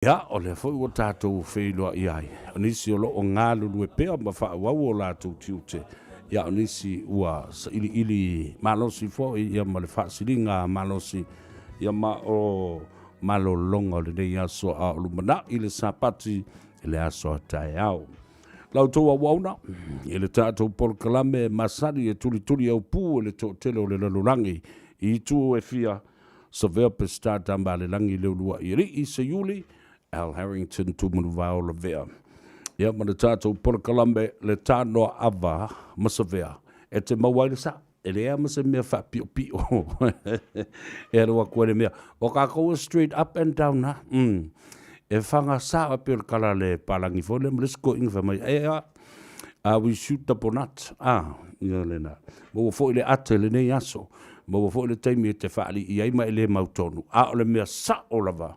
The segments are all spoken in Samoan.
Ia, o lea foi ua tatou feiloai ai, o nisi o lo o galulue pea ma faaauau o latou tiute, ia o nisi ua sailiili malosi foi ia ma le faasiliga malosi, ia ma o malologa o lenei aso a o lumanai le Sapati i le aso a taeao. La outou auauna i le tatou polokalame masani e tulituli au pū e le toatele o le lalolagi i itu e fia, Savea Peseta Tamaalelagi Leulua'i Alii Seiuli Al Harrington Tumanuvao Lavea. Ia ma le tatou polokalame le Tanoa Ava ma Savea e te maua ai le sa'o. E leai lava ma se mea faapiopio e alu atu ai le mea. O tatou e straight up and down lava. E faga sao e pei o le tala a le palagi foi lea ma le isi toeaina fai mai, Ea, we shoot the bonat. Ah, ia lena. Maua foi le ate i lenei aso. Maua foi le taimi e te faalii ai ma e le mautonu. A o le mea sao lava,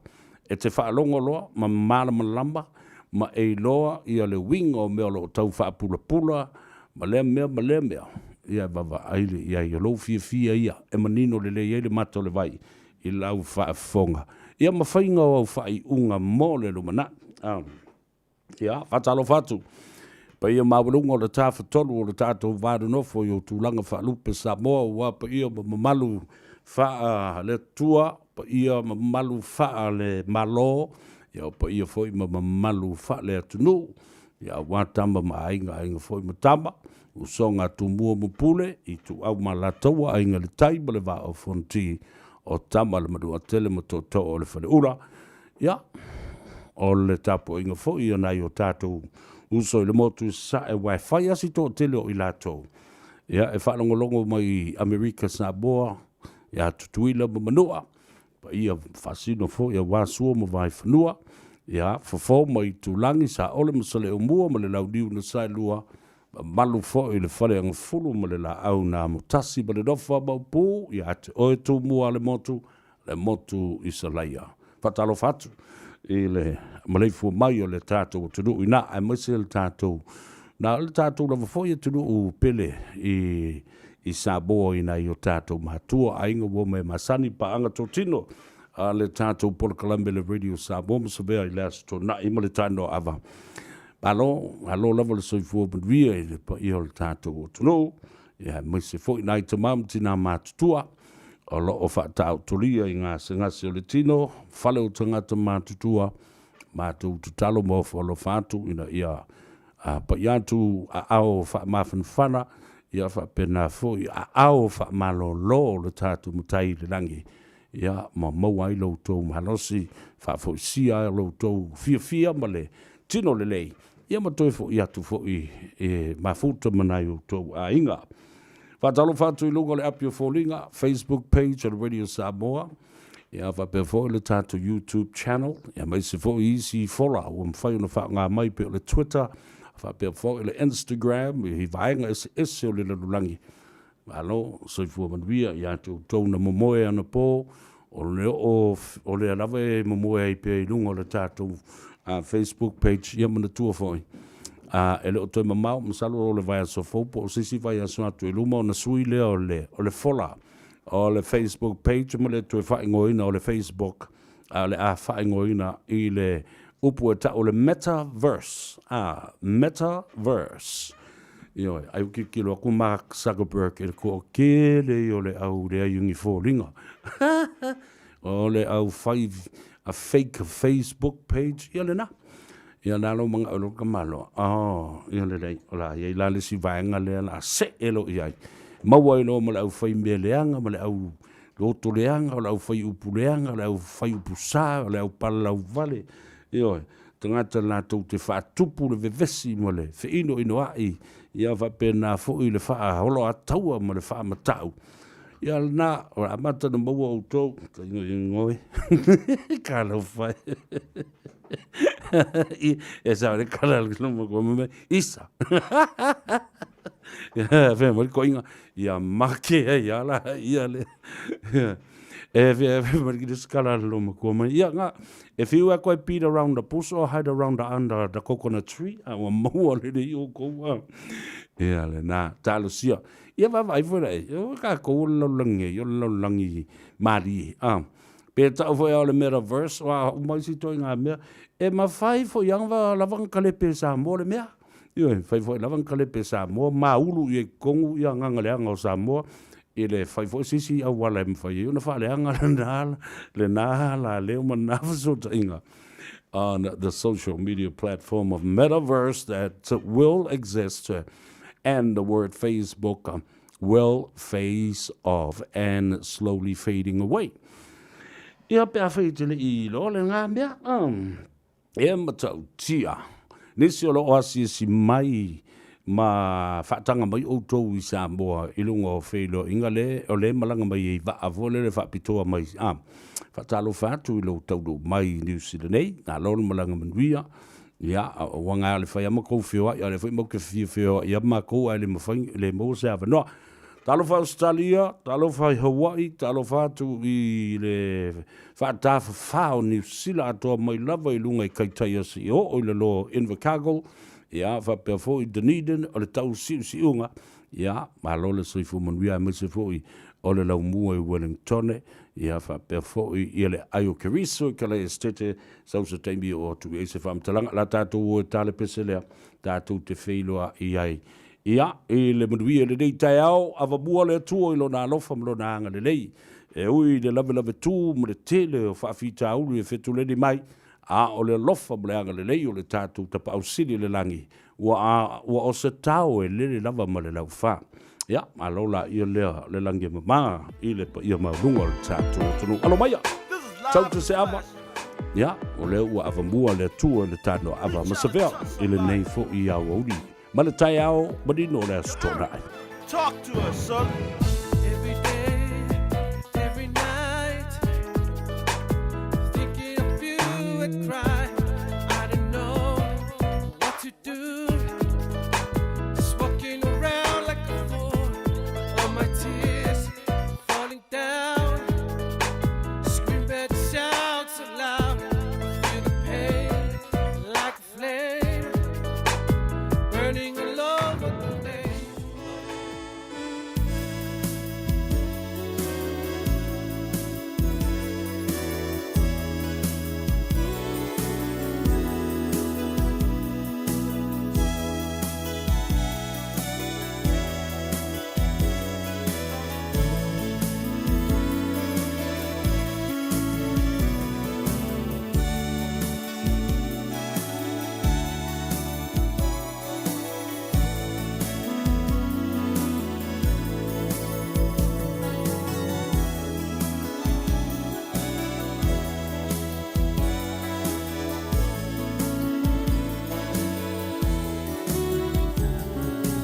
e te faalogo loa ma malamalama ma e iloa ia le uiga o mea o lo o tau faapulapula ma lea mea ma lea mea, ia e vaavaai le i ai. O lou fiafia ia e manino lelei ai le mata o le vai i lau faafofoga ia ma faiga o au faaiuga mo le lumanai. Ia, faatalofa atu paia maualuga o le Tafatolu o le tatou va nonofo i ou tulaga faalupe Samoa, ua paia ma mamalu faale-Atua, paia ma mamalu faale-Malo, ia o paia foi ma mamalu faale-atunuu, ia aua Tama ma Aiga, Aiga foi ma Tama, usoga a Tumua ma Pule, Ituau ma Alataua, Aiga i le Tai ma le Vaa o Fonoti, o Tama a le Manuatele ma Tootoo o le Faleula. Ia, o le tapuaiga foi a nai o tatou uso i le motu i Sasae, aua e fai lava si toatele o i latou, ia, e faalogologo mai i Amerika Samoa, ia Tutuila ma Manua, paia faasino foi aua Sua ma Vaifanua, ia, Fofo ma Itulagi, Saole ma Saleaaumua ma le Launiu na Saelua, mamalu foi i le Faleagafulu ma le Laau na Amotasi ma le Nofo a Maopu, ia te oe Tumua le motu, le motu i Salaia. Faatalofa atu i le maleifua mai o le tatou atunuu i na, aemaise le tatou, na o le tatou lava foi atunuu pele i, i Samoa i nai o tatou matua, aiga ua mea masani, paaga totino a le tatou polokalame le Radio Samoa ma Savea i le Aso Toonai ma le Tanoa Ava. Malo, malo lava le soifua manuia i le paia o le tatou atunuu, ia aemaise foi nai tama ma tina matutua o lo o faataotolia i gasegase o le tino, fale o tagata matutua, matou tatalo ma ofo alofa atu ina ia paia atu aao faamafanafana, ia faapena foi aao faamalolo o le tatou Matai i le lagi, ia ma maua ai lo outou malosi, faafoisia ai lo outou fiafia ma le tino lelei, ia ma toe foi atu foi e mafuta ma nai outou aiga. Faatalofa atu i luga o le api o foliga, Facebook page o le Radio Samoa, ia faapea foi le tatou YouTube channel, ia aemaise foi isi fola ua mafai ona faaaoga mai pei o le Twitter, faapea foi le Instagram i vaega eseese o le lalolagi. Malo, soifua manuia ia te outou na momoe anapo, o le oo o lea lava e momoe ai pea i luga o le tatou Facebook page, ia manatua foi, e le o toe mamao, masalo o le vaiaso fou po o se isi vaiaso atu i luma ona sui lea o le, o le fola o le Facebook page ma le toe faaigoaina o le Facebook, a o le a faaigoaina i le upu e tau o le Metaverse, Metaverse. Ioe, ai ua tilotilo atu Mark Zuckerberg i le toatele ia o le au leai ni foliga. O le au fai a fake Facebook page, ia lena. Ia na lou manao i lou tamaloa. Oh, ia lelei, o le a i ai la le isi vaega lea o le a see loa i ai. Maua ai loa ma le au fai mea leaga ma le au loto leaga, o le au fai upu leaga, o le au fai upu sa, o le au palalauvale. Ioe, tagata latou te faatupu le vevesi ma le feinoinoa'i, ia faapena foi le faaoloataua ma le faamata'u. Ia lena, o le amata ona maua outou, tainoinoe, talofa e. E sao le kala le loma kua mai, isa. Fea mai le koinga, ia make ai ala ia le. E fea mai le kala le loma kua mai, ia nga, if you are quite beat around the bush or hide around the under the coconut tree, a ua maua le le i kou a. Ia le na, talosia. Ia vaavaai foi la e, o tatou o le lalolagi nei, o le lalolagi malie, a. Pe tau foi o le metaverse, o a uma isi ituaiga mea, e mafai foi lava ona kalepe e Samoa le mea. Ioe, fai foi lava ona kalepe e Samoa, maulu i ai i totonu ia agaga leaga o Samoa, i le fai foi o se isi auala e mafai ai ona faaleaga lena, lena alaleo ma lena fesootaiga on the social media platform of metaverse that will exist and the word Facebook will phase off and slowly fading away. Ia pe afai e te le i iloa lena mea, e matautia nisi o lo o asiasi mai ma faataga mai outou i Samoa i luga o feiloaiga le o le malaga mai ai vaa foi lele faapitoa mai a faatalofa atu i lou taunuu mai i Niu Sila nei, malo le malaga manuia. Ia, ua na le fai lava matou feoai, a o lea foi matou te fia feoai lava matou ae le mafai, le maua se avanoa. Talofa Ausetalia, talofa i Hawaii, talofa atu i le faatafafa o Niu Sila atoa mai lava i luga i Kaitaia seia oo i lalo o Invercargill, ia, faapea foi Dunedin, o le tausiusiuga, ia, malo le soifua manuia aemaise foi o le laumua i Wellingtone, ia, faapea foi ia le ai o Keriso i Kalai Esitete, Sau se taimi e oo atu i ai se faamatalaga, la tatou o e ta le pese lea, tatou te feiloai ai. Ia, i le manuia i lenei taeao, avamua le Atua i Lona alofa ma Lona agalelei. E ui i le lavelave tu ma le tele o faafitauli e fetuleni mai, a o le alofa ma le agalelei o le tatou Tapaau Sili i le lagi, ua, ua o se tao e lele lava ma le laufa. Ia, malo laia lea le lagi e mama i le paia maualuga o le tatou atunuu. Alo maia, tau te se ava. Ia, o lea ua avamua le Atua i le tanoa ava ma savea i lenei foi aoauli ma le taeao manino o le Aso Toonai. Talk to us, son. Every day, every night, thinking of you and cry. I don't know what to do. Just walking around like a fool. All my tears falling down. Scream and shout so loud. Feel the pain like a flame burning all over the place.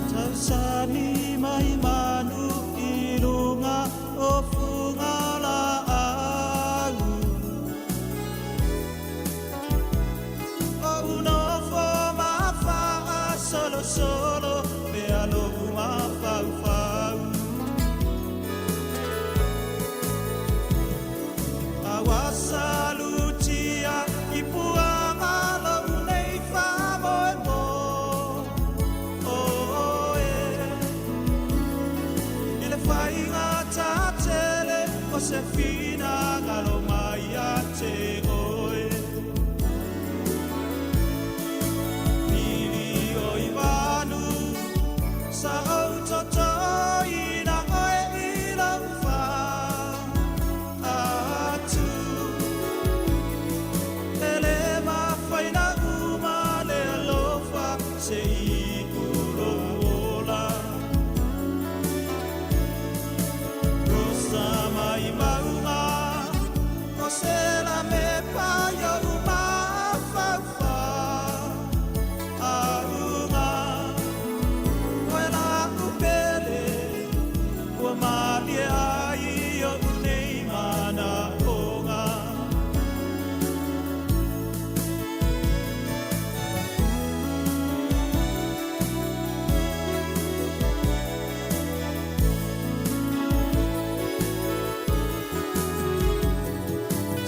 Tausani mai manu i runga o Fugalaau. O unofo ma faasolosolo pea lou mafaufau. Aua salutia i puanga lou nei faamoemoe. Oe i le faiga tatele o se finagalo mai ia te oe. Pili o i vanu sa ou totoina oe i lau fa atu. E le mafai na uma le alofa se i lou ola. Rosa mai mauga o se la me pa ia'u mafaufau. Auga oe la'u pele ua malie ai o'u nei manaoga.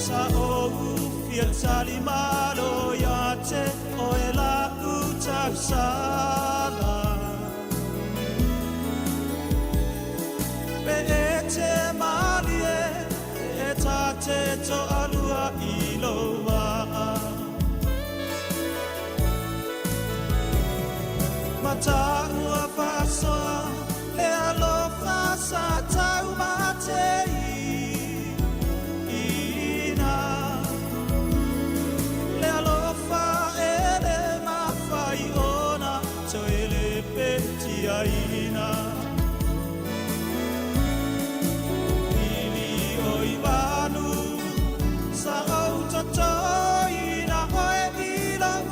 Sa ou fia tali malo ia te oe la'u tausala. Pe e te malie e ta te Taua faasoa le alofa sa taumateina. Le alofa e le mafai ona toe lepetiaina. Lili o i vanu sa ou totoina oe i lou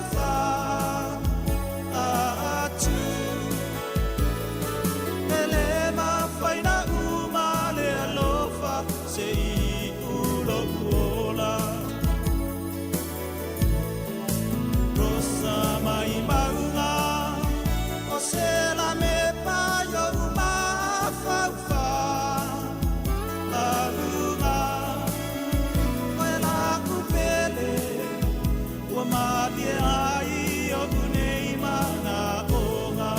atu. E le mafai na uma le alofa se i lou ola. Rosa mai mauga o se lamepa i ou mafaufau. Auga oe la'u pele ua malie ai o'u nei mana'oga.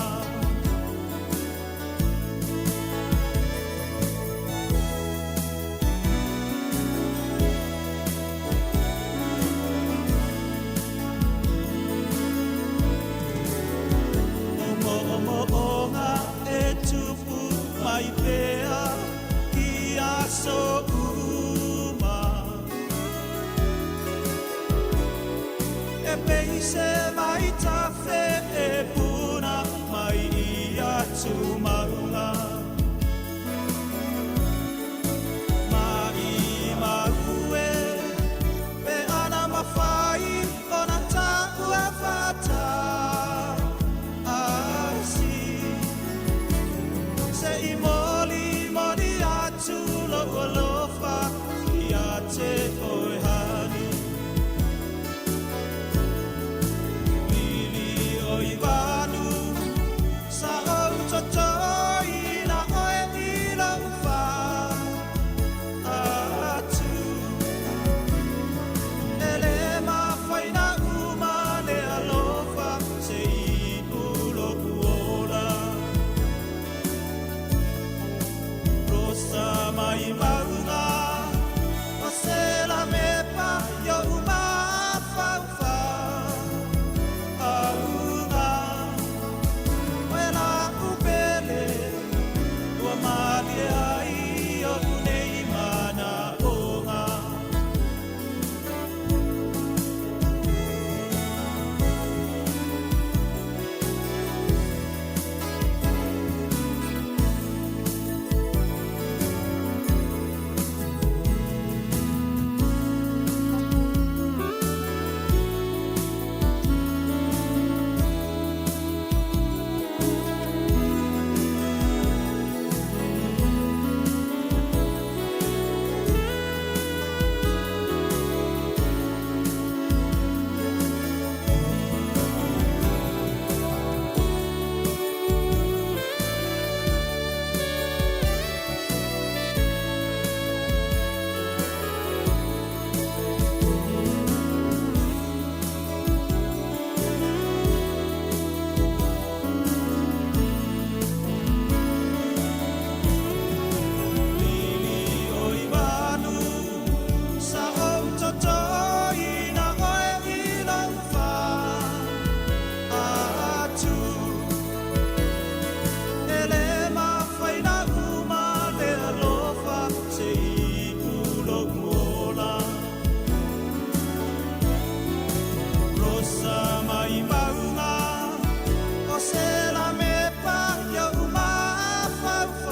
O mo'omo'oga e tupu mai pea i aso uma. E pei se vaitafe e puna mai i atumauga. Maʻimau e pe ana mafai ona ta'ua faatasi. Se i molimoli atu lo'u alofa ia te oe honey. Lili o i vanu sa ou totoina oe i lou atu. E le mafai na uma le alofa se i lou ola. Rosa mai mauga o se lamepa i ou mafaufau. Auga oe la'u pele ua malie ai o'u nei mana'oga. Lili o i vanu sa ou totoina oe i lou atu. E le mafai na uma le alofa se i lou ola. Rosa mai mauga o se lamepa i ou mafaufau.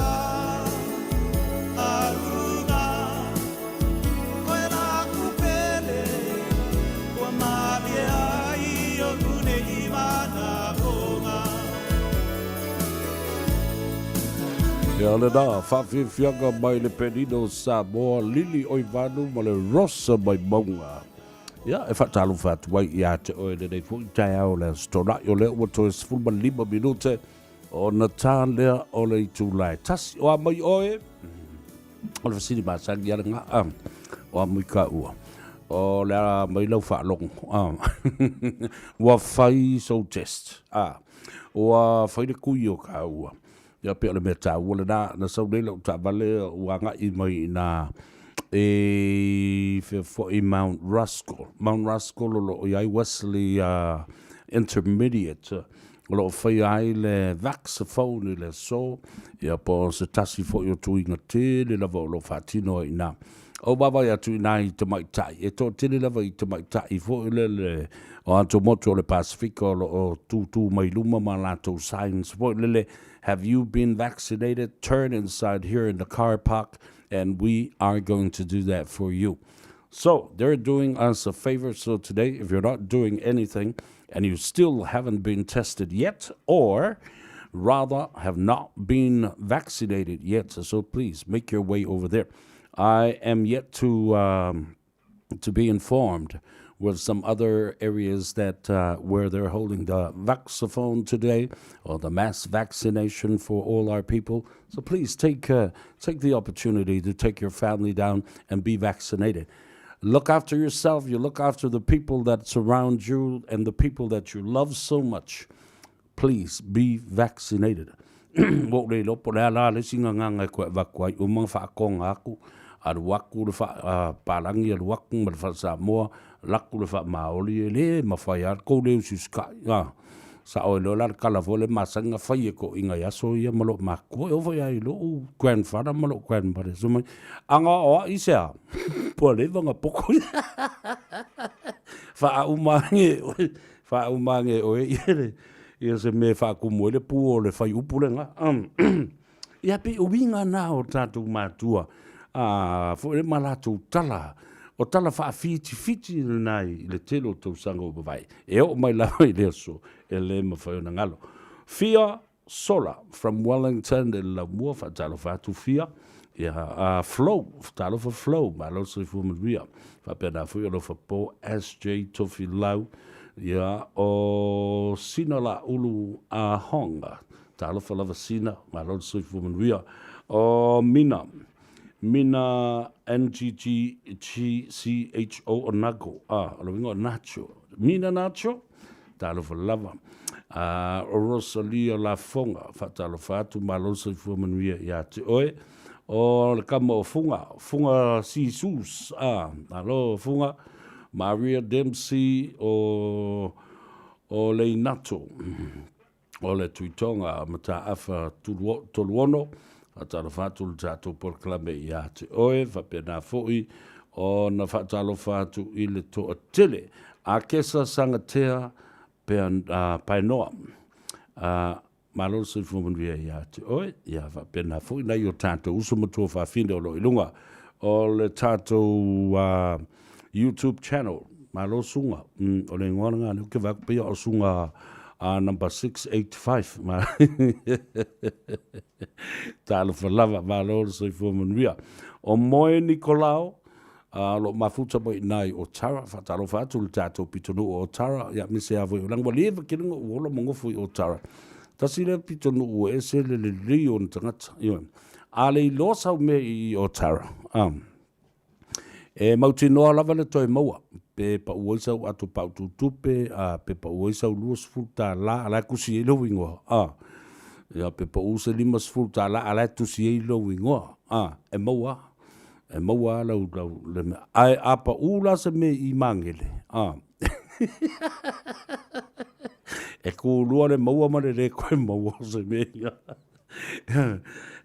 Auga oe la'u pele ua malie ai o'u nei mana'oga. Ia lena faafiafiaga mai le penina o Samoa, Lili Oivanu ma le Rosa mai Mauga. Ia, e faatalofa atu ai ia te oe lenei foi taeao le Aso Toonai, o lea ua toe 15 minute ona ta lea o le itula e tasi. O a mai oe? O le fesili masani a le gaa, o a mai ka ua? O le a mai lau faalogo, ua fai sou test, ua fai le kui o ka ua. Ia pei o le mea taua lena, na sau nei lau taavale ua agai mai i ina i fea foi Mount Ruskell. Mount Ruskell o lo o i ai Wesley Intermediate. o lo o faia ai le Vaxaphone i le aso, ia po o se tasi foi o tuiga tele lava o lo o faatino ai i ina. Ou vaavaai atu i nai tamaitai, e toatele lava i tamaitai foi lele o atumotu o le Pasefika o lo o tūtū mai luma ma latou signs foi lele, Have you been vaccinated? Turn inside here in the car park and we are going to do that for you. So they're doing us a favor. So today, if you're not doing anything and you still haven't been tested yet, or rather have not been vaccinated yet, so please make your way over there. I am yet to um, to be informed with some other areas that uh, where they're holding the vaxophone today or the mass vaccination for all our people. So please take uh, take the opportunity to take your family down and be vaccinated. Look after yourself. You look after the people that surround you and the people that you love so much. Please be vaccinated. Ua ou le iloa po o le a la le isi gagana e koe avatu ai, uma ona faakoga atu, alu atu le faapalagi, alu atu ma le faa-Samoa, alu atu le faa-Maori, e le mafai lava le tou le usiusitai. A, sao ai loa la le tala foi lea masani ona fai e toeaiina i aso ia ma lou matua, e oo foi lava i lou grandfather ma lou grandmother, fai mai, Ana o ai se a? Ua leva ona poto ia. Faauma ane oe, faauma ane oe ia le, ia se mea e faatumu ai le pu o le fuaiupu lena. Ia pei o uiga na o tatou matua, a, foi le ma latou tala, o tala faafitifiti lena i le tele o tausaga ua mavae, e oo mai lava i le aso, e le mafai ona galo. Fia Sola from Wellington i le laumua, faatalofa atu Fia. Ia, uh, Flo, talofa Flo, malo le soifua manuia. Faapena foi alofa po SJ Tofilau, ia, o Sina Laulu a Hong, talofa lava Sina, malo le soifua manuia. O Mina, Mina NGGCHO o Nago, ah, o le uiga o Nacho, Mina Nacho, Talofa lava. A o Rosalia Lafoga, faatalofa atu, malo le soifua manuia ia te oe. O le kama o Fuga, Fuga Sisus, a, malo Fuga. Maria Dempsey o, o Leinato, o le Tuitoga Mataafa Toluono, faatalofa atu le tatou polokalame ia te oe, faapena foi ona faatalofa atu i le toatele. Akesa Sangatea Pea, uh, Paenoa, uh, malo le soifua manuia ia te oe, ia faapena foi nai o tatou uso ma tuafafine o lo o i luga o le tatou uh, YouTube channel. Malo Suga. Mm, o le ingoa lena lea ou te vaai atu pei o Suga uh, number 685. Ma Talofa lava, malo le soifua manuia. O Moe Nikolao, uh, o lo o mafuta mai i ina i Otara, faatalofa atu le tatou pitonuu o Otara, ia aemaise lava foi o leaga ua leva tele ona ou ola ma nofo i Otara. Tasi lea pitonuu e ese le lelei o ona tagata. Ioe. A le iloa sau mea i Otara, um, E mautinoa lava le toe maua, pe pau ai sau ato paututupe, a pe pau ai sau $20, a la e tusi ai lou igoa, a. Ia, pe pau se $50, a la e tusi ai lou igoa, a, e maua lava. E maua lava lau, lau, le mea. Ae a pau la se mea i Magele, a, e kūlua le maua ma le lē toe maua o se mea ia.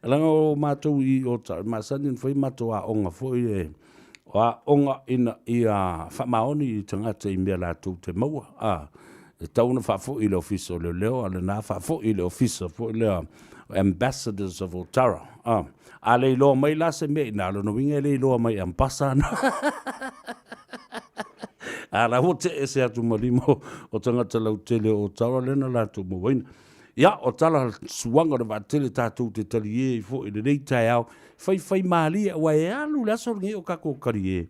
Leaga o matou i o ta, masani ona fai matou aoga foi e, o aoga ina ia faamaoni i tagata i mea latou te maua, a, e tatau ona faafoi i le Ofisa o Leoleo, a o lena faafoi i le Ofisa foi lea Ambassadors of Otara, a. A le iloa mai la se mea i ina, o lona uiga e le iloa mai e Ambassa ana. A la ua tee ese atu ma lima o tagata lautele o Otara lea na latou mauaina. Ia, o tala suaga o le vaatele tatou te talie ai foi i lenei taeao, faifai malie, aua e alu le aso lenei o tatou talie,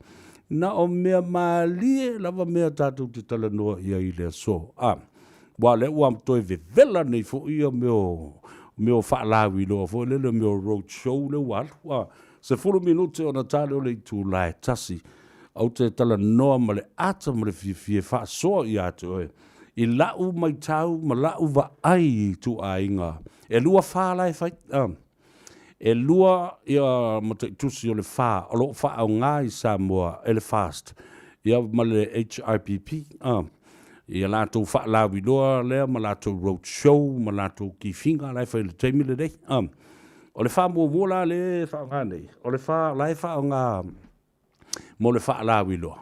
na o mea malie lava mea tatou te talanoa i ai i le aso. A, aua o lea ua toe vevela nei foi ia mea o, mea o faalauiloa foi lele, mea o road show lea ua alu. A, 10 minute ona ta lea o le itula e tasi, ou te talanoa ma le ata ma le fiafia e faasoa ia te oe, I la'u maitau ma la'u vaai i ituaiga e lua fa la e fai, e lua ia mataitusi o le fa o lo o faaaoga i Samoa e le FAST ia ma le HRPP. Ia latou faalauiloa lea ma latou road show ma latou kifiga la e fai i le taimi lenei. O le faamuamua la lea e faaaoga nei, o le fa la e faaaoga mo le faalauiloa,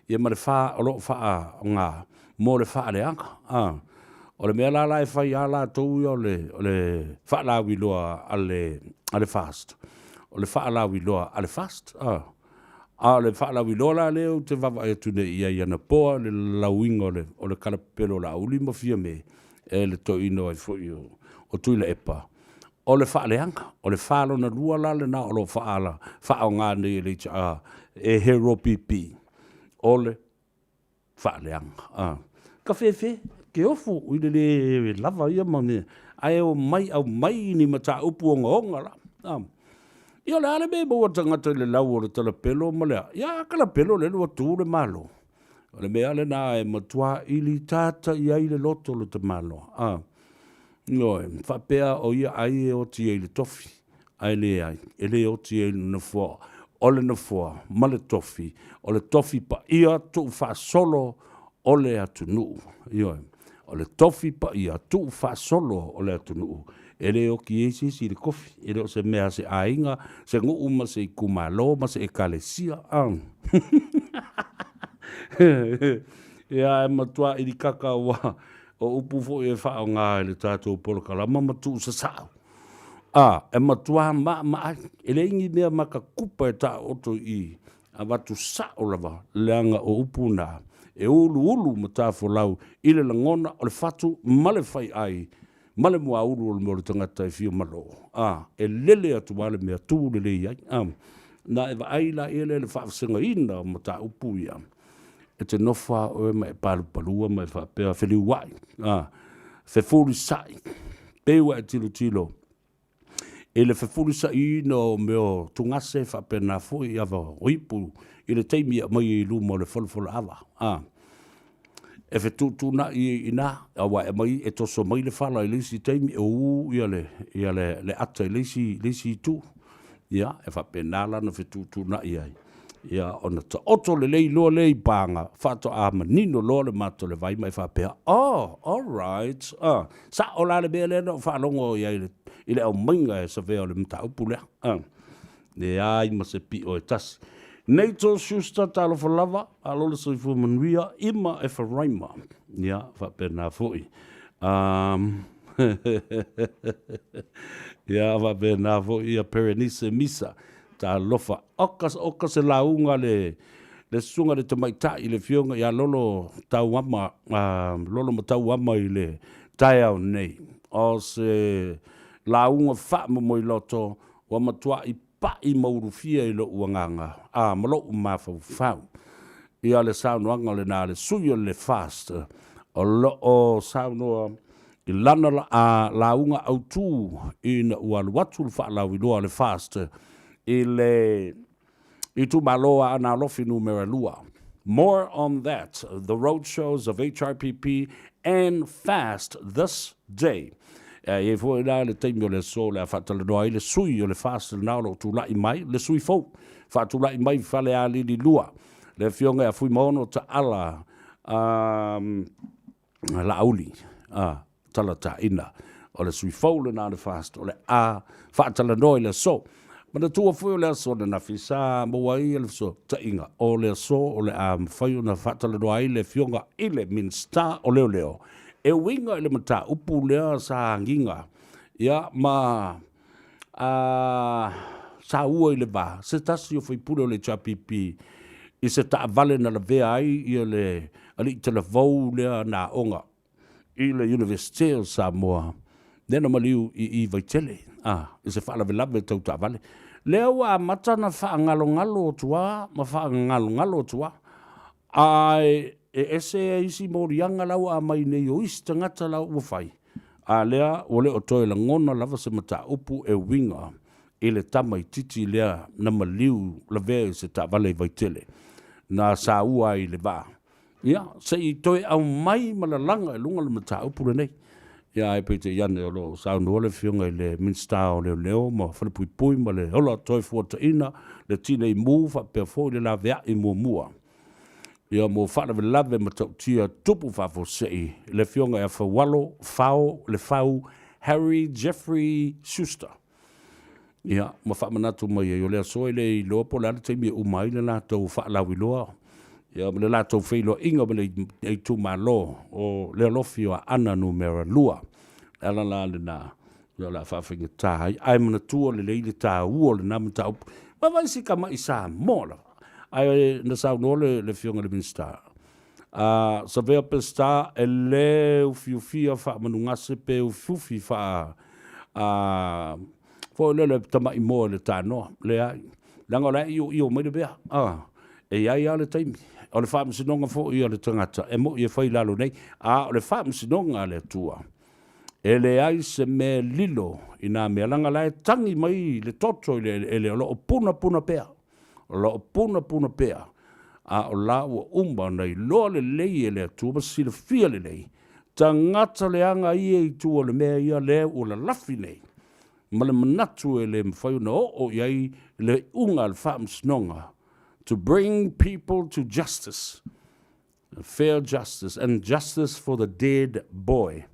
ia ma le fa o lo o faaaoga mo le faaleaga. O le mea la la e fai lava latou ia o le faalauiloa a le FAST, o le faalauiloa a le FAST. A o le faalauiloa la lea ou te vaavaai atu nei i ai anapo i le lalauina o le kalapepelo o Laauli ma Fiame e le toeaina ai foi o Tuilaepa, o le faaleaga. O le fa lona lua la lena o lo o faaaoga nei e le e HRPP, o le faaleaga. Tafefe, te ofo i le le lava ia ma mea, ae omai aumai ni mataupu ogaoga la. Ia o le a le mea e maua e le tagata i le lau o le talapelo ma le a? Ia a talapelo lele ua tu le Malo. O le mea lena e matua ilitata i ai le loto o le tamaloa. Ioe, faapea o ia ai e oti ai i le tofi, ae leai, e le oti ai i le nofoa. O le nofoa ma le tofi, o le tofi paia tuufaasolo o le atunuu. Ioe, o le tofi paia tuufaasolo o le atunuu, e le oti ai se isi i le tofi. E le o se mea a se aiga, se nuu ma se itumalo ma se ekalesia. Ia, ae matua ilikaka aua o upu foi e faaaoga i le tatou polokalama ma tuusasao, a, e matua maamaai. E leai ni mea matatupa e taooto i i, avatu sao lava, leaga o upu na e uluulu matafolau i le lagona o le fatu ma le faiai ma le muaulu o le mea o le tagata e fia malo, a, e lele atu lava le mea tu lelei ai. A, ona e vaai laia lea i le faavasegaina o mataupu ia, e te nofo lava oe ma e palupalua ma e faapea, feliuai, a, fefulisai, pei ua e tilotilo i le fefulisaiina o mea o tugase faapena foi ava o ipu i le taimi e aumai ai i luma o le folafolaava. A, e fetuutuunai ai i ina, aua e aumai, e toso mai le fala i le isi taimi, e uu le ata i le isi itu. Ia, e faapena la ona fetuutuunai ai, ia ona taoto lelei loa lea i paga, faatoa manino loa le mata o le vai ma e faapea, oh, all right, sa'o la le mea lea na ou faalogo i ai i le aumaiga e Savea o le mataupu lea. Leai ma se pio e tasi. Nato Schuster, talofa lava, malo le soifua manuia, Ima Eferaima, ia, faapena foi. Ia, faapena foi ia Perenise Misa, talofa. Oka, oka se lauga a le, le susuga i le tamaitai i le afioga ia Lolo Tauama, Lolo Matauama i le taeao nei. O se lauga faamomoiloto ua matuai pai ma ulufia i lou agaga, a, ma lou mafaufau. Ia le saunoaga lena a le sui o le FAST o lo o saunoa i lana lauga autu ina ua alu atu le faalauiloa a le FAST i le itumalo a Aana Alofi Numera 2. More on that, the road shows of HRPP and FAST this day. E i ai foi la le taimi o le aso o le a faatalanoa ai le sui o le FAST lena o lo o tulai mai, le sui fou, faatulai mai Falealili 2, le afioga ia Fuimaono Taala um, Laauli a Talataina. O le sui fou lena o le FAST o le a faatalanoa i le aso. Manatua foi o le aso ananafi sa maua ai le fesootaiga o le aso o le a mafai ona faatalanoa ai le afioga i le Minisita o Leoleo e uiga i le mataupu lea sa agiga ia ma a saua i le va se tasi o faipule o le HRPP i se taavale na lavea ai ia le alii talavou lea na aoga i le Iunivesite o Samoa lea na maliu i i Vaitele a i se faalavelave tau taavale. Lea ua amata ona faagalogalo atu lava ma faagalogalo atu lava, ae e ese isi moliaga la ua aumai nei o isi tagata la ua fai, a lea ua le o toe lagona lava se mataupu e uiga i le tamaitiiti lea na maliu lavea i se taavale i Vaitele na saua ai i le vaa. Ia, se i toe aumai ma lalaga i luga le mataupu lenei. Ia, ae peitai ane o lo o saunoa le Afioga i le Minisita o Leoleo ma Falepuipui ma le Ola Toefuataina, le Tinei Mu faapea foi le Laveai Muamua. Ia mo faalavelave matautia tupu faafuasei le Afioga ia Faualo Fao Lefau Harry Jeffrey Schuster. Ia, ma faamanatu mai ai, o le aso e le iloa po o le a le taimi e uma ai le latou faalauiloa, ia, ma le latou feiloaiga ma le itumalo o le alofi o Aana Numera 2. Le ala la lena, ia o le a faafaigata ai, ae manatua lelei le taua o lena mataupu. Vaavaai si tama'i Samoa lava, ae na saunoa le, le Afioga i le Minisita, a Savea Peseta e le ufiufia faamanugase pe ufiufi faa a foi lele tama'i moa i le tanoa. Leai, leaga o la e ioio mai le mea, a, e i ai lava le taimi. O le faamasinoga foi a le tagata, e moni e fai i lalo nei, a o le faamasinoga a le Atua, E leai se mea lilo i nā mea, leaga la e tagi mai le toto i le eleele, o lo o punapuna pea, o lo o punapuna pea, a o la ua uma ona iloa lelei e le Atua ma silafia lelei, tagata leaga ia i tua o le mea ia lea ua lalafi nei, ma le manatu e le mafai ona oo i ai le iuga a le faamasinoga, to bring people to justice. Fair justice and justice for the dead boy.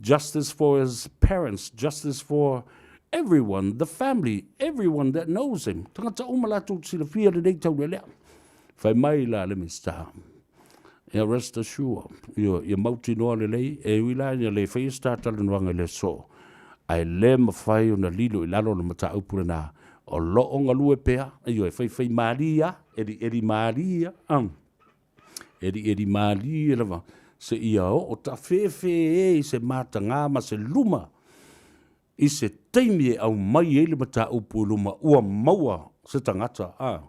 Justice for his parents, justice for everyone, the family, everyone that knows him. Tagata uma latou te silafia lenei taulelea. Fai mai la le Minisita, ia rest assured, ia, ia mautinoa lelei, e ui la ina le faia se ta talanoaga i le aso, ae le mafai ona lilo i lalo le mataupu lena, o lo o galue pea, ioe, faifai malie lava, elieli malie lava. Elieli malie lava seia oo tafefe i se matagā ma se luma i se taimi e aumai ai le mataupu i luma ua maua se tagata, a.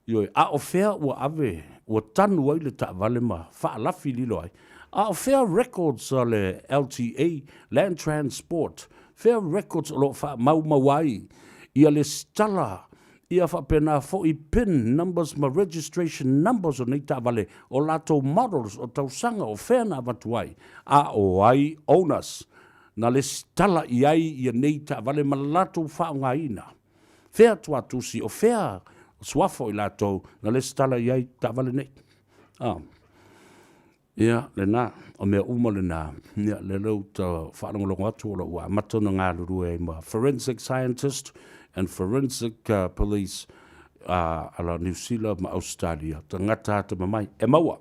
Ioe, a o fea ua ave, ua tanu ai le taavale ma faalafi lilo ai? A o fea records a le LTA, Land Transport, fea records o lo o faamaumau ai ia lesitala Ia faapena foi pin numbers ma registration numbers o nei taavale, o latou models, o tausaga, o fea na avatu ai, a o ai owners na lesitala i ai ia nei taavale ma le latou faaaogaina. Fea tuatusi, o fea suafa o i latou na lesitala i ai taavale nei. Ah. Ia, lena, o mea uma lena, ia, lea la ua faalogologo atu o lo ua amata ona galulue ai ma forensic scientist and forensic police a la Niu Sila ma Ausetalia, tagata atamamai, e maua.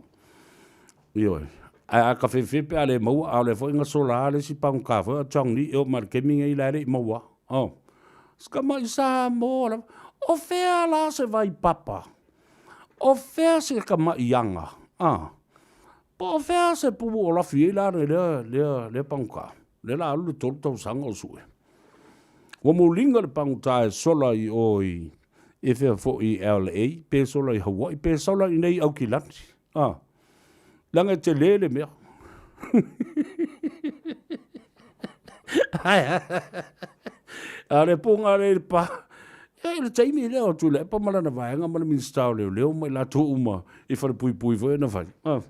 Ioe. Ae a ka fefe pe a le maua, a o lea foi na sola le isi pagota foi o Chong Ni e oo mai le taimi nei la e le i maua. Oh. Ska mai Samoa lava. O fea la se vaipapa? O fea se kamaiaga, a? Po o fea se pulu o lafi ai la lea, lea, lea pagota? Lea la alu le tolu tausaga o sue. Ua muliga le pagota e sola i o i, i fea foi i LA, pe sola i Hawaii, pe sola i nei Aukilani, a? Leaga e tele le mea. A le pūga le i le pā. Ia, i le taimi lea o Tuilaepa ma lana vaega ma le Minisita o Leoleo ma i latou uma i falepuipui foi na fai. Ah.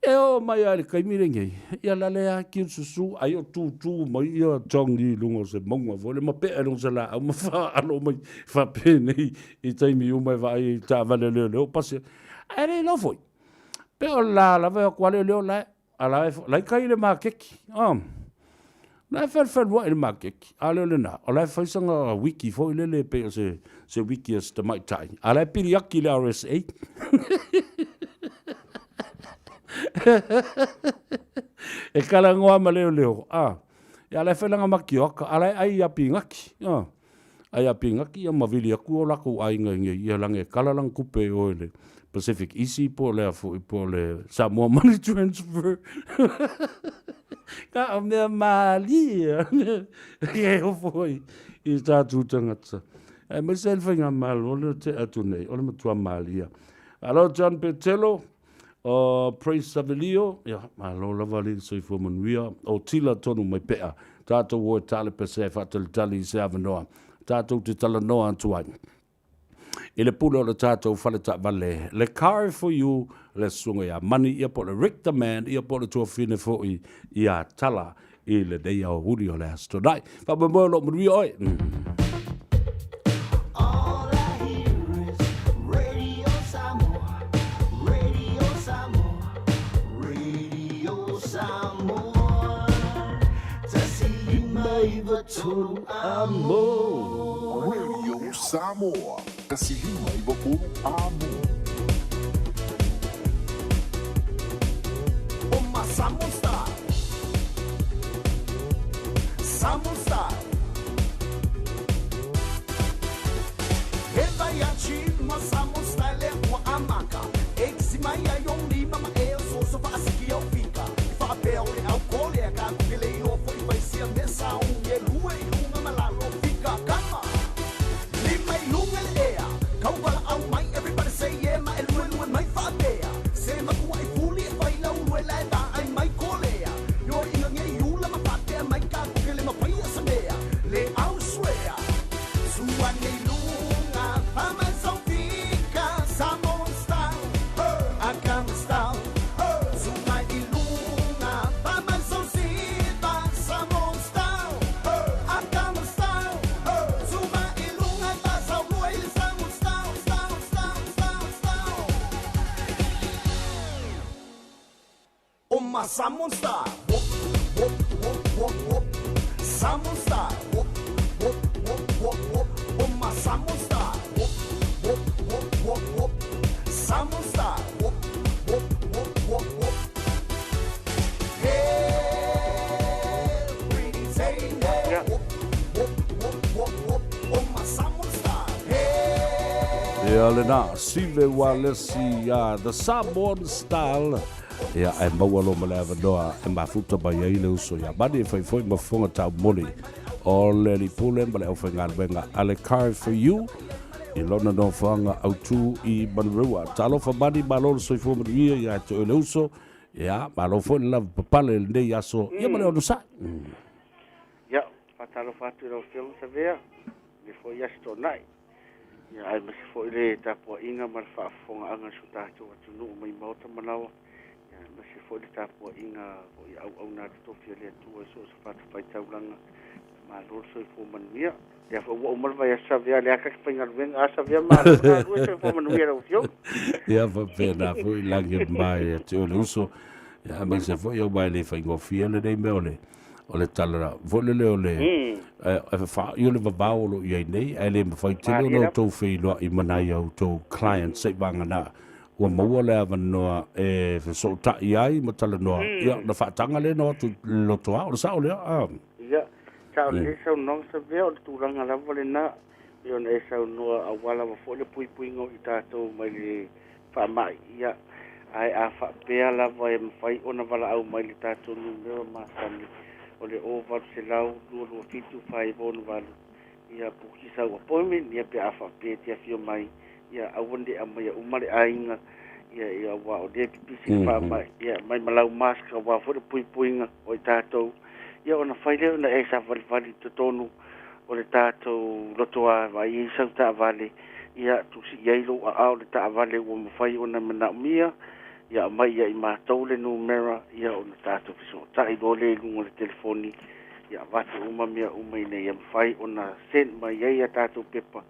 E oo mai lava i le taimi lenei, ia la le aki o le susu, ai o tūtū mai ia Johnny i luga o se mauga foi lea ma pea i luga o se laau ma faalo mai faapenei i taimi uma e vaai ai i taavale a leoleo pasi. Ae le iloa foi, pe o la lava e o atu a leoleo la e, a la e, la e kai i le maketi. Ah. La e felufeluaʻi i le maketi, a le o lena, o la e fai sana wiki foi lele pei o se, se wiki a se tamaitai, a la e pili aki i le RSA. E talanoa ma leoleo, a, ia la e fai lana makioaka, a la e ʻai iā pinati, a. ʻAi iā pinati ia ma wili atu o lakou ʻaiga i nei, ia leaga e kala lana tupe i o i le Pacific Easy po o le a foi po o le Samoa Money Transfer. Ka o mea mālie e ofo ai i tātou tagata. Aemaise ai le faigamalo lea te atu nei, o le matua mālia. Alo John Petelo, O Praise Savelio, ia, malo lava le soifua manuia, o tila tonu mai pea, tātou o e talepe se faatalitali i se avanoa, tātou te talanoa atu ai. I le pule o le tātou fale taavale, le Car for You, le susuga ia Mani, ia po o le Rick the Man, ia po o le tuafafine foi ia Tala i lenei aoauli o le Aso Toonai. Faamoemoe o lo o manuia oe. Samoa 1 5 9 3 Amo. Radio Samoa 1 5 9 3 Amo. O ma Samoan style. Samoan style. He vai a ma Samoan style e ua amaka. E kisi mai ai o lima ma e o soso faasiki au fika. I faapea o le au kole a ka kuke le o fo i faisia mea sauni e lua i luga ma lalo fika kama. Lima i luga le ea. Kauwala au mai everybody say yeah ma e lue lue mai faapea. Se matua i fuli e fai lau lue lae va ai mai kolea. Yo inga nge iula ma faapea mai ka kuke le mafaia sa mea. Le au suea. Sua nei lunga, fama sau fika, Samoan style, Akama style. Sua i lunga, fama sau siva, Samoan style, Akama style. Sua i lunga, fa sau lua i le Samoan style, style, style, style, style. O ma Samoan style. Whoop, whoop, whoop, whoop, whoop. Samoan style. Whoop, whoop, whoop, whoop, whoop. O ma Samoan style. Whoop, whoop, whoop, whoop, whoop. Samoan style. Whoop, whoop, whoop, whoop, whoop. Hey, pretty Taylor. Whoop, whoop, whoop, whoop, whoop. O ma Samoan style. Hey. Ia lena, Sive Walesi ia The Samoan Style. Ia, e maua loa ma le avanoa e mafuta mai ai le uso ia Mani e fai foi ma fofoga taumoli o le alii pule ma le aufaigaluega a le Car for You i lona nofoaga autū i Manurewa. Talofa Mani, malo le soifua manuia ia te oe le uso. Ia, malo foi le lavapapale i lenei aso ia ma le onosai. Ia, faatalofa atu i lau Afioga Savea, le foi Aso Toonai. Ia, aemaise foi le tapuaiga ma le faafofogaaga a si o tatou atunuu mai maota ma laoa. Ia, aemaise foi le tapuaiga foi auauna a totofi a le Atua i so o se fatafaitaulaga. Malo le soifua manuia. Lea foi ua uma le vaiaso Savea, lea ta te faigaluega. A Savea, malo le galue, soifua manuia lau Afioga. Ia, faapena foi lagi mai ia te oe le uso. Ia, aemaise foi aua e le faigofie lenei mea o le o le tala foi lele o le e faa'i o le vavao o lo o i ai nei, ae le mafai tele ona outou feiloai ma nai a outou clients seivaga ua maua le avanoa e fesootai ai ma talanoa, ia ona faataga lea ona o atu i le lotoa. O le sao lea? A. Ia, sao lelei saunoaga Savea, o le tulaga lava lena, pei ona e saunoa aua lava foi le puipuiga o i tatou mai le faamai. Ia, ae a faapea lava e mafai ona valaau mai le tatou numera masani o le 0800 227 468, ia buki sau appointment, ia pe a faapea e te afio mai, ia aua ne aumaia uma le aiga, ia ia aua o lea e pipisi le faamai, ia mai ma lau mask aua foi le puipuiga o i tatou, ia ona fai lea ona e savalivali i totonu o le tatou lotoa vaai ai sau taavale, ia tusi i ai lou aao i le taavale ua mafai ona manaomia, ia aumai ia i matou le numera, ia ona tatou fesootai loa lea i luga o le telefoni, ia avatu uma mea uma ina ia mafai ona send mai ai a tatou pepa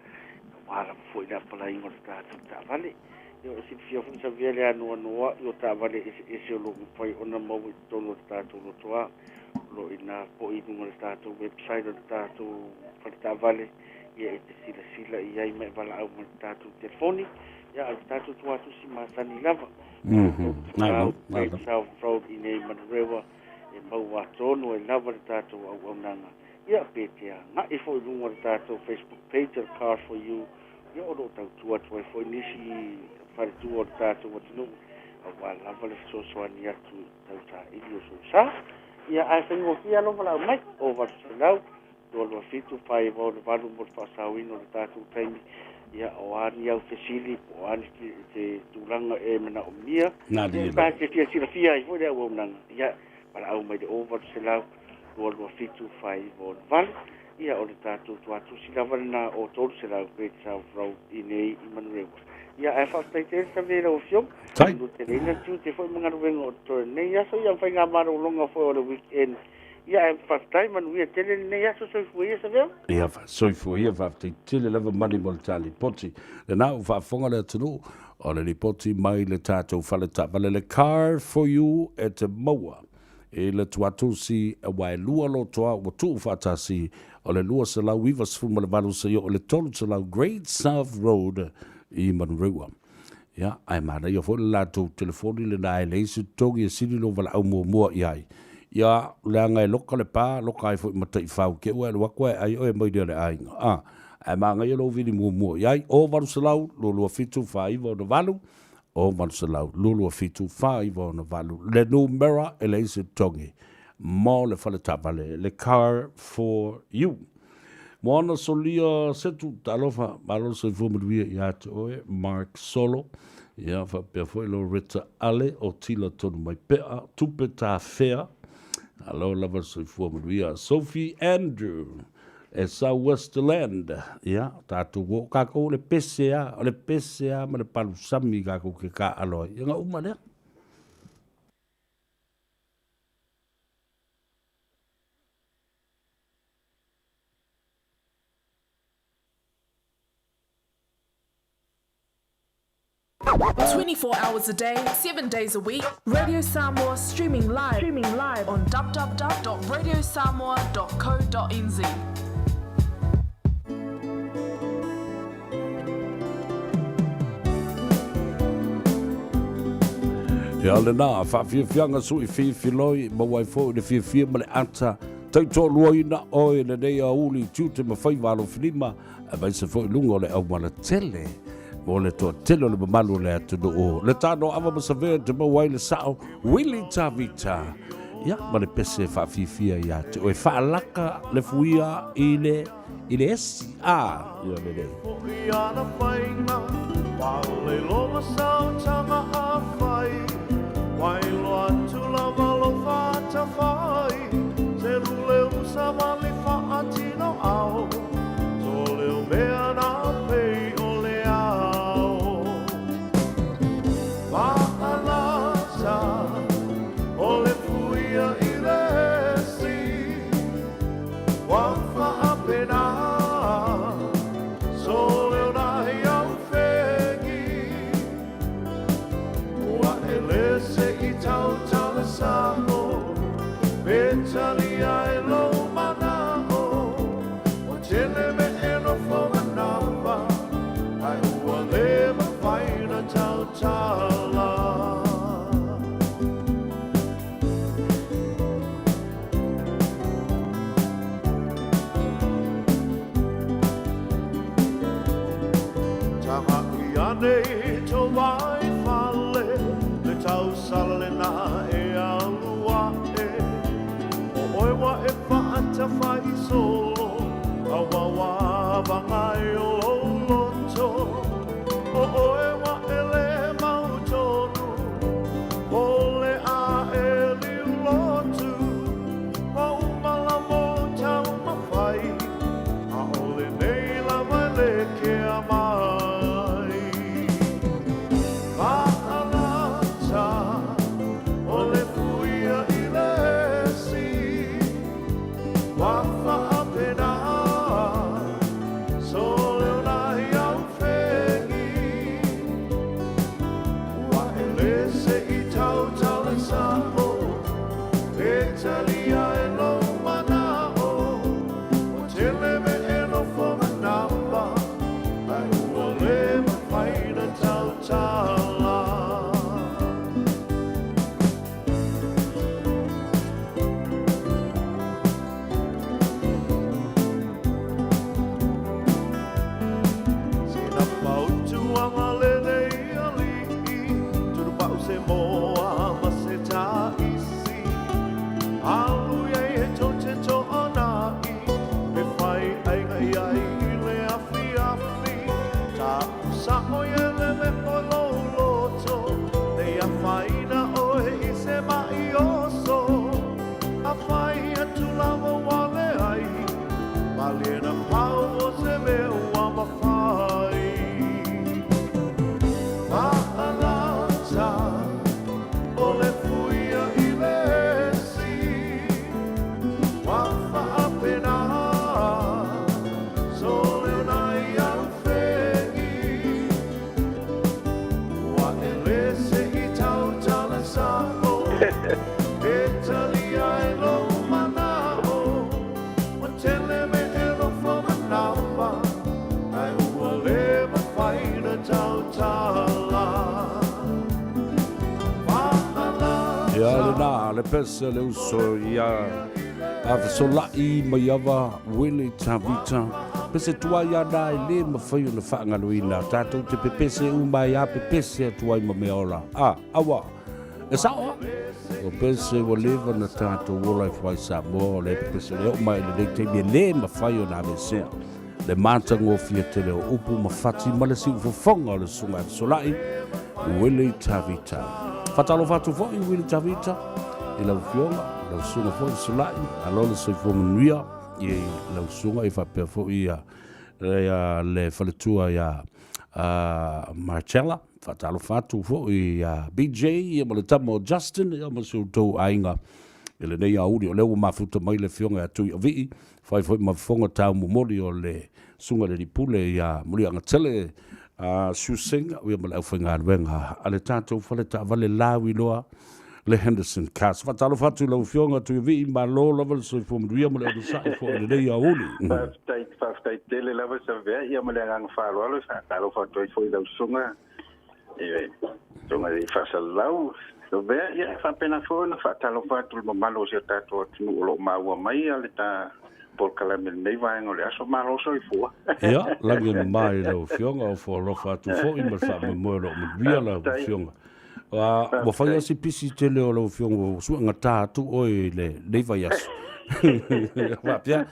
aua lava foi le apalaiga o le tatou taavale. Ia o silafia foi Savea le anoanoai o taavale eseese o lo o mafai ona maua i totonu o le tatou lotoa, o lo o ina foi i luga o le tatou website o le tatou fale taavale, ia e te silasila i ai ma e valaau mai le tatou telefoni, ia a o le tatou tuatusi masani lava. Great South Road i nei Manurewa e maua tonu ai lava le tatou auaunaga. Ia pe te agai foi i luga o le tatou Facebook page o le Car for You, ia o lo o tautua atu ai foi nisi faletua o le tatou atunuu aua lava le fesoasoani atu i tausaili o sousa. Ia ae faigofie lou valaau mai o 800 227 468 mo le faasaoina o le tatou taimi. Ia o a ni au fesili po o a ni se tulaga e manaomia, Nali ia te fia silafia ai foi le auaunaga, ia valaau mai le 0800 227 468. Ia o le tatou tuatusi lava lena o 300 Great South Road i nei i Manurewa. Ia ae faafetai tele Savea i lau Afioga. Tai. Nu teleina tiute foi ma galuega o totoe lenei aso, ia ma faigamalologa foi o le weekend. Ia ae faafetai, manuia tele lenei aso, soifua ia Savea. Ia, soifua ia, faafetai tele lava Mani mo le ta lipoti. Lena ua faafofoga le atunuu o le lipoti mai le tatou fale taavale le Car for You e te maua. i le Tuatusi aua e lua lotoa ua tuu faatasi o le 298 seia oo i le 300 Great South Road i Manurewa. Ia, ae manaia foi le latou telefoni lena e leai se totogi e sili lou valaau muamua i ai. Ia, leaga e loka le pa, loka ai foi ma taifau te ua e alu atu ae ai oe mai lea le aiga. A, ae manaia lou vili muamua i ai, 0 800 227 4968, 0 800 227 4968, le numera e leai se totogi mo le fale taavale, le Car for You. Moana Solia Setu, talofa, malo le soifua manuia ia te oe, Mark Solo, ia faapea foi Loretta Ale o Tila Tonu Mai Pea, Tupe Tafea, malo lava le soifua manuia, Sophie Andrew, e sa Westerland, ia, tatou o kākou o le pese a, o le pese a ma le palusami kākou ke kāʻalo ai, ia na uma lea. 24 hours a day, 7 days a week. Radio Samoa streaming live, streaming live on www.radiosamoa.co.nz. Ia lena, faafiafiaga sui fifiloi, maua ai foi le fiafia ma le ata tautoaluaina oe lenei aoauli tiute ma faiva alofilima, aemaise foi luga o le auala tele mo le toatele o le mamalu o le atunuu. Le tano ava ma savea te maua ai le sao Willie Tavita. Ia, ma le pese faafiafia ia te oe. Faalaka le fuia i le, i le esi. A, ia lelei. Ia lena le pese le uso ia a fesolaʻi mai ava Willie Tavita. Pese tuai a na e le mafai ona faagaloina. Tatou te pepese uma ai a pepese atu ai ma mea ola. A, aua. E sao a. O pese ua leva na tatou ola e fai Samoa o le pepese le oo mai i lenei taimi e le mafai ona aveesea. Le matagofie tele o upu ma fati ma le siufofoga o le Susuga ia Fesolai, Willie Tavita. Faatalofa atu foi Willie Tavita i lau Afioga, lau Susuga foi Fesolai, malo le soifua manuia i lau Susuga i faapea foi ia, ia le faletua ia Marcella. Faatalofa atu foi ia BJ ia ma le tama o Justin ia ma si outou aiga i lenei aoauli. O lea ua mafuta mai le Afioga ia Tuiavii, fai foi ma fofoga taumomoli o le Susuga i le Alii Pule ia Muliagatele Siusega ia ma le aufaigaluega a le tatou fale taavale lauiloa le Henderson Cars. Faatalofa atu i lau Afioga Tuiavii, malo lava le soifua manuia ma le onosai foi i lenei aoauli. Faafetai, faafetai tele lava Savea, ia ma le agaga faaaloalo e faatalofa atu ai foi i lau susuga i susuga i Faasalalau. Savea, ia e faapena foi ona faatalofa atu i le mamalu o si o tatou atunuu o lo o maua mai le ta polokalame i lenei vaega o le aso. Malo soifua. Ia, lagi e mama i lau Afioga, ofo alofa atu foi ma le faamoemoe o lo o manuia lau Afioga. Ua fai lava si pisi tele o lau Afioga, ua suegata atu oe i lenei vaiaso. Faapea,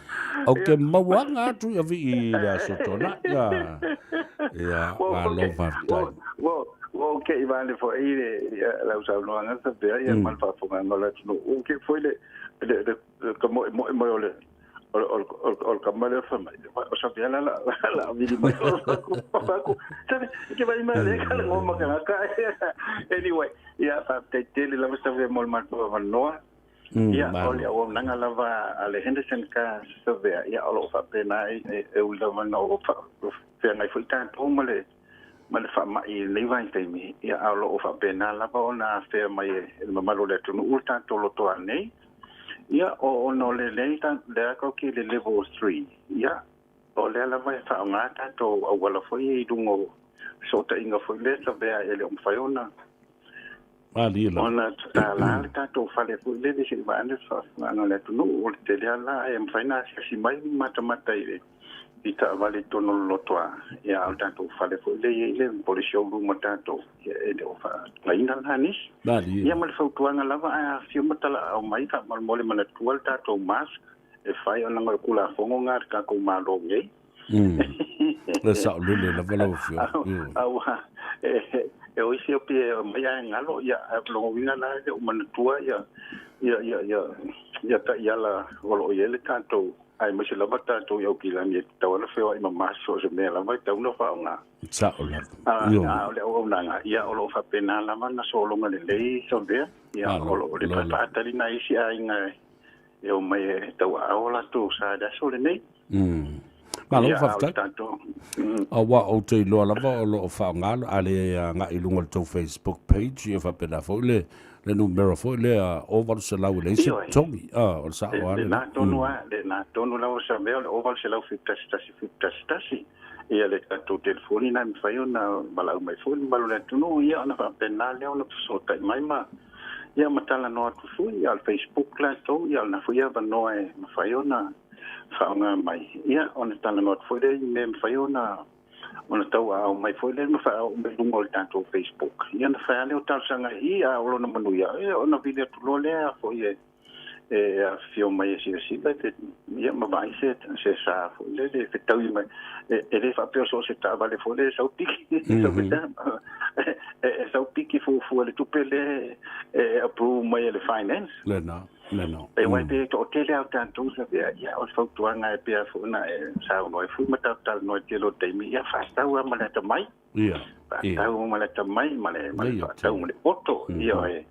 ou te mauaga atu i Avii i le aso Toonai. Ia, malo faafetai. Ua ou te i vale foi i lau saunoaga faapea, ia ma le faafofogaaga o le atunuu. Ua ou te i foi le ka moemoe mai o le o le tama lea fai mai, o Savea la la vili mai o aku. Sabe, ke vai mai le ka le ngoma ka ka. Anyway, ia faafetai tele lava Savea mo le matou avanoa. Ia, o le auaunaga lava a le Henderson Car Savea, ia o lo o faapena e ui lava na o feagai foi tatou ma le ma le faamai i lenei vaitaimi, ia a o lo o faapena lava ona afea mai e le mamalu o le atunuu le tatou lotoa nei. Ia, o ona o le lea lea tatou te i le level 3, ia, o lea lava e faaaoga tatou auala foi ia i luga o fesootaiga foi lea Savea e le o mafai ona Malie lava. Ona tatala le tatou fale foi lele se i vaai le faafofogaaga a le atunuu. O le tele lava la e mafai ona asiasi mai ma matamata i le i taavale i totonu o le lotoa, ia a o le tatou fale foi lea e i ai le po o le showroom a tatou, ia e le o faatulaina la nisi. Malie. Ia ma le fautuaga lava a afifio ma talaaao mai faamolemole manatua le tatou mask e fai ona o le Tulafono lena a le tatou Malo nei. Le saolele lava lau Afioga. Aua e o isi pei e omai ae galo, ia a o lona uiga la e le o manatua ia ia ia ia ia taiala o lo o i ai le tatou aemaise lava tatou i Aukilani e tatau ona feoai ma mask so o se mea lava e tatau ona faaaoga. Sao lava. A o le auaunaga, ia o lo o faapena lava ona sologa lelei Savea, ia o lo o le faatali nai isi aiga e omai e tauaao o latou sa i le aso lenei. Malo faafetai. Aua ou te iloa lava o lo o faaaoga a le agai i luga o le tou Facebook page ia faapena foi le le numera foi lea o 800 e leai se totogi. Ah, o le sao lava lena. Lena tonu lava, lena tonu lava Savea o le 0800 71 71 71. Ia le tatou telefoni lena e mafai ona valaau mai foi le mamalu o le atunuu ia ona faapena lea ona fesootai mai ma ia ma talanoa atu foi. Ia o le Facebook latou ia o lena foi avanoa e mafai ona faaaoga mai ia ona talanoa atu foi lea i mea e mafai ona ona tauaao mai foi lea ma faaoo mai luga o le tatou Facebook ia ona fai lava lea o talosaga i i a o lona manuia ia ona vili atu loa lea foi e e afifio mai e silasila pe ia ma vaai se se sa foi lele e fetaui mai e le faapea o so o se taavale foi lele e sau piki e sau piki fuafua i le tupe lea e approve mai e le finance. Lena, lena. E wai pe toatele lava o tatou Savea, ia o le fautuaga e pei foi ona e saunoa ai foi ma tatou talanoa i le tele o taimi, ia faatau lava ma le atamai. Ia. Faatau ma le atamai ma le ma le faatau ma le poto. Ia e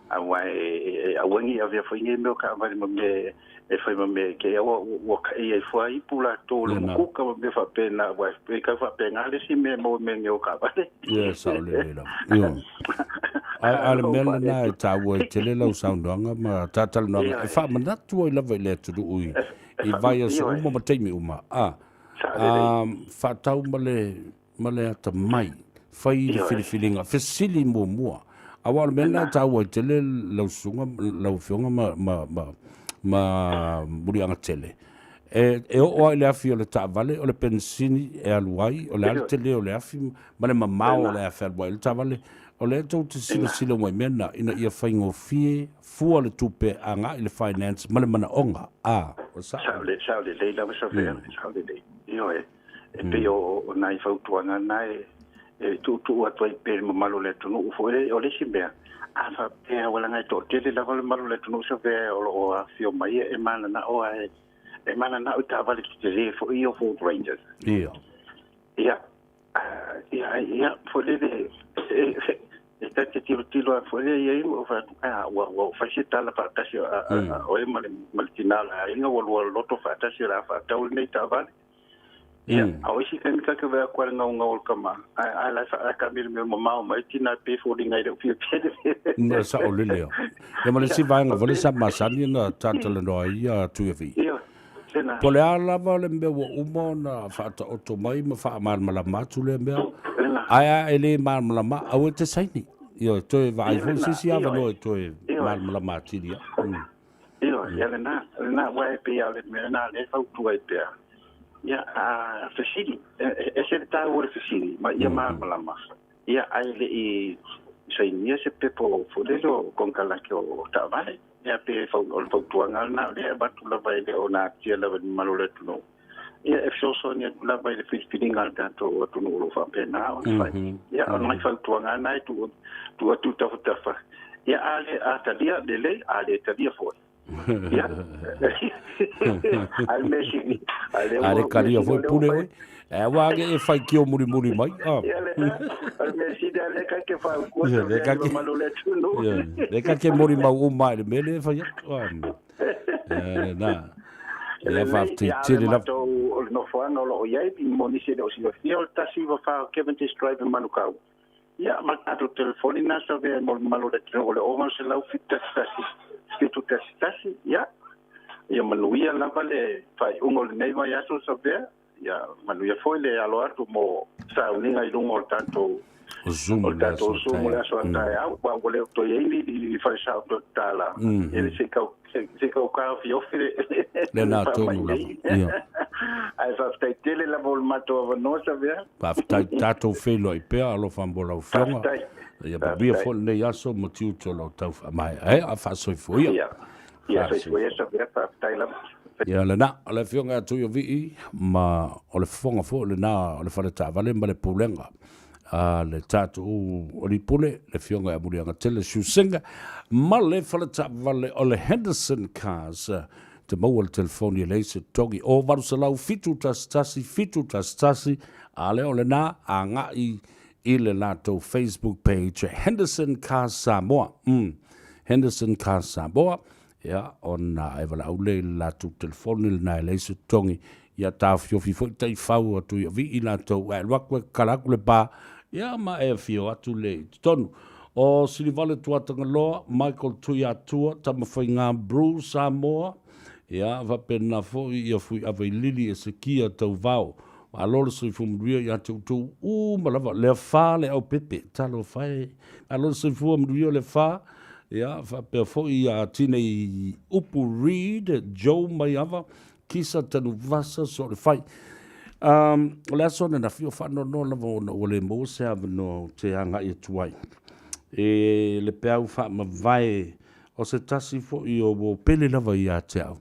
aua e aua ne i avea foi nei mea o taavale ma mea e fai ma mea e aua ua taʻi ai fuaipu latou o le mukuka ma mea faapena aua e tau faapena le isi mea e maua mai mea o taavale. Ia sao lelei lava. Ioe. Ae a o le mea lena e taua ai tele lau saunoaga ma talatalanoaga e faamanatu ai lava i le atunuu i i vaiaso uma ma taimi uma a faatau ma le ma le atamai, fai le filifiliga, fesili muamua. Aua o le mea lena e taua ai tele lau susuga, lau Afioga ma, ma, ma, ma Muliagatele, e, e oo lava i le afi o le taavale, o le penisini e alu ai, o le a le tele o le afi ma le mamao o le a fealuai ai le taavale. O lea tou te silasila uma i mea na, ina ia faigofie fua le tupe agai i le finance ma le manaoga. A, ua sao. Sao, le, sao lelei lava Savea, sao lelei. Ioe, e pei o, o nai fautuaga na e, e tuutuu atu ai pea i le mamalu o le atunuu foi lea. O le isi mea, a faapea ua leaga e toatele lava le mamalu o le atunuu Savea o lo o afifio mai e mananao lava e, e mananao i taavale tetele foi ia o Ford Rangers. Ia. Ia, ia, ia, foi lele, e ta te tilotilo lava foi lea i ai ma ou fai atu, a, ua, ua fai se tala faatasi a, a, a oe ma le, ma le tinā o le aiga, ua lua loto faatasi o le a faatau lenei taavale. Ia, a o isi taimi ta te vaai atu lava i le gaugau o le tama, ae, ae la e faakamelomelo mamao mai tinā e pei e foliga e le o fiafia le mea. Na saolele lava. Ia ma le isi vaega foi lea sa masani ona talatalanoa ai ia Tuiavii. Ia, lena. Po o le a lava le mea ua uma ona faataoto mai ma faamalamalama atu lea mea, Lena. ae a e le malamalama, aua e te saini. Ioe, toe vaai Ia, foi lena. se isi Ioe. avanoa e toe Ioe. malamalama atili ai. Ioe, ia lena, lena, aua e pei lava o le mea lena o lea e fautua ai pea. Ia, a fesili, e ese le taua o le fesili ma ia malamalama, ia, ae le i sainia se pepa foi lele o konekarate o taavale. Ia, pe o le fautuaga lena o lea e avatu lava e le o natia lava i le mamalu o le atunuu. Ia, e fesoasoani atu lava i le filifiliga a le tatou atunuu o lo o faapena ona fai. Ia, o nai fautuaga lena e tuu atu i tafatafa. Ia, a le, a talia, lelei, a le talia foi. Ia, a le mea sili, a le A le ua, mea talia sili foi o lea ua pule fai. oe. E aua ake e faitio mulimuli mai. Ah. Ia, lena, o le mea sili a lea ka ke fautua Ia, sa lea mea ka i le ke, mamalu o le atunuu. ia, lea ka ke molimau uma i le mea lea e fai atu. Ah. Ia, lena. E Ia, lelei, faafetai ia, a o le tele lava. matou, o le nofoaga o lo o i ai, mo nisi e le o silafia, o le 194 Cavendish Drive i Manukau. Ia, ma le tatou telefoni lena sa avea mo le mamalu o le atunuu, o le 671 711. Ia, ia manuia lava le faaiuga o lenei vaiaso sa avea. Ia, manuia foi le alo atu mo sauniga i luga o le tatou Zoom o le le aso tatou Zoom o le taeao. aso a taeao. Aua ua le o toe i ai ni falesao toe tatala. Ia, se i tau se i tau taofiofi le Lena faamai tonu lava. nei. Ia. Ae faafetai tele lava o le matou avanoa Savea. Faafetai tatou feiloai pea alofa mo lau afioga. Faafetai. Ia manuia Faafetai. foi lenei aso ma tiute o lau tau faamaea. E, a faasoifua ia. Ia. Ia soifua Faasoifua. ia Savea, faafetai lava. Ia lena, o le afioga ia Tuiavii ma o le fofoga foi lena o le fale taavale ma le pulega a le tatou alii pule, le afioga ia Muliagatele Siusinga ma le fale taavale o le Henderson Cars. Te maua le telefoni e leai se totogi o 800 711 711, a lea o lena agai i le latou Facebook page Henderson Cars Samoa. Henderson Cars Samoa. Ia, ona e valaau lea i le latou telefoni lena e leai se totogi, ia taofiofi foi taifau atu i Avii latou, ae alu atu e tatala atu le pa, ia ma e afio atu lea i totonu. O Silivale Tuatagaloa, Michael Tuiatua, Tamafaiga Bruce Samoa, ia, faapena foi ia Fuiavailili Esekia Tauvao. Malo le soifua manuia ia te outou uma lava, le afa le aupepe, talofa e. Malo le soifua manuia le afa, ia, faapea foi ia Tinei Upu Reid, Joe Maiava, Kisa Tanuvasa Soolefai. Um, o le aso ananafi o faanoanoa lava ona ua le maua se avanoa ou te agai atu ai. E le peau faamavae o se tasi foi o ua pele lava ia te au.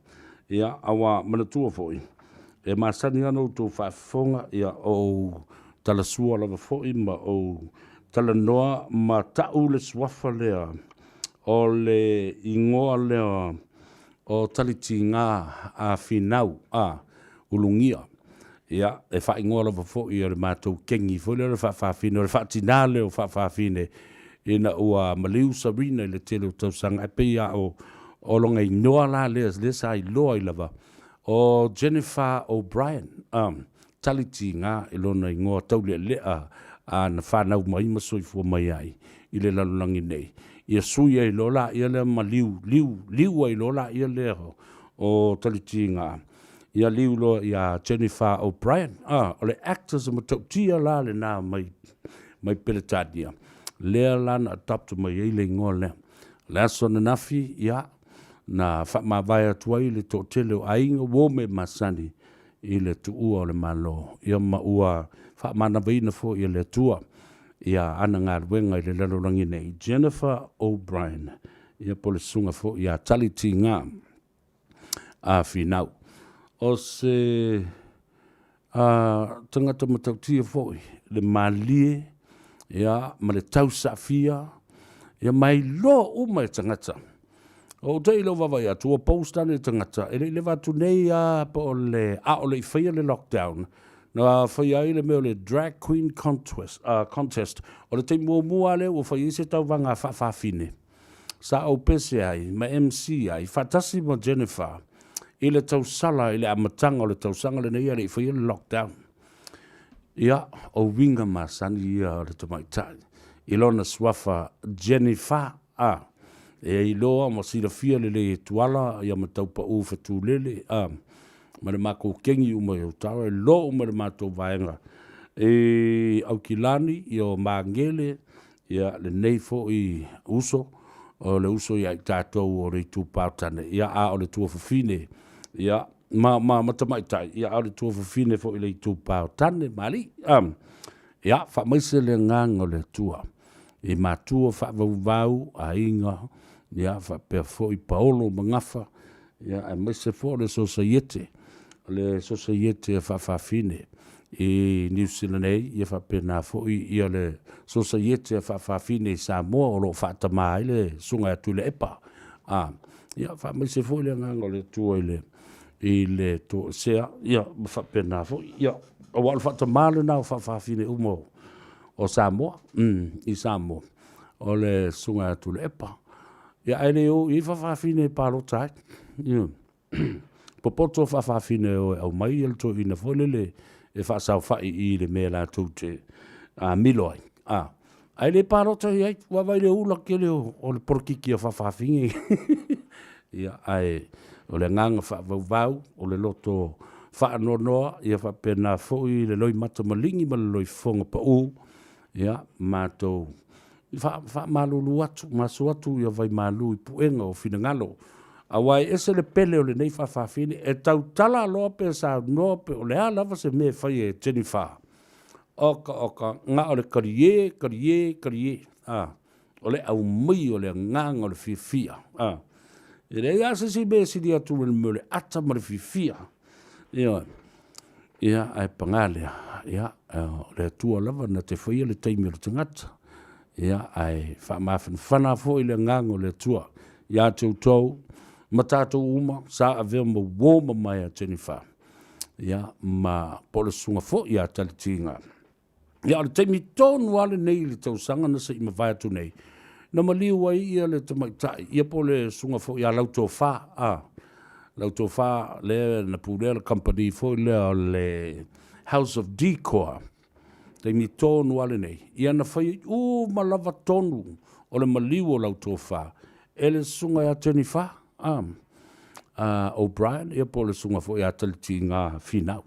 Ia, aua manatua foi, E masani lava ona outou faafofoga, ia, o ou talasua lava foi ma ou talanoa ma ta'u le suafa lea o le igoa lea o Talitiga a Finau a Ulugia. Ia, e faaigoa lava foi e le matou kengi foi lea o le faafaafine, o le faatinā lea o faafaafine ina ua maliu Sarina i le tele o tausaga, ae pei lava o lona igoa la lea, lea sa iloa ai lava O Jennifer O'Brien, tali tiga i lona igoa taulealea a na fanau mai ma soifua mai ai i le lalolagi nei, ia sui ai loa laia lea ma liu, liu, liu ai loa laia lea o tali tiga, ia liu loa ia Jennifer O'Brien. O le actors matautia la lena mai, mai Peretania. Lea la na adopt mai ai le igoa lea. O le aso ananafi, ia, na faamavae atu ai le toatele o aiga uo ma e masani i le tuua o le Malo, ia ma ua faamanavaina foi e le Atua ia ana galuega i le lalolagi nei. Jennifer O'Brien, ia po o le susuga foi ia Tali Tiga a Finau. O se a, tagata matautia foi le malie ia, ma le tausaafia ia, ma e iloa uma e tagata. Ua ou te'i i lou vaavaai atu ua post ane le tagata e le i leva atu nei lava po o le a o le i faia le lockdown, na faia ai le mea o le Drag Queen Contest, contest. O le taimi muamua lava lea ua fai ai se tauvaga faafafine. Sa ou pese ai ma MC ai faatasi ma Jennifer i le tausala i le amataga o le tausaga lenei a le i faia le lockdown. Ia, o uiga masani ia o le tamaitai i lona suafa Jennifer a e iloa ma silafia lelei e Tuala ia ma Taupau Fetulele a ma le matou kengi uma i Otawa, e iloa uma e le matou vaega i Aukilani, ia o Magele, ia lenei foi uso, o le uso ia i tatou o le itupa o tane, ia a o le tuafafine, ia ma, ma, ma tamaitai, ia a o le tuafafine foi i le itupa o tane ma alii. Ia, faamaise le agaga o le Atua i matua faavauvau, aiga, ia faapea foi paolo ma gafa, ia aemaise foi o le sosaiete, o le sosaiete a faafafine i Niu Sila nei, ia faapena foi ia le sosaiete a faafafine i Samoa o lo o faatama ai le Susuga ia Tuilaepa. A, ia faamaise foi le agaga o le Atua i le i le toesea, ia ma faapena foi. Ia, aua o le faatamā lena o faafafine uma o Samoa, i Samoa, o le Susuga ia Tuilaepa. Ia ae le o i ai faafafine e palota ai. Ia. Popoto faafafine e o e aumai le toeaina foi lele e faasaofai i le mea latou te milo ai. A, ae le palota i ai, ua vaai i le ula tele o le polokiki a faafafine. Ia, ae o le agaga faavauvau, o le loto faanoanoa, ia faapena foi le loimata maligi ma le loifofoga pau, ia, matou faamalulu atu, masu atu ia vaimalu i puega o finagalo, aua e ese le pele o lenei faafafine, e tautala loa pe saunoa pe o le a lava se mea e fai e Jennifer. Oka oka, na o le kalie, kalie, kalie, a, o le aumai o le agaga o le fiafia, a. E leai lava se isi mea e sili atu i le mea o le ata ma le fiafia. Ioe. Ia, ae paga lea, ia, o le Atua lava na te faia le taimi o le tagata. Ia, ae faamafanafana foi le agaga o le Atua ia te outou ma tatou uma sa avea ma uo mamae a Jennifer. Ia, ma po o le susuga foi ia Talitiga. Ia, o le taimi tonu lava lenei i le tausaga na se i mavae atu nei, na maliu ai ia le tamaitai, ia po o le susuga foi ia Lautofa, a, Lautofa lea na pulea le kamupani foi lea o le House of Decor, taimi tonu lava lenei, ia na fai uma lava tonu o le maliu o Lautofa e le susuga ia Jennifer a, a O'Brien, ia po o le susuga foi ia Talitiga Finau.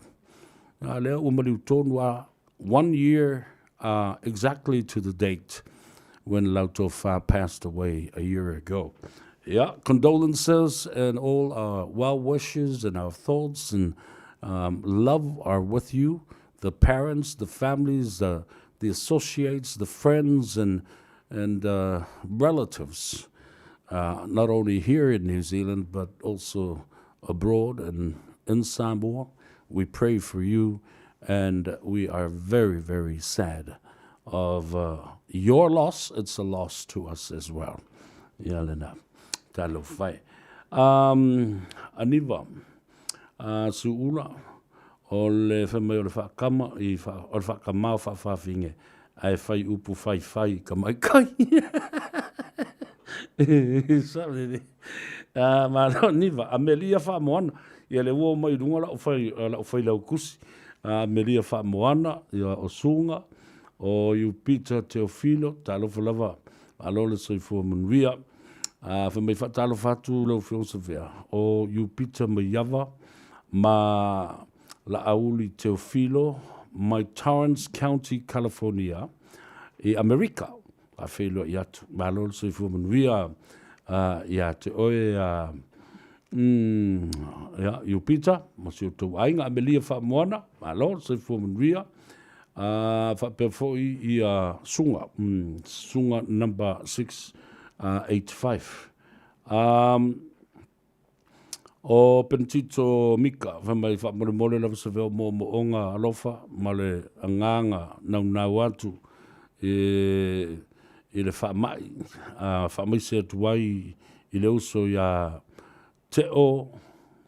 A lea ua maliu tonu lava, one year exactly to the date when Lautofa passed away a year ago. Yeah, condolences and all our well wishes and our thoughts and love are with you, the parents, the families, the, the associates, the friends and, and relatives, not only here in New Zealand but also abroad and in Samoa. We pray for you and we are very, very sad of your loss. It's a loss to us as well. Ia lena. Talofa e. Aniva, Suula, o le fai mai o le faakama i fa, o le faakamā o faafafine ae fai upu faifai i ka maikai. Sao lelei. Malo Aniva. Amelia Faamoana, ia le ua omai i luga lau fai, lau failaukusi. Amelia Faamoana, ia o Suga, o Iupita Teofilo, talofa lava, malo le soifua manuia. Fai mai faatalofa atu lau Afioga Savea, o Iupita Maiava ma Laauli Teofilo mai Torrance County, California i Amerika. Faafeiloai atu. Malo le soifua manuia ia te oe ia, Iupita ma si outou aiga Amelia Faamoana, malo le soifua manuia. Faapea foi ia Suga, Suga number 685. O Penitito Mika, fai mai faamolemole lava se veo moomooga alofa ma le agaga naunau atu i le faamai, faamaise atu ai i le uso ia Teo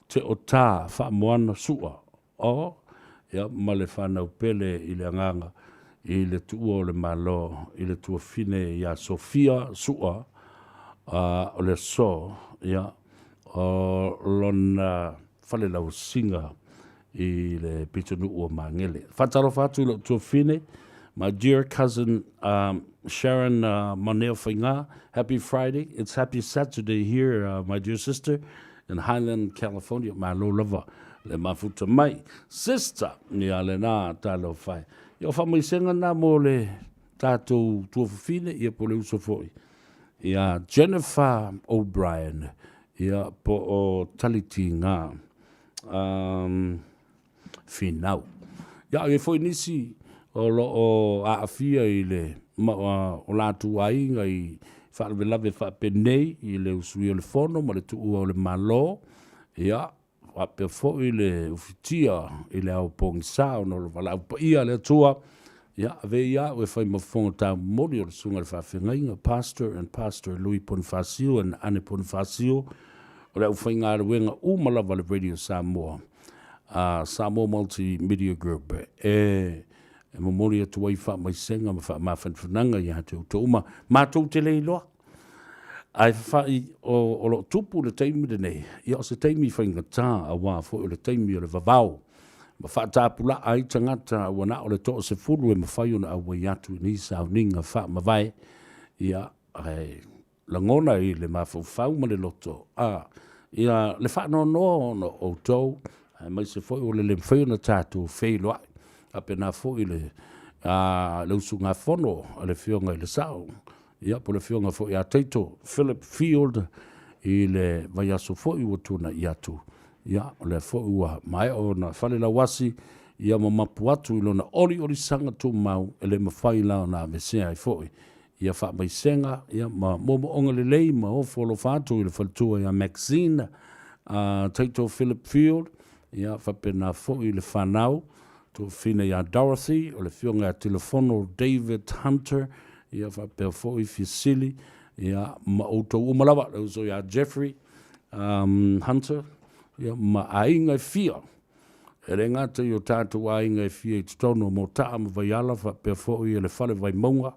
Teo Ta Faamoana Sua o ia ma le fanau pele i le agaga i le tuua o le Malo i le tuafine ia Sofia Sua o le aso ia o lona falelauasiga i le pitonuu o Magele. Faatalofa atu i lou tuafine, my dear cousin Sharon Maneo Fainga, happy Friday, it's happy Saturday here my dear sister in Highland, California. Malo lava le mafuta mai. Sister, ia lena talofa e. Ia o faamaisega na mo le tatou tuafafine, ia po le uso foi. Ia Jennifer O'Brien, ia po o Talitiga Finau. Ia, e i ai foi nisi o lo o aafia i le o latou aiga i faalavelave faapenei i le usuia o le fono ma le tuua o le Malo, ia, faapea foi le ufitia i le ao pogisa ona o le valaau paia a le Atua. Ia, ave ia au e fai ma fofoga taumoli o le susuga i le faafeagaiga, Pastor and Pastor Louis Ponifasio and Anne Ponifasio, o le aufaigaluega uma lava a le Radio Samoa, Samoa Multimedia Group, e momoli atu ai faamaisega ma faamafanafanaga ia te outou uma. Matou te le iloa, ae fafa'i o lo o tupu le taimi lenei, ia o se taimi faigata aua foi o le taimi o le vavao ma faatapulaa ai tagata ua na o le toasefulu e mafai ona auai atu i nei sauniga faamavae, ia, ae lagona i le mafaufau ma le loto, a, ia le faanoanoa ona o outou, aemaise foi ua le le mafai ona tatou feiloai. Faapena foi le, a, le usugafono a le Afioga i le Sao, ia, po o le Afioga foi ia Taito Philip Field i le vaiaso foi ua tuanai atu. Ia, o lea foi ua maea ona falelauasi, ia ma mapu atu i lona oliolisaga tumau e le mafai la ona aveesea ai foi ia faamaisega ia ma moomooga lelei ma ofo alofa atu i le faletua ia Maxine Taito Philip Field, ia faapena foi le fanau tuafafine ia Dorothy, o le afioga ia Tilafono David Hunter, ia faapea foi Fiasili, ia ma outou uma lava, le uso ia Jeffrey Hunter, ia ma aiga e fia. E le gata i o tatou aiga e fia i totonu o Motaa ma Vaiala faapea foi le Fale Vaimauga,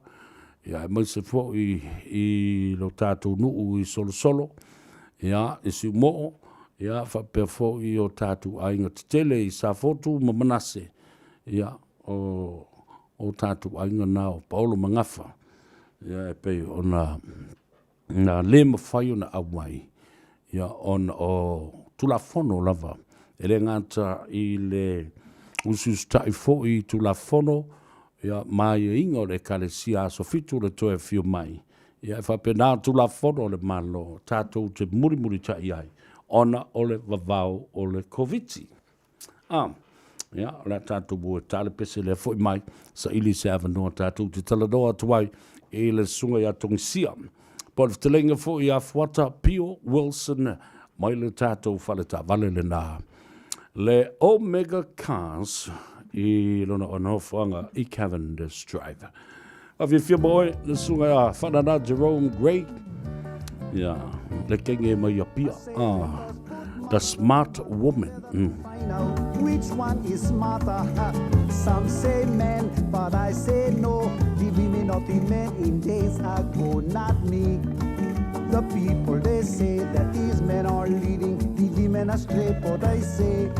ia aemaise foi i lo tatou nuu i Solosolo, ia, i Siumoo, ia faapea foi i o tatou aiga tetele i Safotu ma Manase, ia, o o tatou aiga na o Paolo ma Gafa, ia e pei ona na le mafai ona auai ia ona o Tulafono lava, e le gata i le usiusitai foi i Tulafono ia ma aiaiga o le Ekalesia Aso Fitu le toe afio mai, ia e faapena Tulafono a le Malo tatou te mulimulitai ai ona o le vavao o le Koviti. A, ia, o le a tatou o e ta le pese lea foi mai, saili se avanoa tatou te talanoa atu ai i le susuga ia Togisia. Po o le fetalaiga foi ia Fuata Pio Wilson mai le tatou faletaavale lena. Le Omega Cars i lona onofoaga i Cavendish Drive. Fafiafia ma oe le susuga ia Whanana Jerome Gray. Ia, le kenge mai Apia. Ah, the smart woman. Which one is smarter? Some say men, but I say no. The women of the men in days ago, not me. The people they say that these men are leading the women astray, but I say,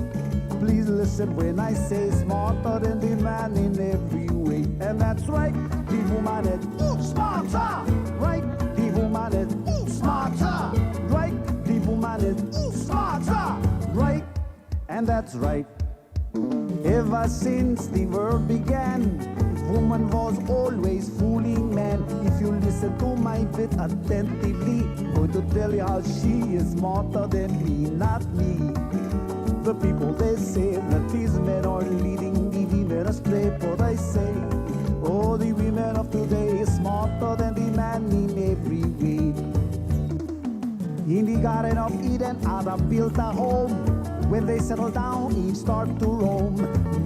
please listen when I say smarter than the man in every way. And that's right, the woman is smarter. Right, the woman is smarter. Right, the woman is smarter. Right, and that's right. Ever since the world began, woman was always fooling man. If you listen to my bit attentively, going to tell you how she is smarter than me, not me. The people they say that these men are leading the women astray, but I say, oh, the women of today is smarter than the man in every way. In the Garden of Eden, Adam built a home. When they settled down, Eve started to roam.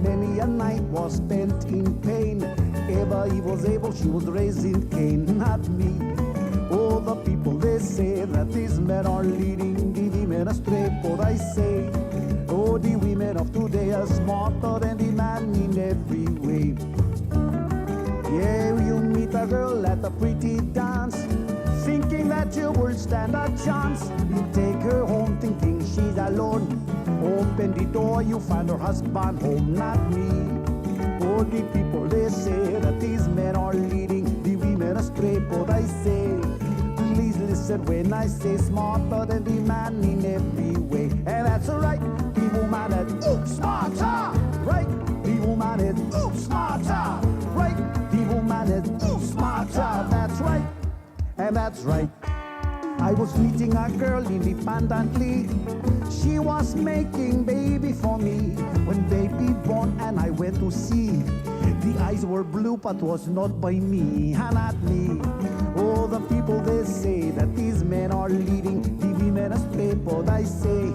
Many a night was spent in pain. Ever he was able, she was raising Cain, not me. Oh, the people they say that these men are leading the women astray, but I say, oh, the women of today are smarter than the man in every way. Yeah, you meet a girl at a pretty dance, thinking that you will stand a chance. You take her home thinking she's alone. Open the door, you find her husband home, not me. Oh, the people they say that these men are leading the women astray, but I say, please listen when I say smarter than the man in every way. And that's right, the woman is oops smarter, right? The woman is oops smarter, right? The woman is oops smarter, that's right, and that's right. I was meeting a girl independently. She was making baby for me. When baby born and I went to see, the eyes were blue but was not by me, and not me. Oh, the people they say that these men are leading the women astray, but I say,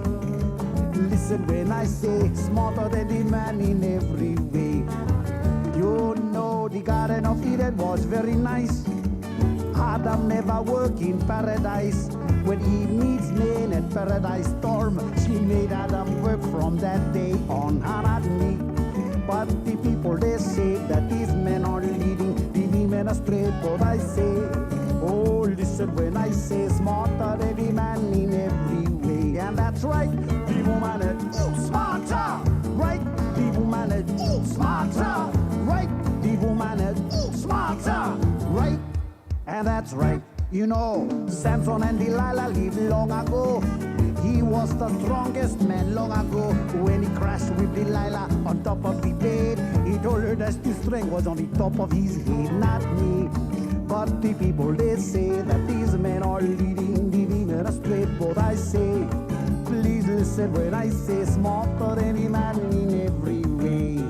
listen when I say, smarter than the man in every way. You know the Garden of Eden was very nice. Adam never worked in paradise. When Eve meets man at paradise storm, she made Adam work from that day on, not me. But the people they say that these men are leading the women astray, but I say, oh, listen when I say smarter than the man in every way. And that's right, the woman is ooh, smarter, right? The woman is ooh, smarter, right? The woman is ooh, smarter, right? And that's right. You know, Samson and Delilah lived long ago. He was the strongest man long ago. When he crashed with Delilah on top of the bed, he told her that the strength was on the top of his head, not me. But the people, they say that these men are leading the women astray. But I say, please listen when I say smarter than any man in every way.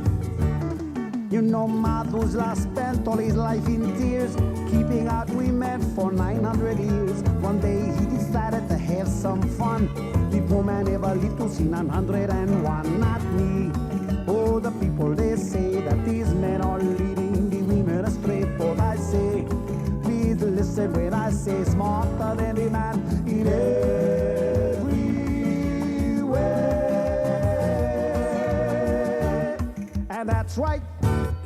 You know, Methuselah spent all his life in tears, keeping out women for 900 years. One day he decided to have some fun. The poor man never lived to see 901, not me. Oh, the people, they say that these men are leading the women astray. But I say, please listen when I say smarter than the man in every way. And that's right.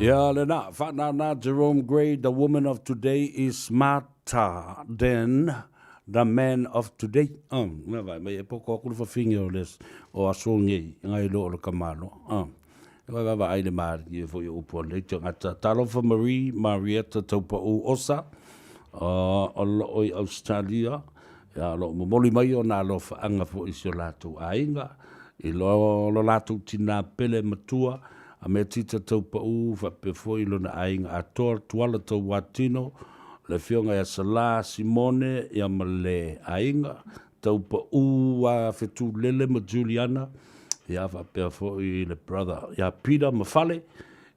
Ia lena, faanana Jerome Gray, the woman of today is smarter than the man of today. Mea vai, mai e poko aku le whawhingi o les, o aso ngei, ngai lo o le kamalo. E vai vai ai le maari e fo i upu o le tangata. Talofa Marie, Marietta Taupa'u Osa, o lo o i Australia, ia lo momoli mai o nā alofa anga fo i si o lātou aiga, i lo, lo lātou tina pele matua, a mea tita Taupa'u, whape foi lona aiga atoa, Tuala Tauatino, le fionga ia Sala Simone, ia ma le aiga, Taupa'u a Fetulele ma Juliana, ia whapea foi le brother, ia Peter Mafale,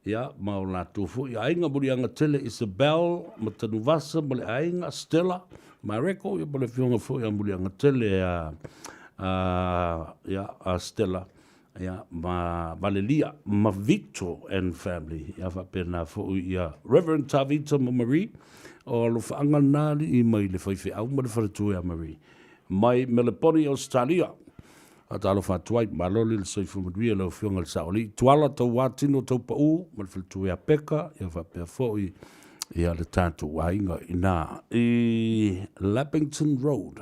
ia ma o lātou foi aiga mulianga tele Isabel, ma Tanuvasa ma le aiga, Stella, Mareko, ia ma le fionga foi a mulianga tele a, ia, a Stella, ia ma Valelia ma Victor and family, ia whapena foi ia Reverend Tavita ma Marie, o alofaanga nali i mai le whaiwhe au ma le wharetu ia Marie. Mai Meleponi, Australia. A talo whatuai, maloli le soifua manuia lau afioga le Saoli. Tuala Tauatino Taupa'u ma le faletua ia Peka, ia faapea foi ia le tatou aiga ina i Lappington Road.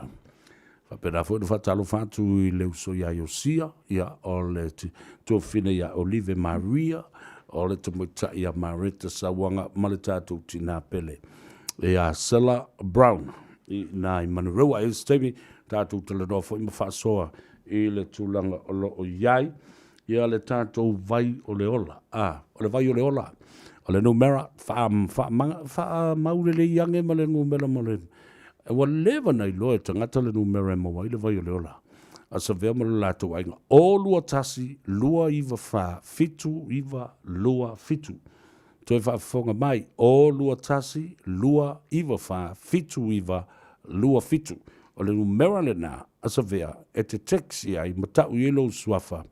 Faapena foi le faatalofa atu i le uso ia Iosia, ia o le tuafine ia Olive Maria, o le tamaitai ia Mareta Sauaga ma le tatou tinā pele ia Sela Brown i nā i Manurewa. E se taimi tatou talanoa foi ma faasoa i le tulaga o loo i ai ia le tatou vai o le ola. A, o le vai o le ola. O le numera, faamau lelei ane ma le numera ma le... Ua leva ona iloa e tagata le numera e maua ai le vai o le ola a Savea ma lo latou aiga. 0 2 1 2 9 4 7 9 2 7. Toe faafofoga mai, 0 2 1 2 9 4 7 9 2 7. O le numera lena a Savea e te text i ai ma tau i ai lou suafa,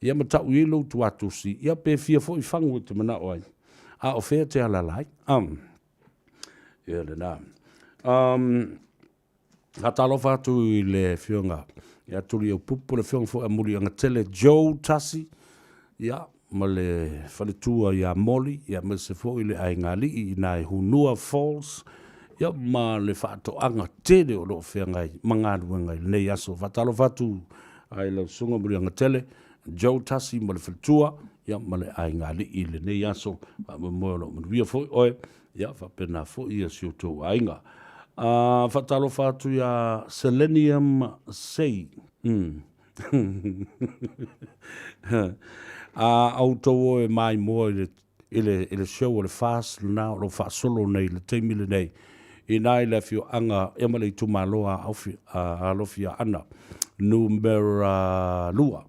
ia ma tau i ai lou tuatusi, ia pe fia foi fagu e te manao ai, a o fea e te alaala ai. Um, ia lena. Um, faatalofa atu i le Afioga ia Tuliaupupu, le Afioga foi a Muliagatele Joe Tasi, ia, ma le faletua ia Moli, ia aemaise foi le aiga alii i ina i Hunua Falls, ia ma le faatoaga tele o lo o feagai ma galuega i lenei aso. Faatalofa atu i lau Susuga Muliagatele Joe Tasi ma le faletua, ia ma le aiga alii i lenei aso. Faamoemoe o lo o manuia foi oe, ia faapena foi ia si o outou aiga. Faatalofa atu ia Selenium Sei. A outou o e maimoa i le, i le, i le show o le FAST lena o lo o faasolo nei i le taimi lenei, ina i le afioaga ia ma le itumalo a Ofi, a Alofi Aana numera 2.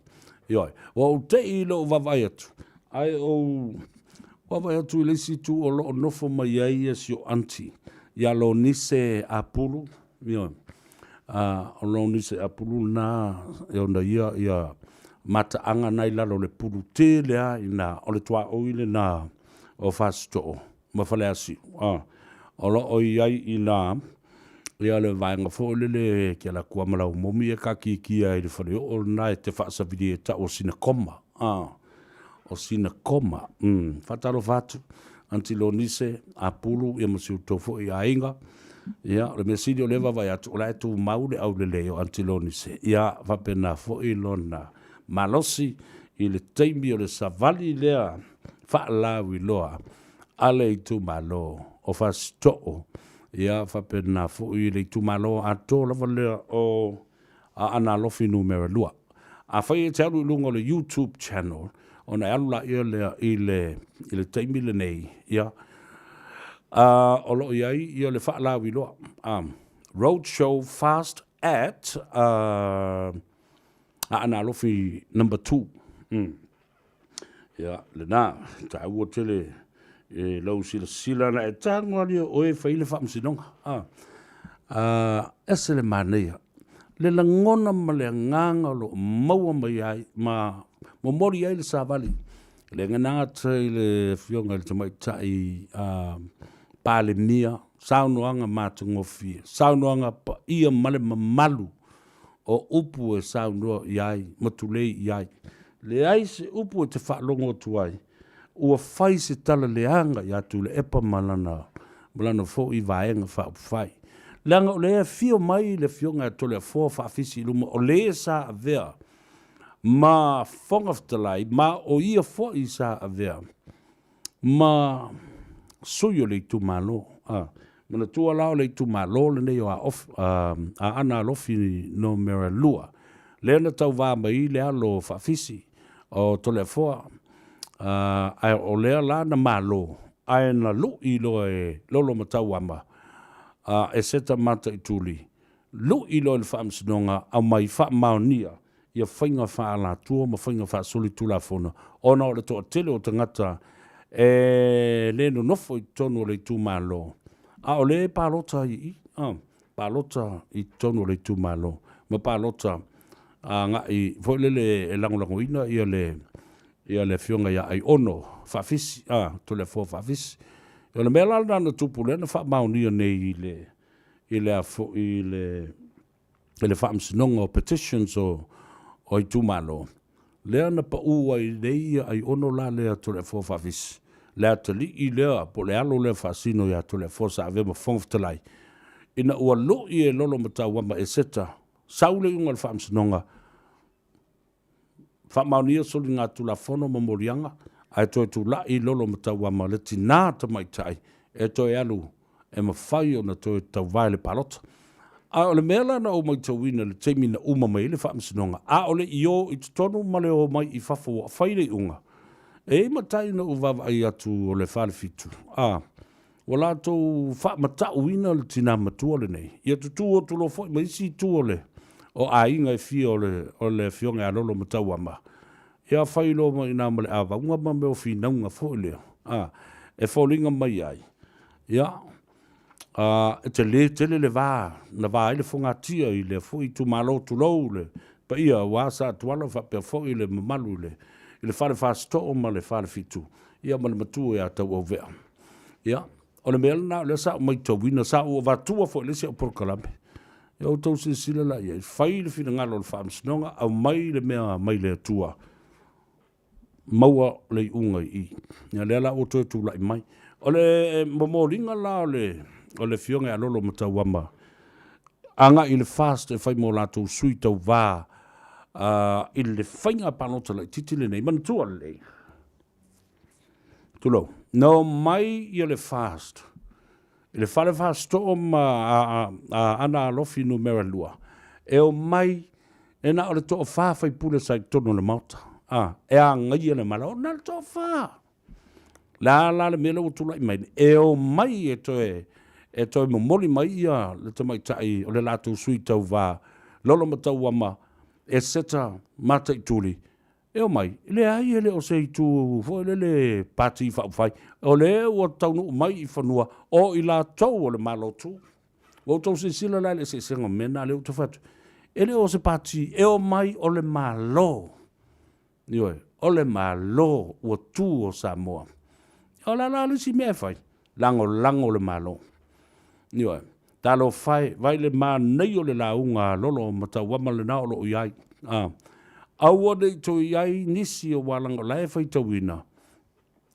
Ioe, ua ou tei i lou vaavaai atu, ae ou vaavaai atu i le isi itu o lo o nofo mai ai ia si o aunty, ia Lonise Apulu, ioe. A o Lonise Apulu lena e ona ia ia mataaga na i lalo o le pulu tele lava i ina, o le tuaoi lena o Fasitoo ma Faleasiu. A, o lo o i ai i ina ia le vaega foi lele e te alu atu lava ma lau momi e taatiatia i le faleoo lena e te faasavili e tau o sina koma. A, o sina koma. Faatalofa atu, Aunty Lonise, Apulu, ia ma si outou foi aiga. Ia, o le mea sili o lea e vaavaai atu, o la e tumau le aulelei o Aunty Lonise. Ia, faapena foi lona malosi i le taimi o le savali lea faalauiloa a le itumalo o Fasitoo. Ia, faapena foi le itumalo atoa lava lea o Aana Alofi Numera 2. Afai e te alu i luga o le YouTube channel, ona e alu laia lea i le, i le taimi lenei, ia, o lo o i ai ia le faalauiloa, Road Show Fast at Aana Alofi Number 2. Ia, lena, taua tele e lau silasila na e tago ali o oe fai le faamasinoga. A, a, ese le manaia. Le lagona ma le agaga o lo o maua mai ai ma momoli ai le savali. Le gata i le afioga i le tamaitai Palemia, saunoaga matagofie, saunoaga paia ma le mamalu o upu e saunoa i ai ma tulei i ai. Leai se upu e te faalogo atu ai, ua fai se tala leaga ia Tuilaepa ma lana, ma lana foi Vaega Faaupufai. Leaga o lea e afio mai le Afioga ia Toleafoa Faafisi i luma o le sa avea ma Fofoga Fetalai ma o ia foi sa avea ma sui o le itumalo. A, manatua la o le itumalo lenei o Aana Alofi Numera 2, lea na tauva mai le alo Faafisi o Toleafoa, ae o lea la na malo ae na lui loa e Lolomatauama e Seta Mataituli, lui loa i le Faamasinoga aumai faamaonia ia faiga faaalatua ma faiga faasolitulafono ona o le toatele o tagata e le nonofo i totonu o le itumalo, a o lea e palota ai i i, palota i totonu o le itumalo ma palota agai foi lele e lagolagoina ia le ia le afioga ia Aiono Faafisi, Toleafoa Faafisi. O le mea la lena na tupu lea na faamaonia nei i le i le a foi i le i le Faamasinoga o Petitions o itumalo, lea na pau ai nei ia Aiono la lea Toleafoa Faafisi, le atalii lea po o le alo lea faasino ia Toleafoa sa avea ma Fofoga Fetalai, ina ua lui e Lolomatauama Eseta, sau le iuga o le Faamasinoga, Faamaonia soligatulafono ma moliaga, ae toe tulai Lolomatauama le tinā tamaitai e toe alu e mafai ona toe tauva i le palota. A o le mea la na ou matauina i le taimi na uma mai ai le faamasinoga, a o le i o i totonu ma le o mai i fafo ua fai le iuga, E i ai matai na ou vaavaai atu o le Falefitu, a, ua latou faamatauina le tinā matua lenei, ia tutū atu loa foi ma isi itu o le o aiga e fia o le o le Afioga ia Lolomatauama, ia fai loa mai i ina ma le avauga ma mea o finauga foi lea, a, e foliga mai ai, ia, a, e tele tele le va na va ai le fogatia i lea foi itumalo, tulou le paia aua Satuala faapea foi le mamalu i le i le Fale Fasitoo ma le Falefitu, ia ma le matua ia Tauauvea. Ia, o le mea lena o lea sa ou maitauina, sa ou avatua foi i le isi au polokalame. Ia outou silasila la i ai, fai le finagalo o le Faamasinoga, aumai le mea mai le Atua, maua le iuga i i. Ia lea la ua toe tulai mai. O le momoliga la o le, o le Afioga ia Lolomatauama, agai i le FAST e fai mo latou sui tauva i le faiga palota laitiiti lenei, manatua lelei, tulou, na omai ia le FAST i le fale Fasitoo ma Aana Alofi numera 2, e omai e na o le toafa faipule sa i totonu o le Maota, a, e agaia le Malo, na o le toafa. Le a la le mea lea ua tulai mai nei? E omai e toe e toe momoli mai ia le tamaitai o le latou sui tauva Lolomatauama e Seta Mataituli e omai, leai e le o se itu foi lele Pati Faaupufai, o lea ua taunuu mai i fanua o i latou o le Malo tu. Ua outou silasila la i le eseesega o mea na lea ou te fai atu, e le o se Pati e omai o le Malo. Ioe, o le Malo ua tu o Samoa. O le a la le isi mea e fai? Lagolago le Malo. Ioe, talofa e, vaai le manaia o le lauga a Lolomatauama lena o lo o i ai. A, aua ne i toe i ai nisi o walaga o la e faitauina,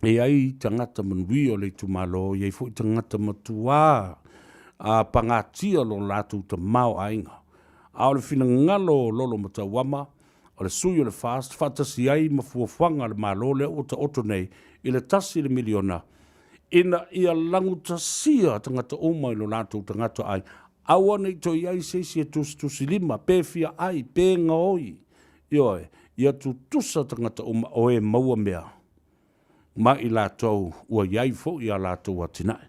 e i ai tagata manuia o le itumalo, e i ai foi tagata matuā a pagatia lo latou tamaoaiga. A o le finagalo o Lolomatauama, o le sui o le FAST faatasi ai ma fuafuaga a le Malo lea ua taoto nei i le $1 le miliona ina ia lagutasia tagata uma i lo latou tagata ai, aua ne i toe i ai se isi e tusitusilima, pe fia ai, pe gaoi, ioe, ia tutusa tagata uma o e maua mea ma i latou ua i ai foi a latou atinae.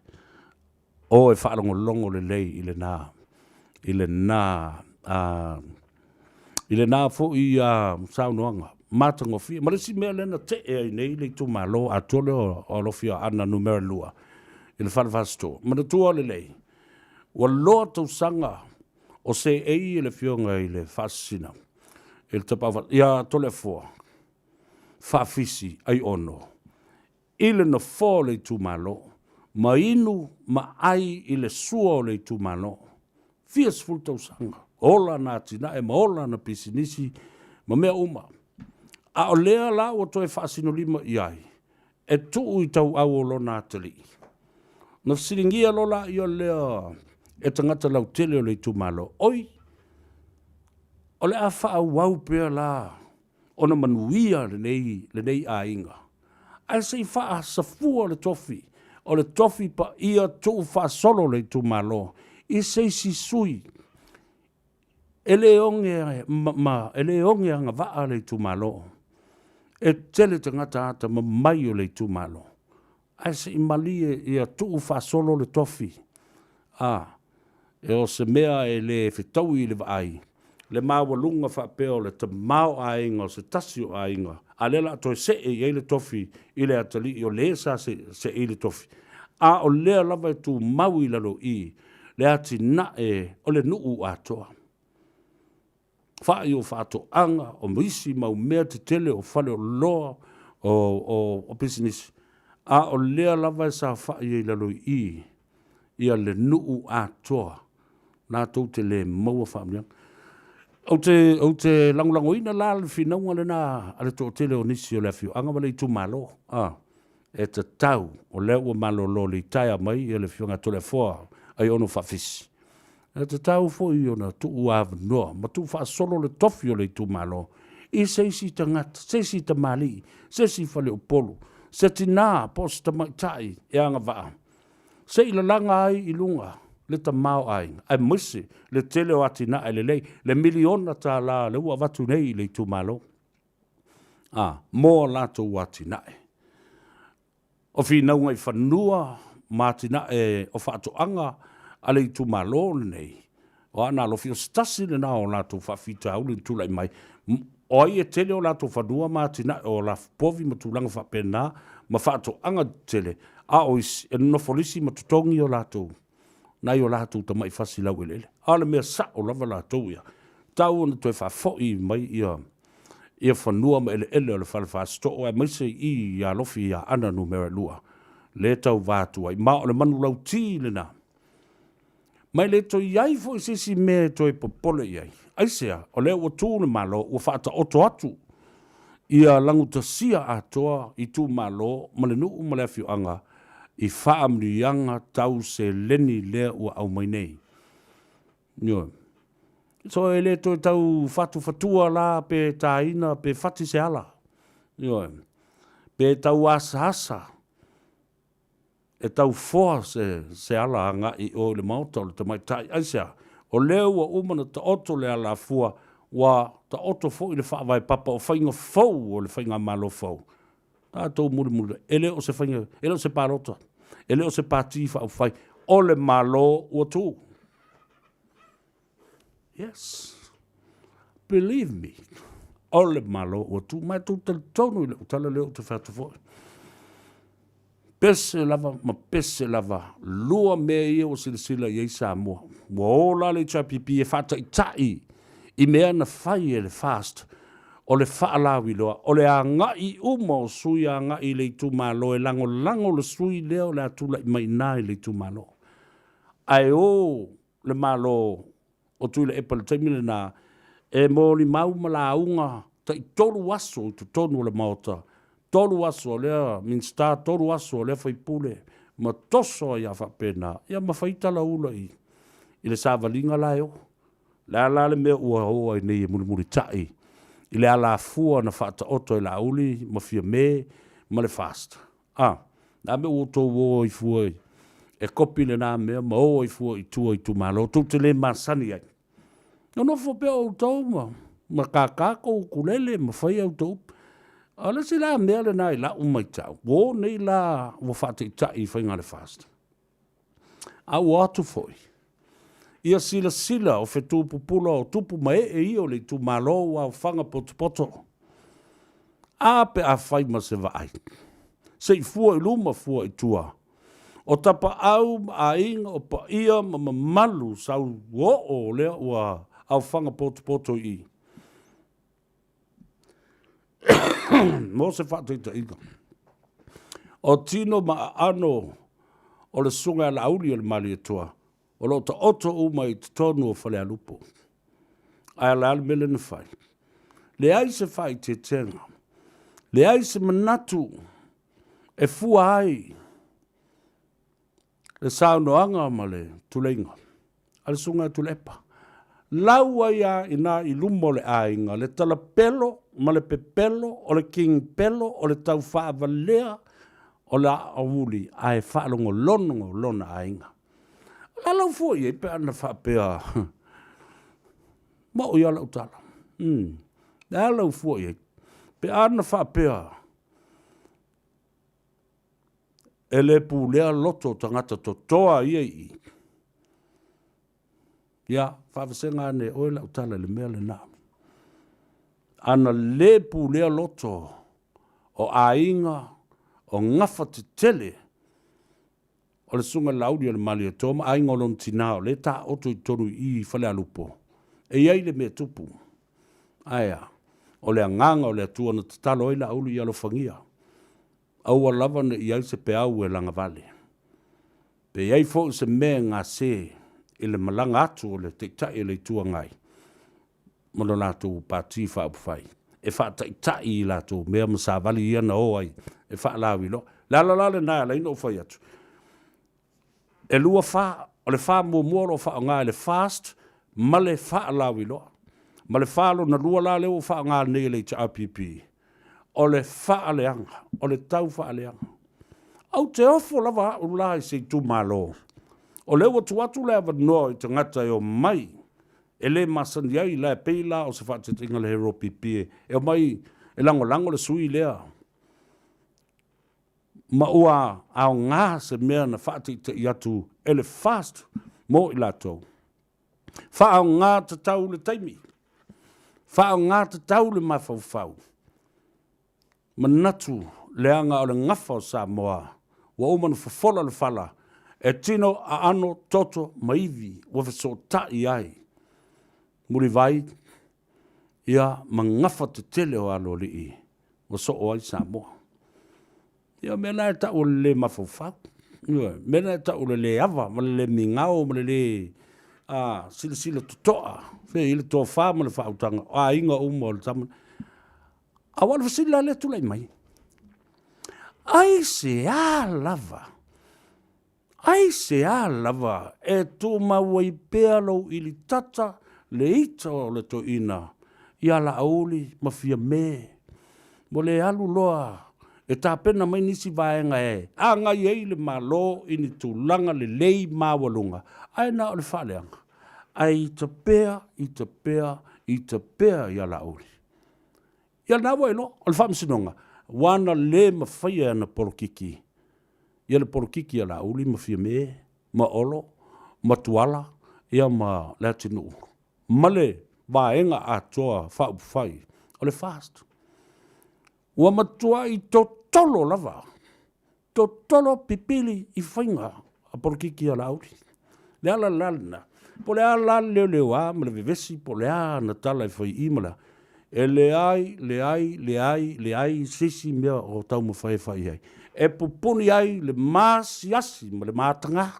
O e faalogologo lelei i lena, i lena, i lena foi saunoaga matagofie. Ma le isi mea lea na tee ai nei le itumalo atoa lea o Alofi Aana Numera 2 i le Fale Fasitoo. Manatua lelei, ua loa tausaga o seei e le Afioga i le Faasisina i le Tapaau ia Toleafoa Faafisi Aiono i le nofoa o le itumalo, ma inu ma ai i le sua o le itumalo. Fia sefulu tausaga, ola ana atinae ma ola ana pisinisi ma mea uma. A o lea la ua toe faasinolima i ai, e tuu i tauau o lona atalii. Na fesiligia loa laia lea e tagata lautele o le itumalo, Oi, o le a faaauau pea la ona manuia lenei, lenei aiga. Ae se i faasafua le tofi, o le tofi paia tuufaasolo le itumalo i se isi sui e le oge, ma, ma, e le oge agavaa le itumalo. E tele tagata atamamai o le itumalo. Ae se i malie ia tuufaasolo le tofi. A, e o se mea e le fetaui i le vaai, le maualuga faapea o le tamaoaiga o se tasi o aiga, a lea o le a toe see i ai le tofi i le atalii o le sa seei le tofi, a o lea lava e tumau i lalo i le atinae o le nuu atoa. Fai o faatoaga, o isi mau mea tetele o faleoloa, o pisinisi, a o lea lava e saofai ai i lalo i i ia le nuu atoa latou te le maua faamanuiaga. Ou te, ou te lagolagoina la le finauga lena a le toatele o nisi o le afioaga ma le itumalo, a, e tatau, o lea ua malolo litaea mai ia le Afioga ia Toleafoa Aiono Faafisi, e tatau foi ona tuu avanoa ma tuufaasolo le tofi o le itumalo i se isi tagata, se isi tamalii, se isi faleupolu, se tinā po o se tamaitai e agavaa se i lalaga ai i luga le tamaoaiga aemaise le tele o atinae lelei, le miliona tala lea ua avatu nei i le itumalo, a, mo a latou atinae. O finauga i fanua ma atinae o faatoaga a le itumalo lenei, o Aana Alofi, o se tasi lena o latou faafitauli na tulai mai, o ai e tele o latou fanua ma atinae o lafupovi ma tulaga faapena ma faatoaga tetele, a o isi e nonofo lisi ma totogi o latou nai o latou tamai fasi laueleele. A o le mea sao lava latou ia, tau ona toe faafoi mai ia ia fanua ma eleele o le Fale Fasitoo aemaise i i Alofi i Aana Numera 2 lea e tauva atu ai. Ma o le manulauti lena. Ma e le toe i ai foi se isi mea e toe popole i ai. Aisea? O lea ua tu le Malo, ua faataoto atu ia lagutasia atoa itumalo ma le nuu ma le afioaga i faamanuiaga tau seleni lea ua aumai nei. Ioe. So e le toe tau fatufatua la pe taina pe fati se ala. Ioe. Pe tau asaasa e tau foa se, se ala agai i o i le maota o le tamaitai. Aisea? O lea ua uma ona taoto le alafua, ua taoto foi le faavae papa o faiga fou o le faigamalo fou. Tatou mulimuli, e le o se faiga, e le o se palota, e le o se pati faaupufai, o le Malo ua tu. Yes. Believe me, o le Malo ua tu. Ma e tou talitonu i lau tala lea ou te fai atu foi. Pese lava ma pese lava, lua mea ia ua silasila i ai Samoa. Ua o la le HRPP e faataitai i mea na fai e le FAST, o le faalauiloa, o le agai uma o sui agai i le itumalo e lagolago le sui lea o le a tulai mai i ina i le itumalo. Ae o le Malo o Tuilaepa i le taimi lena e molimau ma lauga taitolu aso i totonu o le Maota, tolu aso o lea Minisita, tolu aso o lea faipule, ma toso ai lava faapena, ia ma fai talaula i i le savaliga la e o. Le a la le mea ua o ai nei e mulimulitai i le alafua na faataoto e Laauli ma Fiame ma le FAST? A, le a mea ua outou o ai fua e kopi lena mea ma o ai fua i tua i itumalo tou te le masani ai? Nonofo pea outou ma, ma kākā kou ukulele ma fai a outou upu. A o le isi la mea lena i lau matau, ua o nei la ua faataitai i faiga a le FAST. A ua o atu foi, ia silasila o fetu pupula o tupu ma ee ia o le itumalo ua aofaga potopoto. A pe a fai ma se vaai, se i fua i luma fua i tua, o tapaau ma aiga o paia ma mamalu sauoo lea ua aofaga potopoto i i. Mo se faataitaiga, o tino ma aano o le Susuga ia Laauli o le Malietoa, o lo o taoto uma i totonu o Falealupo. Ae o le a le mea lea na fai? Leai se faaeteetega, leai se manatu e fua ai le saunoaga ma le tuleiga a le Susuga ia Tuilaepa. Lau ai lava i ina i luma o le aiga le talapelo ma le pepelo o le king pelo o le taufaavalea o Laauli ae faalogologo lona aiga. O le a lau fua i ai pe ana faapea Mao ia lau tala. Le a lau fua i ai pe ana faapea E le pulea loto o tagata totoa ia i i. Ia, faavasega ane e oe lau tala i le mea lena. Ana le pulea loto o aiga o gafa tetele o le Susuga i le Laauli o le Malietoa ma aiga o lona tina o lea e taoto i totonu i i i Falealupo, e i ai le mea tupu. Ae a? O le agaga o le Atua na tatalo ai Laauli ia alofagia. Aua lava ne i i ai se peau e lagavale. Pe i ai foi se mea e gase i le malaga atu o le Taitai o le Itu Agai ma lo latou Pati Faaupufai e faataitai i latou mea ma savali ia na o ai e faalauiloa. O le ala la lena e ala ai ona ou fai atu, E lua fa, o le fa muamua o lo o faaaoga e le FAST ma le faalauiloa. Ma le fa lona lua la lea ua faaaoga nei e le HRPP, o le faaleaga, o le tau faaleaga. Ou te ofo lava au la i se itumalo, o lea ua tuu atu le avanoa i tagata e omai e le masani ai la e pei la o se faataitaiga le HRPP e omai e lagolago le sui lea. Ma ua aoga se mea na faataita'i atu e le FAST mo i latou. Faaaoga tatau le taimi, faaaoga tatau le mafaufau. Manatu leaga o le gafa o Samoa ua uma ona fofola le fala e tino, aano, toto ma ivi ua fesootai ai mulivai ia ma gafa tetele o aloalii ua soo ai Samoa. Ia o mea na e tau o le le mafaufau. Ioe, mea na e tau o le le ava ma le le migao ma le le silasila totoa i le tofa ma le faautaga o aiga uma o le tama. Aua o le fesili la lea e tulai mai, aisea lava, aisea lava e tumau ai pea lou ilitata le ita o le toeaina ia Laauli ma Fiame ua le alu loa e tapena mai nisi vaega e agai ai le Malo i ni tulaga lelei maualuga, ae na o le faaleaga, ae ita pea, ita pea, ita pea ia Laauli. Ia lena ua iloa, o le faamasinoga, ua na le mafaia e ana polokiki, ia le polokiki a Laauli ma Fiame ma Olo ma Tuala ia ma Leatinuu ma le vaega atoa faaupufai o le FAST. Ua matuai totolo lava, totolo pipili i faiga a polokiki a Laauli. Le ala la lena, po o le a la le leoleoa ma le vevesi po o le a ana tala e fai i ma le a, e leai, leai, leai, leai se isi mea o taumafai e fai i ai, e pupuni ai le maasiasi ma le mataga.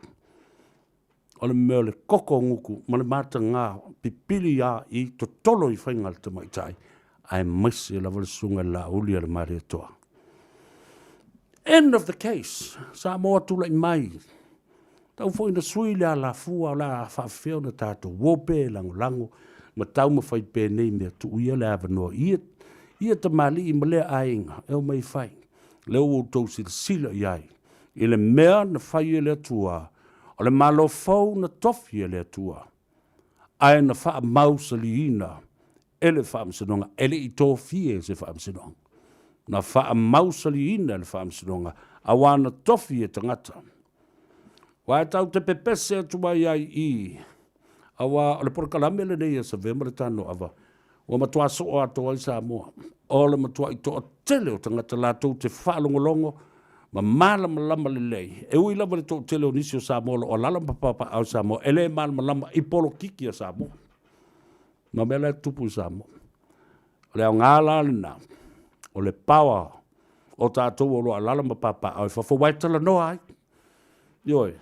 O le mea o le koko gutu ma le mataga pipili a i totolo i faiga a le tamaitai, aemaise lava le susuga i le Laauli a le Malietoa. End of the case. Samoa tulai mai. Tau foi na sui le alafua o le a faafefea ona tatou o pea e lagolago ma taumafai pea nei mea, tuu ia le avanoa i ia, ia tamalii ma lea aiga e omai e fai. Lea ua outou silasila i ai i le mea na fai e le Atua, o le Malo fou na tofi e le Atua, ae na faamausaliina e le Faamasinoga, e le i tofia e se Faamasinoga. Na faamausaliina e le Faamasinoga, auā na tofi e tagata. Aua e tatou te pepese atu ai ai i i, auā o le polokalame lenei a Savea ma le Tanoava, ua matua soo atoa ai Samoa. O le matua'i toatele o tagata latou te faalogologo ma malamalama lelei, e ui lava i le toatele o nisi o Samoa o lo o alaala ma papaaao i Samoa, e le malamalama i polokiki a Samoa ma mea la e tutupu i Samoa. O le aoga la lena o le power o tatou o lo o alaala ma papaaao i fafo, aua e talanoa ai. Ioe.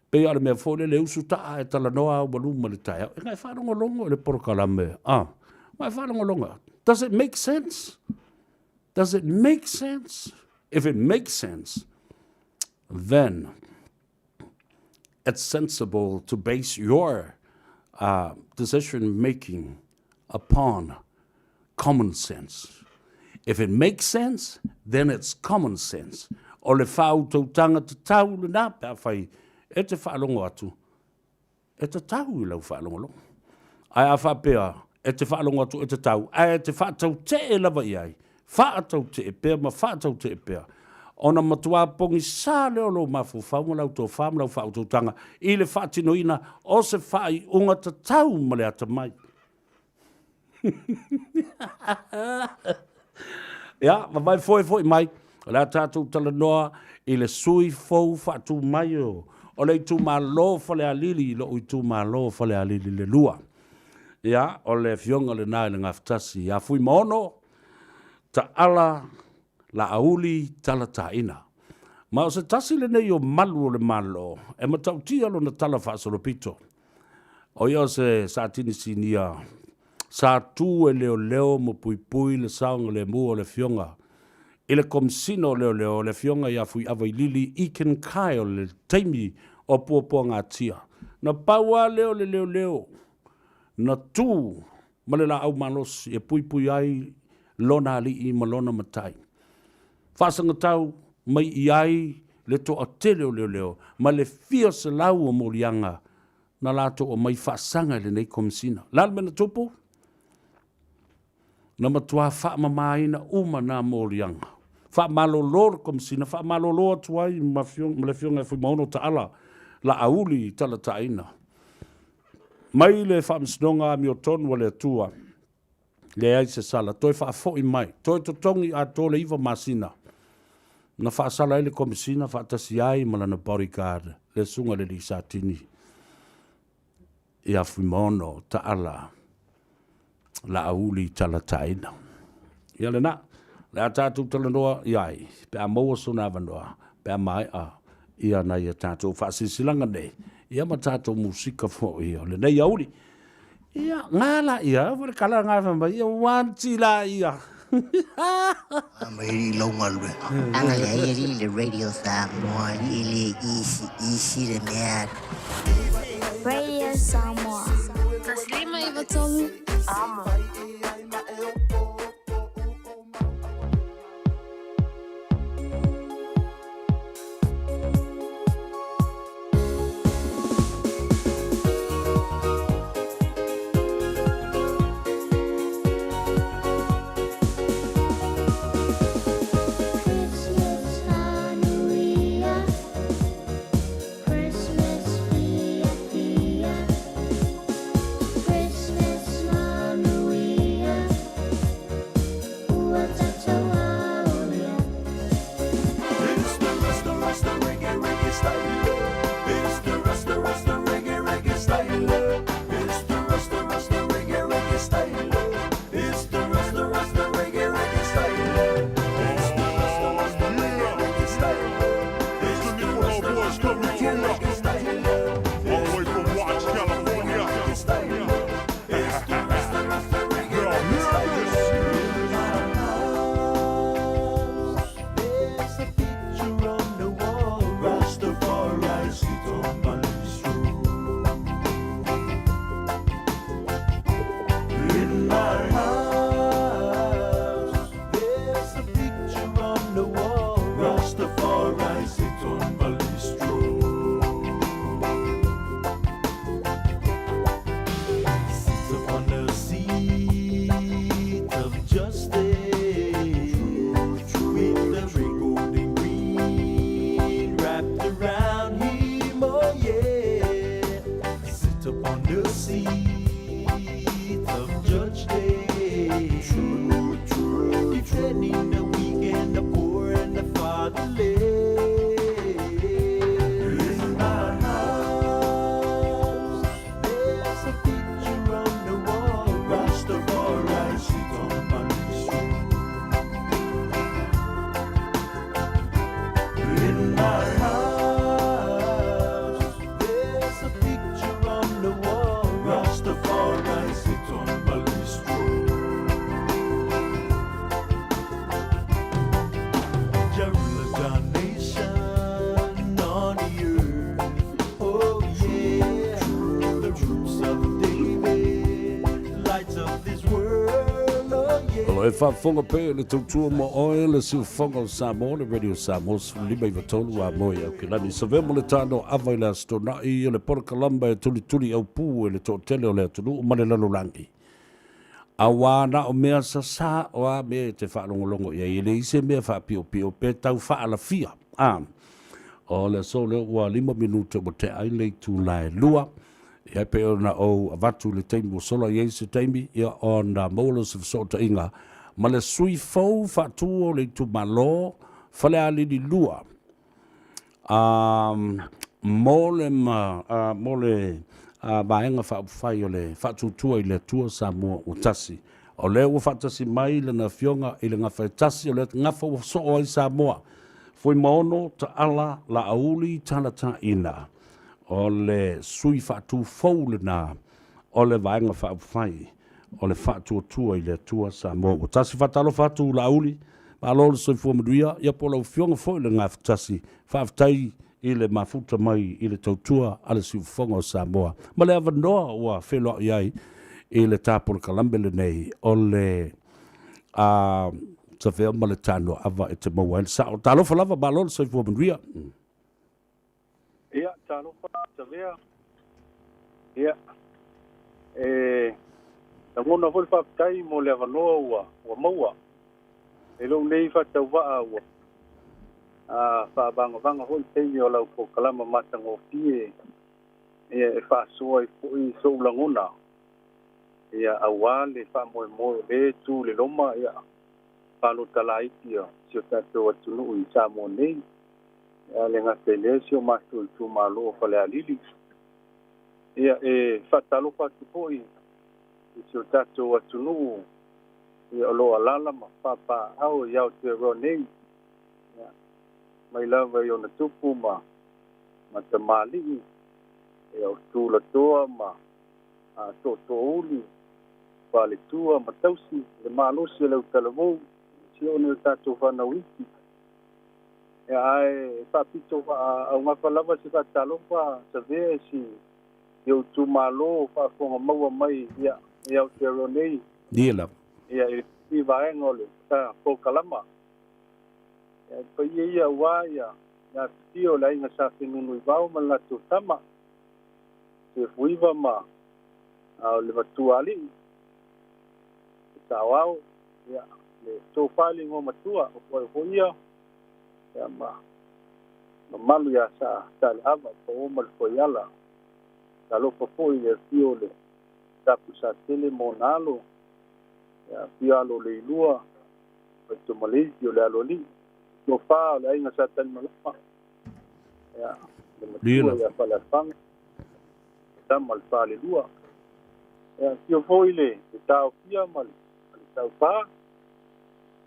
Pei lava o le mea foi lele e usu taa ae talanoa au ma luma i le taeao. E na e faalogologo i le polokalame, ah, ma e faalogologo. Does it make sense? Does it make sense? If it makes sense, then it's sensible to base your uh, decision making upon common sense. If it makes sense, then it's common sense. O le faautautaga tatau lena pe afai e te faalogo atu, e tatau i lau faalogologo. Ae a faapea e te faalogo atu e tatau, ae e te faatautee lava i ai, faatautee pea ma faatautee pea, ona matua pogisā lea o lou mafaufau ma lau tofa ma lau faautautaga i le faatinoina o se faaiuga tatau ma le atamai. Ia, vavae foe foi mai, o le a tatou talanoa i le sui fou faatu mai o, o le itumalo o Falealili i lou itumalo o Falealili le 2. Ia, o le afioga lena i le Gafatasi ia Fuimaono Taala Laauli Talataina. Ma o se tasi lenei o malu o le Malo e matautia lona tala faasolopito. O ia o se Satini Sinia sa tu e leoleo ma puipui le saogalemu o le Afioga i le Komesina o Leoleo, le Afioga ia Fuiavailili Eakin Kyle i le taimi o puapuagatia. Na pau lava lea o le leoleo na tu ma le laau malosi e puipui ai lona alii ma lona matai. Faasagatau mai i ai le toatele o leoleo ma le fia selau o moliaga na latou aumai faasaga i lenei Komesina. O le a le mea na tupu? Na matua faamamaina uma na moliaga. Faamalolo le Komesina, faamalolo atu ai ma ma le Afioga ia Fuimaono Taala Laauli Talataina mai le Faamasinoga Amiotonu a le Atua. Leai se sala, toe faafoi mai, toe totogi atoa le 9 masina na faasala ai le Komesina faatasi ai ma lana bodyguard le Susuga i le Alii Satini ia Fuimaono Taala Laauli Talataina. Ia lena, o le a tatou talanoa i ai pe a maua sona avanoa, pe a maea ia nai a tatou faasilasilaga nei, ia ma tatou musika foi o lenei aoauli. Ia, ngā la ia, foi le kala ngā wha mai, ia wanti la ia. Mai i lau galuega. Aga le ai alii le Radio Samoa e le isi isi le mea. Radio Samoa. 153 Amo. O lo o e faafofoga pea i le tautua mo oe le siufofoga o Samoa, le Radio Samoa 153 a moe Aukilani. Savea mo le tano ava i le Aso Toonai o le polokalama e tulituli aupū e le toatele o le atunuu ma le lalolagi. Auā na o mea sasā o a mea e te faalogologo i ai, e leai se mea faapiopio pe tau faalafia. A, o le aso lea ua 5 minute ua tea ai le itula e 2. Ia, e pei ona ou avatu i le taimi ua sola i ai se taimi, ia, ona maua lea o se fesootaiga ma le sui fou faatu o le itumalo Falealili 2, a, mo le ma, a, mo le a, Vaega Faaupufai o le Faatuatua i le Atua Samoa ua Tasi. O lea ua faatasi mai lana afioga i le gafa e tasi o le gafa ua soo ai Samoa. Fuimaono Taala Laauli Talataina. O le sui faatu fou lena o le Vaega Faaupufai o le Faatuatua i le Atua Samoa ua Tasi. Faatalofa atu Laauli, malo le soifua manuia, ia po o lau Afioga foi le Gafatasi. Faafetai i le mafuta mai i le tautua a le Siufofoga o Samoa ma le avanoa ua feiloai ai i le ta polokalame lenei o le a Savea ma le Tanoa e te maua ai le sao. Talofa lava, malo le soifua manuia. Ia, talofa Savea. Ia, e lagona foi le faafetai mo le avanoa ua maua. E lou nei faatauvaa ua faavagavaga foʻi taimi o lau polokalama matagofie ia e faasoa ai foʻi soʻu lagona ia auā le faamoemoe o lē tu le loma ia palota laiti o si o tatou atunuu i Samoa nei ia le gata i lea si o matou itumālō o Falealili. Ia e faatalofa atu foʻi i si o tatou atunuu ia o loo alala ma papaaao i Aotearoa nei ia mai lava i ona tupu ma ma tamalii ia o tulatoa ma tootoouli faletua ma tausi le malosi o le autalavou si ona o tatou fanau iki. Ia ae faapito faaaugafā lava se faatalofa Savea e si i ou itumālō faafofoga maua mai ia i Aotearoa nei. Ia lava. Ia i i vaega o le polokalama. Ia e paia ia auā ia le afifio o le aiga Sa Fenunuivao ma le latou tama, Sefuiva ma o le Matuaalii, le Saoao, ia le tofa i le Igoamatua o Fuaefoia, ia ma mamalu ia Sa Saleava, Pao ma le Fuaiala. Talofa foi i le afio o le Tapusatele ma ona alo, ia afio alo o Leilua, Faitomalezi o le aloalii, tofa o le aiga Sa Talimalama, ia le matua ia Faleafaga, tama le Falelua. Ia afio foi le Taofia ma le Taupā,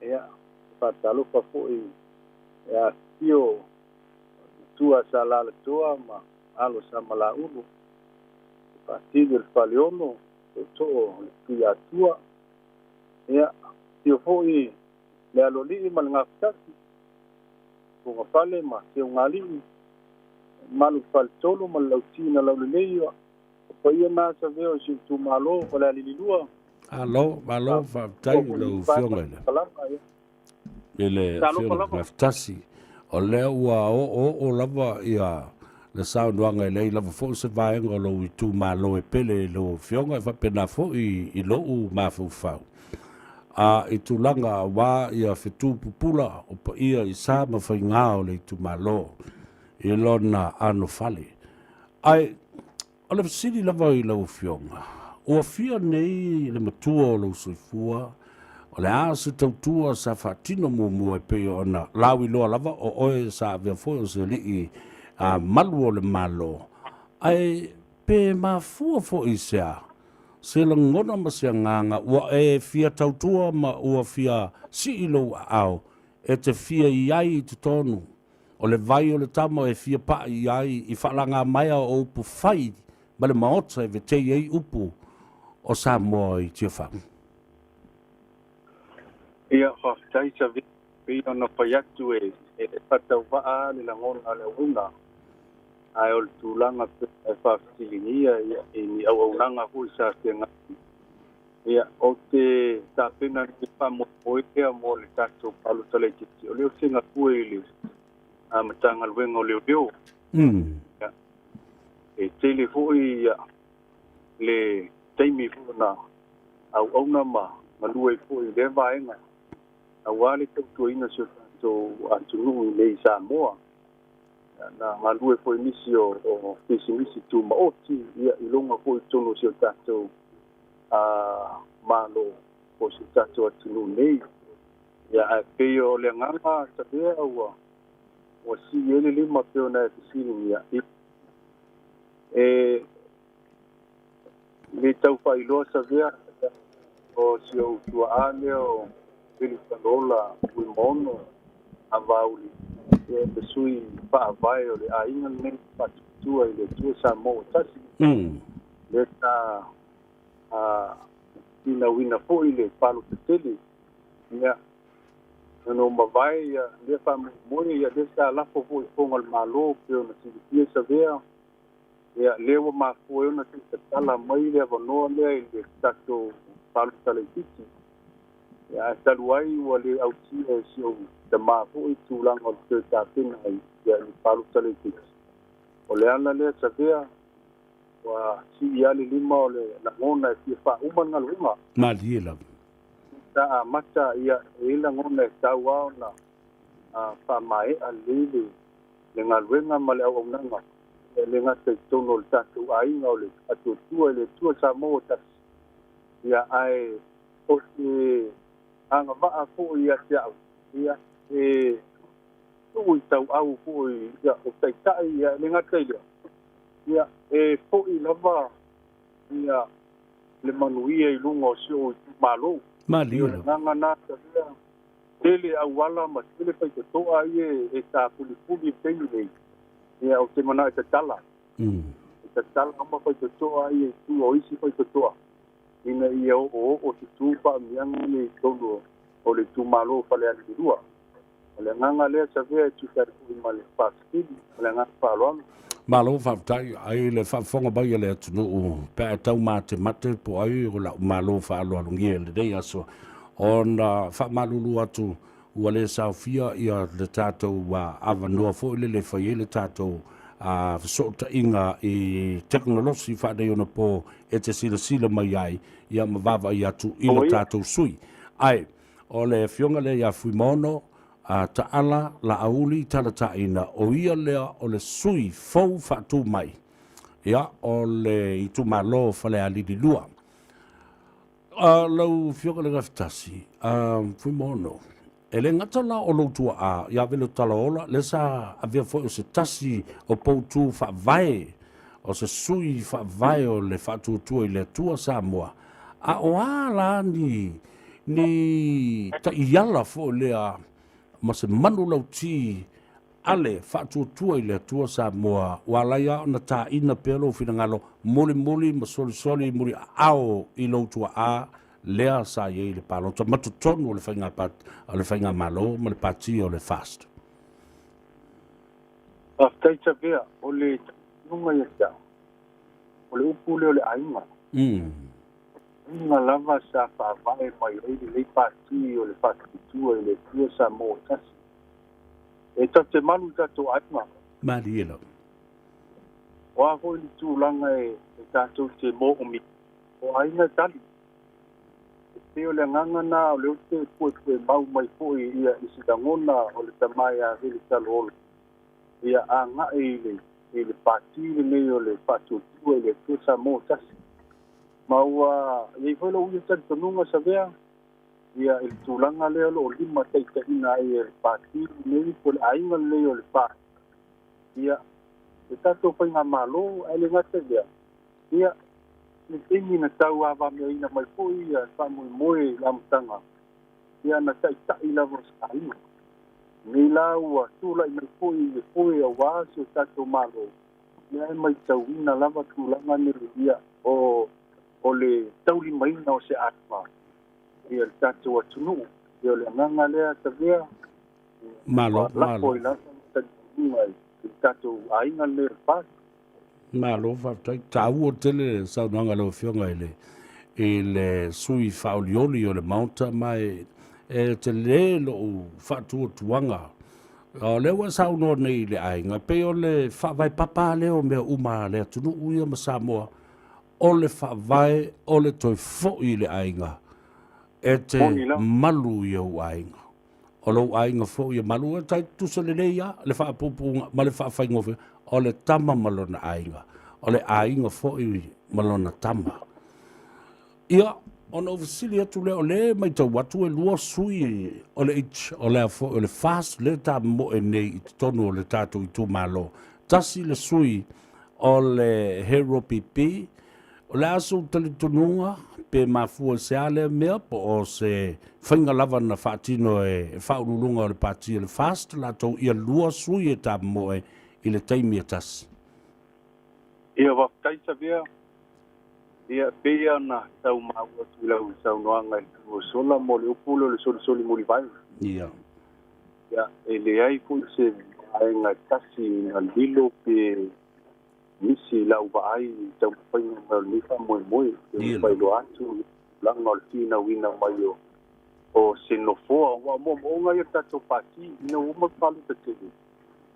ia faatalofa foi ia afio matua Sa Lalatoa ma alo Sa Malaulu, Faatili o le Faleono, tootoo o le Tuiatua. Ia afio foi le aloalii ma le gafatasi, Fogafale ma Seugalii, mamalu i le Faletolu ma le Lauti na laulelei. O paia na Savea o si ou itumālō Falealili 2. Malo, malo, faafetai i lau Afioga i le Afioga i le Gafatasi. O lea ua oooo lava ia le saunoaga, e leai lava foi se vaega o lou itumalo e pele i lau Afioga, e faapena foi i lou mafaufau. A i tulaga aua ia fetu pupula o paia i sa ma faigā o le itumalo i lona anofale. Ae o le fesili lava i lau Afioga, ua fia nei le matua o lou soifua, o le a se tautua sa faatino muamua e pei ona lauiloa lava o oe sa avea foi o se alii malu o le Malo, ae pe mafua foi i se a se lagona ma se agaga ua e fia tautua ma ua fia sii lou aao e te fia i ai i totonu o le vai o le tama e fia paʻi i ai i faalagamaea o upu fai ma le maota e vetei ai upu o Samoa i Tiafau? Ia, faafetai Savea, pei ona fai atu e faatauvaa le lagona o le auauna, ae o le tulaga pei e faafesiligia ia, i ni auaunaga foi sa feagai. Ia, ou te tapena nei faamoemoe lea mo le tatou palota laitiiti, o lea ou te galue i le Matagaluega o Leoleo. Ia, e tele foi ia, le taimi foi na auauna ma galue ai foi i lea vaega auā le tautuaina o si o tatou atunuu i nei i Samoa. Ia, na galue foi nisi o pisinisi tumaoti ia, i luga foi i totonu o si o tatou Malo po o si o tatou atunuu nei. Ia, ae pei o le agaga Savea ua sii ai le lima pei ona e fesiligia, e le tau faailoa Savea o si ou tuaa lea o Vili Falola Uimaono Avauli, ia le sui faavae o le aiga lenei faatuatua i le Atua Samoa ua tasi. Lea sa finauina foi le palota tele. Ia, ona ua mavae ia lea faamoemoe, ia lea sa lafo foi i fofoga o le Malo pei ona silafia Savea. Ia, lea ua mafua ai ona se i tatala mai le avanoa lea i le tatou palota laitiiti. Ia, ae talu ai ua le ausia e si ou tamā foi tulaga o le toe tapena ia i le palota laitiiti. O le ala lea Savea, ua sii lava le lima o le lagona e fia faauma le galuega. Malie lava. Sa amata ia e i lagona e tatau lava ona faamaea lelei le galuega ma le auaunaga, e le gata i totonu o le tatou aiga o le Faatuatua i le Atua Samoa ua tasi, ia ae o se agavaa foi ia te au, ia e tuu i tauau foi ia o taitai, ia e le gata i lea, ia e foi lava ia le manuia i luga o si ou itumalo. Malie O le agaga lena Tavea, tele auala ma tele faitotoa ia e tapulipuli i le taimi nei, ia ou te manao e tatala. E tatala uma faitotoa ia i tua o isi faitotoa ina ia oooo tutū faaumiaga ia i totonu o le itumalo o Falealili 2. O le agaga lea Savea e tusa ai foi ma le faafesili. Ma le agaga faaaloalo. Malo faafetai ai le faafofoga mai a le atunuu pe a tau matemate po o ai o lau malo faaaloalogia i lenei aso ona faamalulu atu ua le saofia ia le tatou avanoa foi lele e fai ai le tatou fesootaiga i tekonolosi faaneionapo e te silasila mai ai ia ma vaavaai atu i lo tatou sui. Ae o le afioga lea ia Fuimaono a Taala Laauli Talataina, o ia lea o le sui fou faatu mai ia o le itumalo o Falealili 2. Lau Afioga i le Gafatasi, Fuimaono, e le gata la o lou tuaa ia Velo Talaola, lea sa avea foi o se tasi o poutu faavae, o se sui faavae o le Faatuatua i le Atua Samoa, a o a la ni, ni taiala foi lea ma se manulauti a le Faatuatua i le Atua Samoa ua ala ai lava ona taina pea lou finagalo mulimuli ma solisoli muliaao i lou tuaa lea sa i ai i le palota ma totonu o le faiga o le faigamalo ma le pati o le FAST. Faafetai Tavea, o le talitonuga ia te au, o le upu lea o le aiga. Aiga lava sa faavae mai ai lenei pati o le Faatuatua i le Atua Samoa ua tasi. E tatou te malu i tatou aiga. Malie lava. O a foi le tulaga e tatou te moomia, o aiga e tali. E pei o le agaga na o lea ou te puepuemau mai foi ia i se lagona o le tama ia Vili Taloolo ia agai i le i le pati lenei o le Faatuatua i le Atua Samoa tasi. Ma ua i ai foi lou ia talitonuga Savea ia i le tulaga lea o lo o limataitaiina ai e le pati lenei po o le aiga lenei o le FA ia le tatou faigamalo ae le gata i lea ia le taimi na tauavameaina mai foi ia le faamoemoe i le amataga ia na taitai lava o se aiga. Nei la ua tulai mai foi le foe aua si o tatou Malo, ia e maitauina lava tulaga nei ia o o le taulimaina o se aiga ia le tatou atunuu. Ia o le agaga lea Tavea, Malo, ua lafo malo. ai lava le talitonuga i le tatou aiga lenei o le FAST. Malo faafetai. Taua tele le saunoaga a lau Afioga i le i le sui faaolioli o le Maota ma e e tele lou faatuatuaga. O lea ua e saunoa nei i le aiga, e pei o le faavae papa lea o mea uma a le atunuu ia ma Samoa, o le faavae o le toe foi i le aiga e te Moni lava. malu i ou aiga. O lou aiga foi e malu, e tai tutusa lelei lava le faapuupuuga ma le faafaigofie, o le tama ma lona aiga, o le aiga foi ma lona tama. Ia, ona ou fesili atu lea, o lea e matau atu e lua sui o le H, o le a foi o le FAST lea e tamoe nei i totonu o le tatou itumalo. Tasi le sui o le Hero PP, O le a sou talitonuga, pe mafua i se a lea mea, po o se faiga lava na faatino e faauluuluga o le Pati o le FAST latou ia lua sui e tamoe i le taimi e tasi? Ia, faafetai Savea. Ia, e pei lava ona tau maua atu i lau saunoaga i le taimi ua sola mo le upu lea o le solisoli mulivae. Ia. Ia, e leai foi se vaega e tasi na lilo pe Nisi i lau vaai i taumafaiga mai o lenei faamoemoe, e faailoa atu le tulaga o le finauina mai o se nofoa, aua o moomooga ia o le tatou Pati, ina ua uma le palota tele,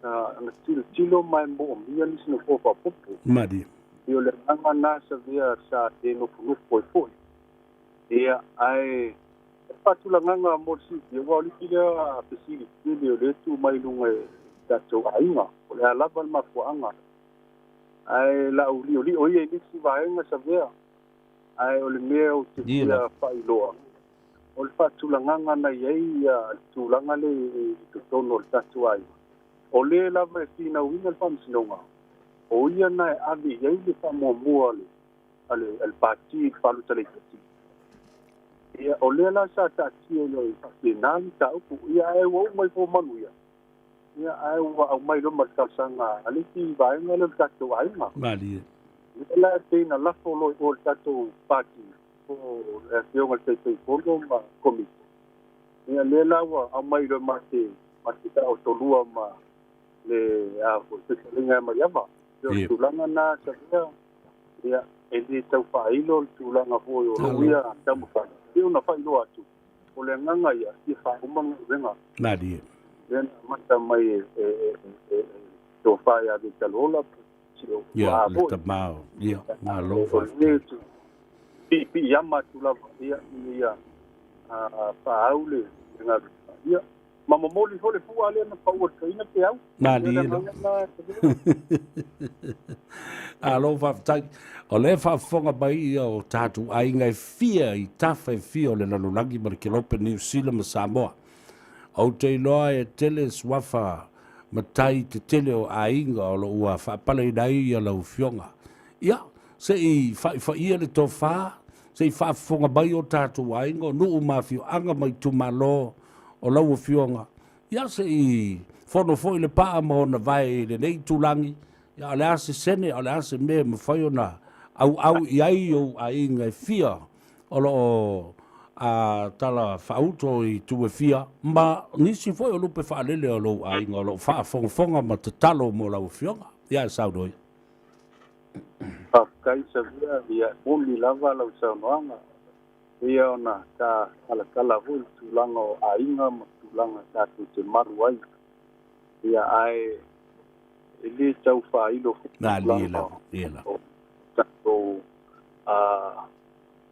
na tilotilo ma e moomia nisi nofoa faaopoopo. Malie. Ia o le agaga lena Savea sa le nofonofo ai foi. Ia, ae Faatulagaga mo le silafia, aua o le isi lea fesili tele o lea e tuu mai i luga e tatou aiga, po o le a lava le mafuaaga. Ae lau liolio ia i nisi vaega Savea, ae o le mea ou te fia faailoa, o le faatulagaga na i ai le tulaga lea i totonu o le tatou aiga, o le lava e finauina le faamasinoga, o ia na e ave i ai le faamuamua a le pati i le palota laitiiti. Ia, o lea la sa taatia i faapena le mataupu. Ia, ae ua uma ifo manuia. Ia, ae ua aumai loa ma le talosaga a le isi vaega lea o le tatou aiga. Malie. Lea la e pei na lafo loa i o i le tatou pati, po o le Afioga i le Taitaifono ma Komiti. Ia, lea la ua aumai loa ma te taotolua ma le a foi, fetalaiga ia Maiava. O le tulaga lena Savea, ia, e le tau faailo le tulaga foi o lou ia taumafai, pei ona faailoa atu, o le agaga ia, ia faauma le galuega. Malie. Lea na amata mai e tofa ia Vitalola, si o Ia, le tama o, ia, malo faafetai. Piipiiama atu lava, ia, ina ia faaau le galuega. Ia, ma momoli foi le fua lea na pau o le toeaina pe au. Malie lava. Malo faafetai. O lea e faafofoga mai ia o tatou aiga e fia i tafa e fia o le lalolagi ma le kelope Niu Sila ma Samoa. Ou te iloa e tele suafa matai tetele o aiga o lo o ua faapaleina ai ia lau afioga. Ia, se i fa'ifa'i'a le tofa, se i faafofoga mai o tatou aiga, o nuu ma afioaga ma itumalo o lau afioga. Ia, se i fono foi le paa ma ona vae i lenei itulagi, ia, o le a se sene, o le a se mea e mafai ona auau i ai ou aiga e fia o lo o a tala faauto i itu e fia, ma nisi foi o lupe faalele o lou aiga o lo o faafogafoga ma tatalo mo lau afioga. Ia, e saunoa ia. Faafetai Savea, ia moni lava lau saunoaga. Ia ona ta talatala foi i tulaga o aiga ma tulaga tatou te malu ai. Ia ae e le tau faailo foi tulaga o tatou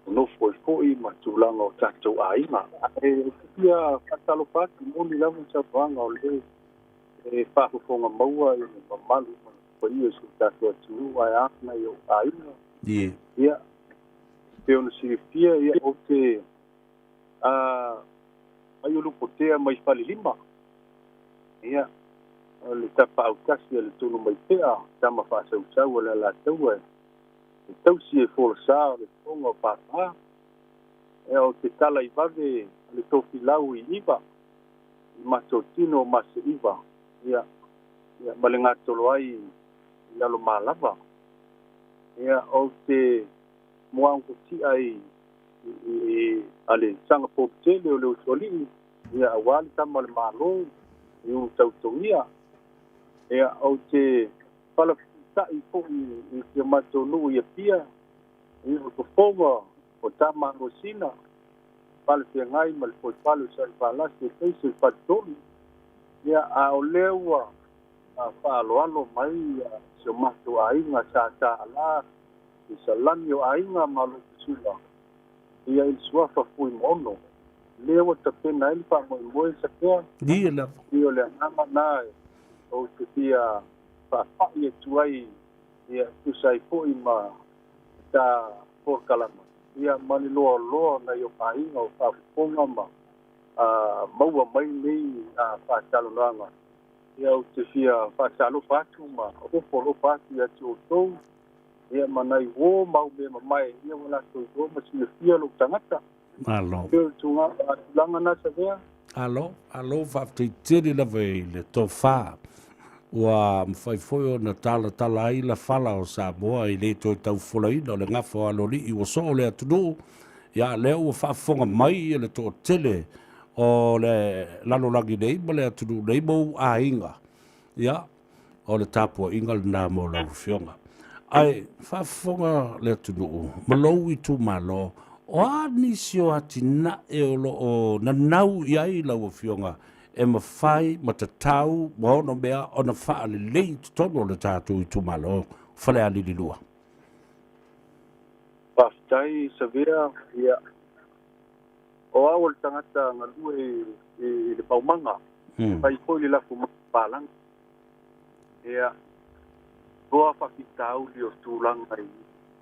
nofo ai foi ma tulaga o tatou aiga. Ae ou te fia faatalofa atu, moni lava le saunoaga o lea e faafofoga maua i le mamalu ma le paia o si o tatou atunuu ae a nai ou aiga. Ia, pei ona silafia, ia, ou te mai o Lupotea mai Falelima. Ia, o le tapaau tasi a le Tonumaipea, tama faasausau a le Alataua e tausi e folasa o le fofoga o Papa. Ia, ou te tala i vave a le Tofilau i Iva, i matotino o Maseiva, ia, ia, ma le gatolo ai i Lalomalava. Ia, ou te muagututia i i a le saga poutele o le Usoalii, ia, aua le tama o le Malo i Ulutautogia. Ia, ou te falafesiitai foi i si o matou nuu i Apia, i o fofoga o Tama Alosina, Palefeagai ma le Foifale o Sa'ifalasi e taisi o le Faletolu. Ia, a o lea ua faaaloalo mai si o matou aiga sa taalā i Salani o Aiga ma Lupesula, ia i le suafa Fuimaono, lea ua tapena ai le faamoemoe Sakea. Ia lava. Ia o le agaga lena ou te fia faafa'i atu ai, ia tusa ai foi ma ta polokalama, ia ma le loaloa o nai ou aiga o faafofoga ma maua mai nei faatalanoaga. Ia ou te fia faatalofa atu ma ofo alofa atu ia te outou, ia ma nai uō ma au mea mamae, ia ua latou iloa ma silafia lou tagata. Malo. Pei o le tulaga lena Savea. Malo, malo, faafetai tele lava i le tofa ua mafai foi ona talatala ai la fala o Samoa e le toe tau folaina o le gafa o Aloalii ua soo le atunuu. Ia, lea ua faafofoga mai le toatele o le lalolagi nei ma le atunuu nei ma ou aiga. Ia, o le tapuaiga lena mo lau afioga. Ae faafofoga le atunuu ma lou itumalo, o a nisi o atinae o lo o nanau i ai lau afioga e mafai ma tatau ma ono mea ona faalelei i totonu o le tatou itumalo Falealili 2? Faafetai Savea, ia. O au o le tagata galue i le maumaga, e fai foi le lafu palagi. Ia, loa faafitauli o tulaga i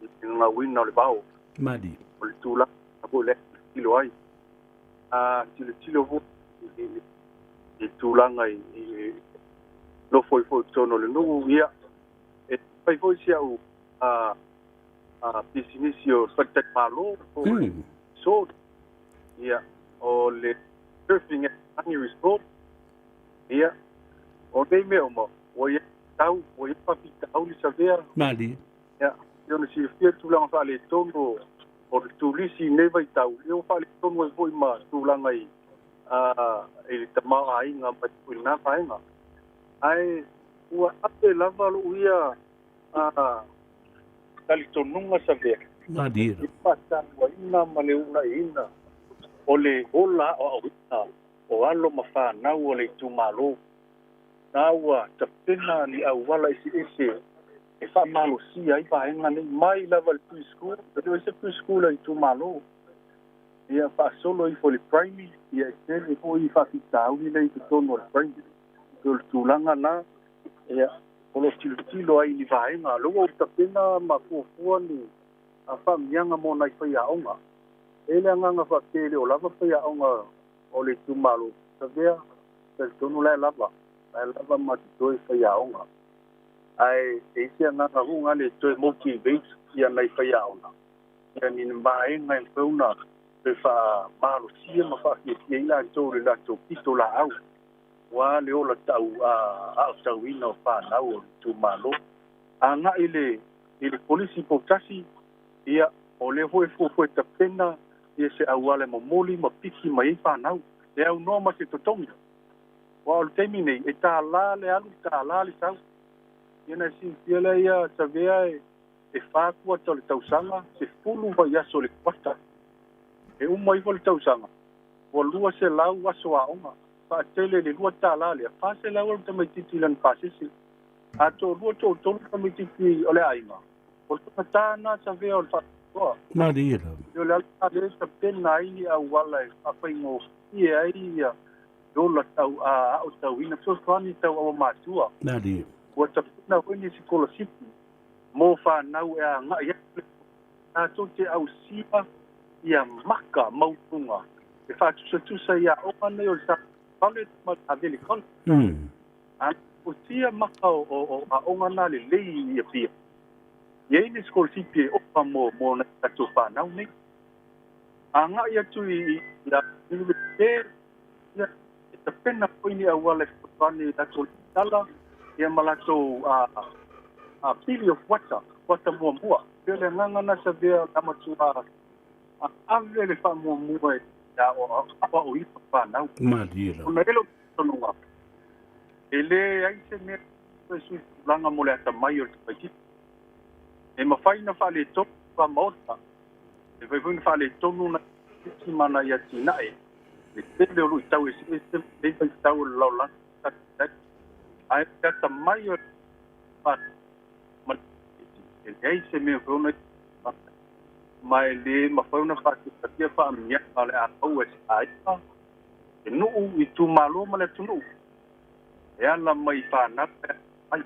le gagauina o le vao. Mali. O le tulaga foi lea tilotilo ai. A tilotilo foi i tulaga i nofo ai foi i totonu o le nuu, ia, e fai foi si au pisinisi o faletalimalo po o le resort. Ia, o le surfing at Lagi Resort. Ia, o nei mea uma, ua i ai tau, ua i ai faafitauli Savea. Mali. Ia, e ona silafia tulaga faaletonu o le turisi i nei vaitau, ia ua faaletonu ai foi ma tulaga i i le tamaoaiga mai foi i lena vaega. Ae ua ave lava lou ia talitonuga Savea. Mali. I le faatauaina ma le uunaiina o le ola aoaoina o alo ma fanau o le itumalo. Na ua tapena ni auala eseese e faamalosia ai vaega nei mai lava i le preschool, e le o se preschool a le itumalo. Ia faasolo ifo i le primary, ia e tele foi faafitauli lea i totonu o le primary. O le tulaga na, ia, o lo o tilotilo ai i ni vaega. O lea ua ou tapena ma fuafua ni faamanuiaga mo nai faiaoga. E i ai le agaga faapea e le o lava faiaoga o le itumalo, Savea, talitonu la e lava, la e lava ma totoe faiaoga. Ae e i ai se agaga foi lea e toe motivate ia nai faiaoga, ia ni vaega e mafai ona toe faamalosia ma faafiafia ai latou i le latou pitolaau, aua le ola tau aotauina o fanau o le itumalo. Agai i le kolisi poutasi, ia, o lea foi e fuafua e tapena ia se auala e momoli ma piki mai ai fanau, e aunoa ma se totogi. Aua o le taimi nei, e $1 le alu, $1 le sau. Ia ona e silafia lea ia Savea e 4 kuata o le tausaga, 10 vaiaso o le kuata. E uma ifo le tausaga, ua 200 aso aoga. Faatele i le $2 lea, 400 le tamaitiiti i lana pasese. A toalua toatolu tamaitiiti o le aiga, o le tagata na Savea o le faatoa. Malie lava. O le ala lea e tapena ai ni auala e faafaigofie ai ia le ola tau aotauina, fesoasoani tau auamatua. Malie. Ua tapena foi ni sikolasipi mo fanau e agai atu tatou te ausia ia maka mautuga e faatusatusa i aoga nei o le Samoa College ma le Haveli College. A ausia maka o aoga na lelei i Apia, e i ai ni sikolasipi e ofa mo nai tatou fanau nei. Agai atu i la universite, ia, e tapena foi ni auala e fesoasoani i latou tala, ia ma latou pili o fuata, fuata muamua. Pei o le agaga na Savea o le a matua ave le faamuamua e aoaoina fanau. Malie lava. Ona e le o talitonuga, e leai se mea e sui tulaga mo le atamai o le tamaitiiti. E mafai ona faaletonu faamaota, e mafai foi ona faaletonu nai isi ma nai atinae. Le tele o luitau eseese ma lenei vaitau o le lalolagi tatou i ai. Ae o le atamai o le ma le tamaitiiti, e leai se mea mafai ona ma e le mafai ona faatautaia faamanuiaga o le a maua e se aiga, le nuu, itumalo ma le atunuu e ala mai fanau e mai.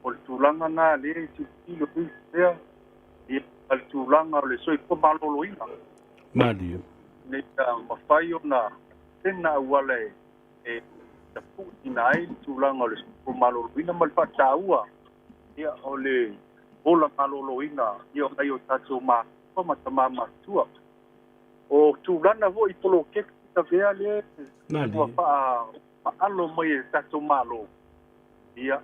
O le tulaga na lea e tilotilo ai pea ia le tulaga o le soifua maloloina. Malie. Ina ia mafai ona tena auala e tapuuina ai le tulaga o le soifua maloloina ma le faataua ia o le ola maloloina ia o nai o tatou matua ma tama matutua. O tulaga foi i poloketi Savea lea ua faaalo mai e tatou Malo, ia,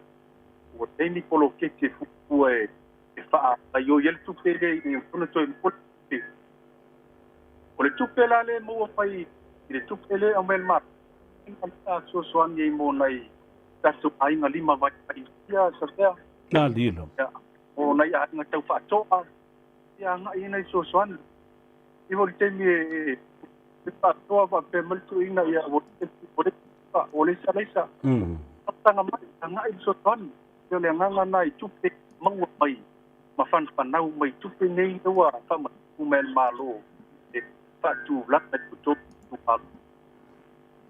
ua i ai ni poloketi e fuafua e faagaioi ai le tupe lea ina ia mafai ona toe maua le tupe. O le tupe la lea e maua mai i le tupe lea e aumai e le Malo, e fesoasoani ai mo nai tatou aiga lima vaivai ia Savea. Malie lava. Ia, mo nai aiga tau faatoa, ia agai ai nai fesoasoani. Iho le taimi e faatoa faapea mai le tuuina ia ua le salaisa. Tanga mai, agai le fesoasoani. O le agaga na i tupe maua mai ma fanafanau mai tupe nei ua faamatupu mai e le Malo e Faatulaga i totonu o itumalo.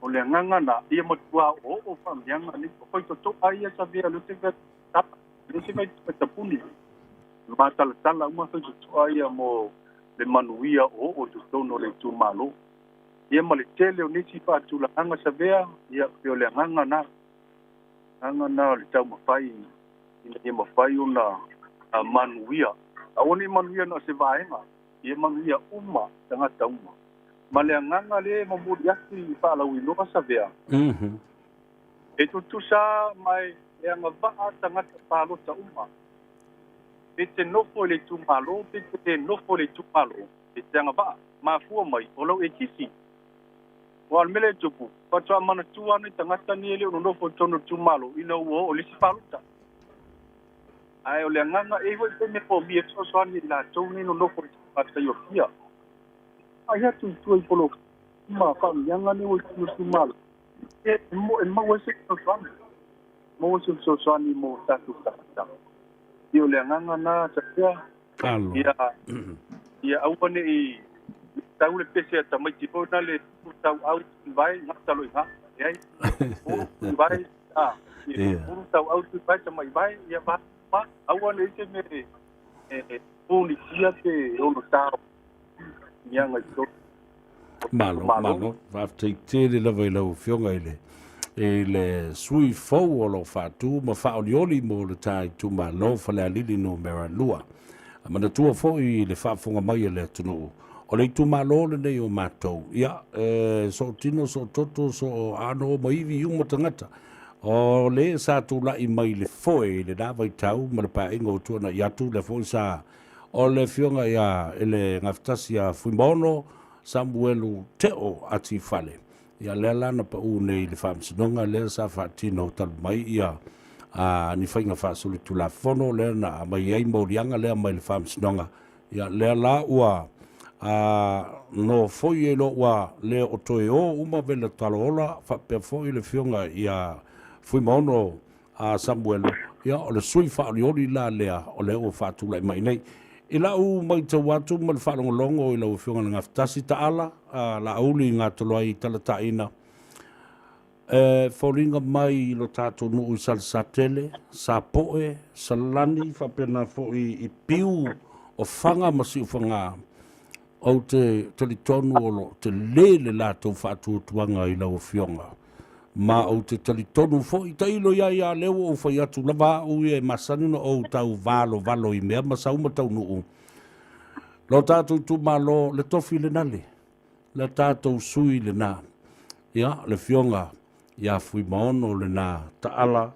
O le agaga na, ia matua oooo faamanuiaga nei. O faitotoa ia Savea o lea ou te vaai atu, e le se faitapuni. E matalatala uma faitotoa ia mo le manuia oooo i totonu o le itumalo. Ia ma le tele o nisi faatulagaga Savea, ia pei o le agaga na. Agaga na o le taumafai ina ia mafai ona manuia. Aua ne i manuia na o se vaega, ia manuia uma tagata uma. Ma le agaga lea e momoli atu i faalauiloa Savea, e tutusa ma e agavaa tagata palota uma. Pe te nofo i le itumalo, pe te le nofo i le itumalo, e te agavaa. Mafua mai, o lau ekisi. Aua o le mea lea e tupu, faatoa manatua lava nai tagata nei e le o nonofo i totonu o le itumalo ina ua oo i le isi palota. Ae o le agaga, e i ai foi taimi e moomia e fesoasoani i latou nei e nonofo i tai o Apia. Vaai atu i tua i poloketi ma faamanuiaga nei ua i totonu o le itumalo, e maua ai se fesoasoani, maua se fesoasoani mo tatou tagata. Ia o le agaga lena Tafea, ia, ia aua ne i tau le pese a tamaiti foi na le tauau vai gata loa i ina. Leai, ulu vai, a, ulu tauau vai tamai vai, ia va, aua ne i se mea e punisia pe ono tao miaga i totonu. Malo, malo. Faafetai tele lava i lau Afioga i le i le sui fou o lo o faatu ma faaolioli mo le ta itumalo Falealili Numera 2. A manatua foi i le faafofoga mai a le atunuu, o le itumalo lenei o matou, ia, e sootino, soototo, soo ano ma ivi uma tagata. O le sa tulai mai le foe i lena vaitau ma le paeaiga ua tuanai atu, lea foi sa o le afioga ia i le Gafatasi ia Fuimaono Samuelu Teo Atifale. Ia lea la na pau nei i le faamasinoga lea sa faatino talu mai ia a ni faiga faasolitulafono lea na aumai ai moliaga lea mai le faamasinoga. Ia lea la ua a nofoi ai loa ua le o toe o uma Vela Taloola faapea foi le afioga ia Fuimaono a Samuelu, ia o le sui faaolioli la lea o lea ua faatulai mai nei. I lau matau atu ma le faalogologo i lau Afioga i le Gafatasi, Taala, a Laauli Gatoloai Talataina, e foliga mai i lo tatou nuu i Salesatele, Sapoe, Salani, faapena foi i Piu o Faga ma Siufaga, ou te talitonu o lo o tele le latou faatuatuaga i lau Afioga. Ma ou te talitonu foi, tailo ia ia lea ua ou fai atu lava au ia e masani ona ou tau valovalo i mea ma sau ma taunuu. Lo tatou itumalo, le tofi lena le, le tatou sui lena. Ia, le Afioga ia Fuimaono lena Taala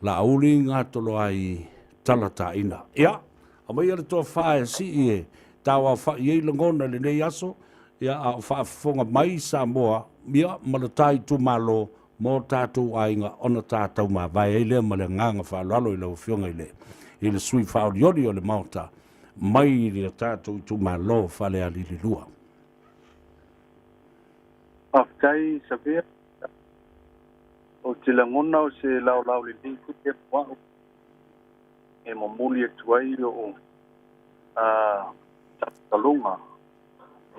Laauli Gatoloai Talataina. Ia, aumaia le tofa e sii e tauaofa'i ai lagona i lenei aso, ia, a o faafofoga mai Samoa, ia, ma le ta itumalo mo tatou aiga ona ta taumavae ai lea ma le agaga faaaloalo i lau Afioga i le i le sui faaolioli o le Maota mai i le tatou itumalo Falealili 2. Faafetai Savea. Ou te lagona o se laolao lelei foi lea mo a'u e momoli atu ai lou talotaloga,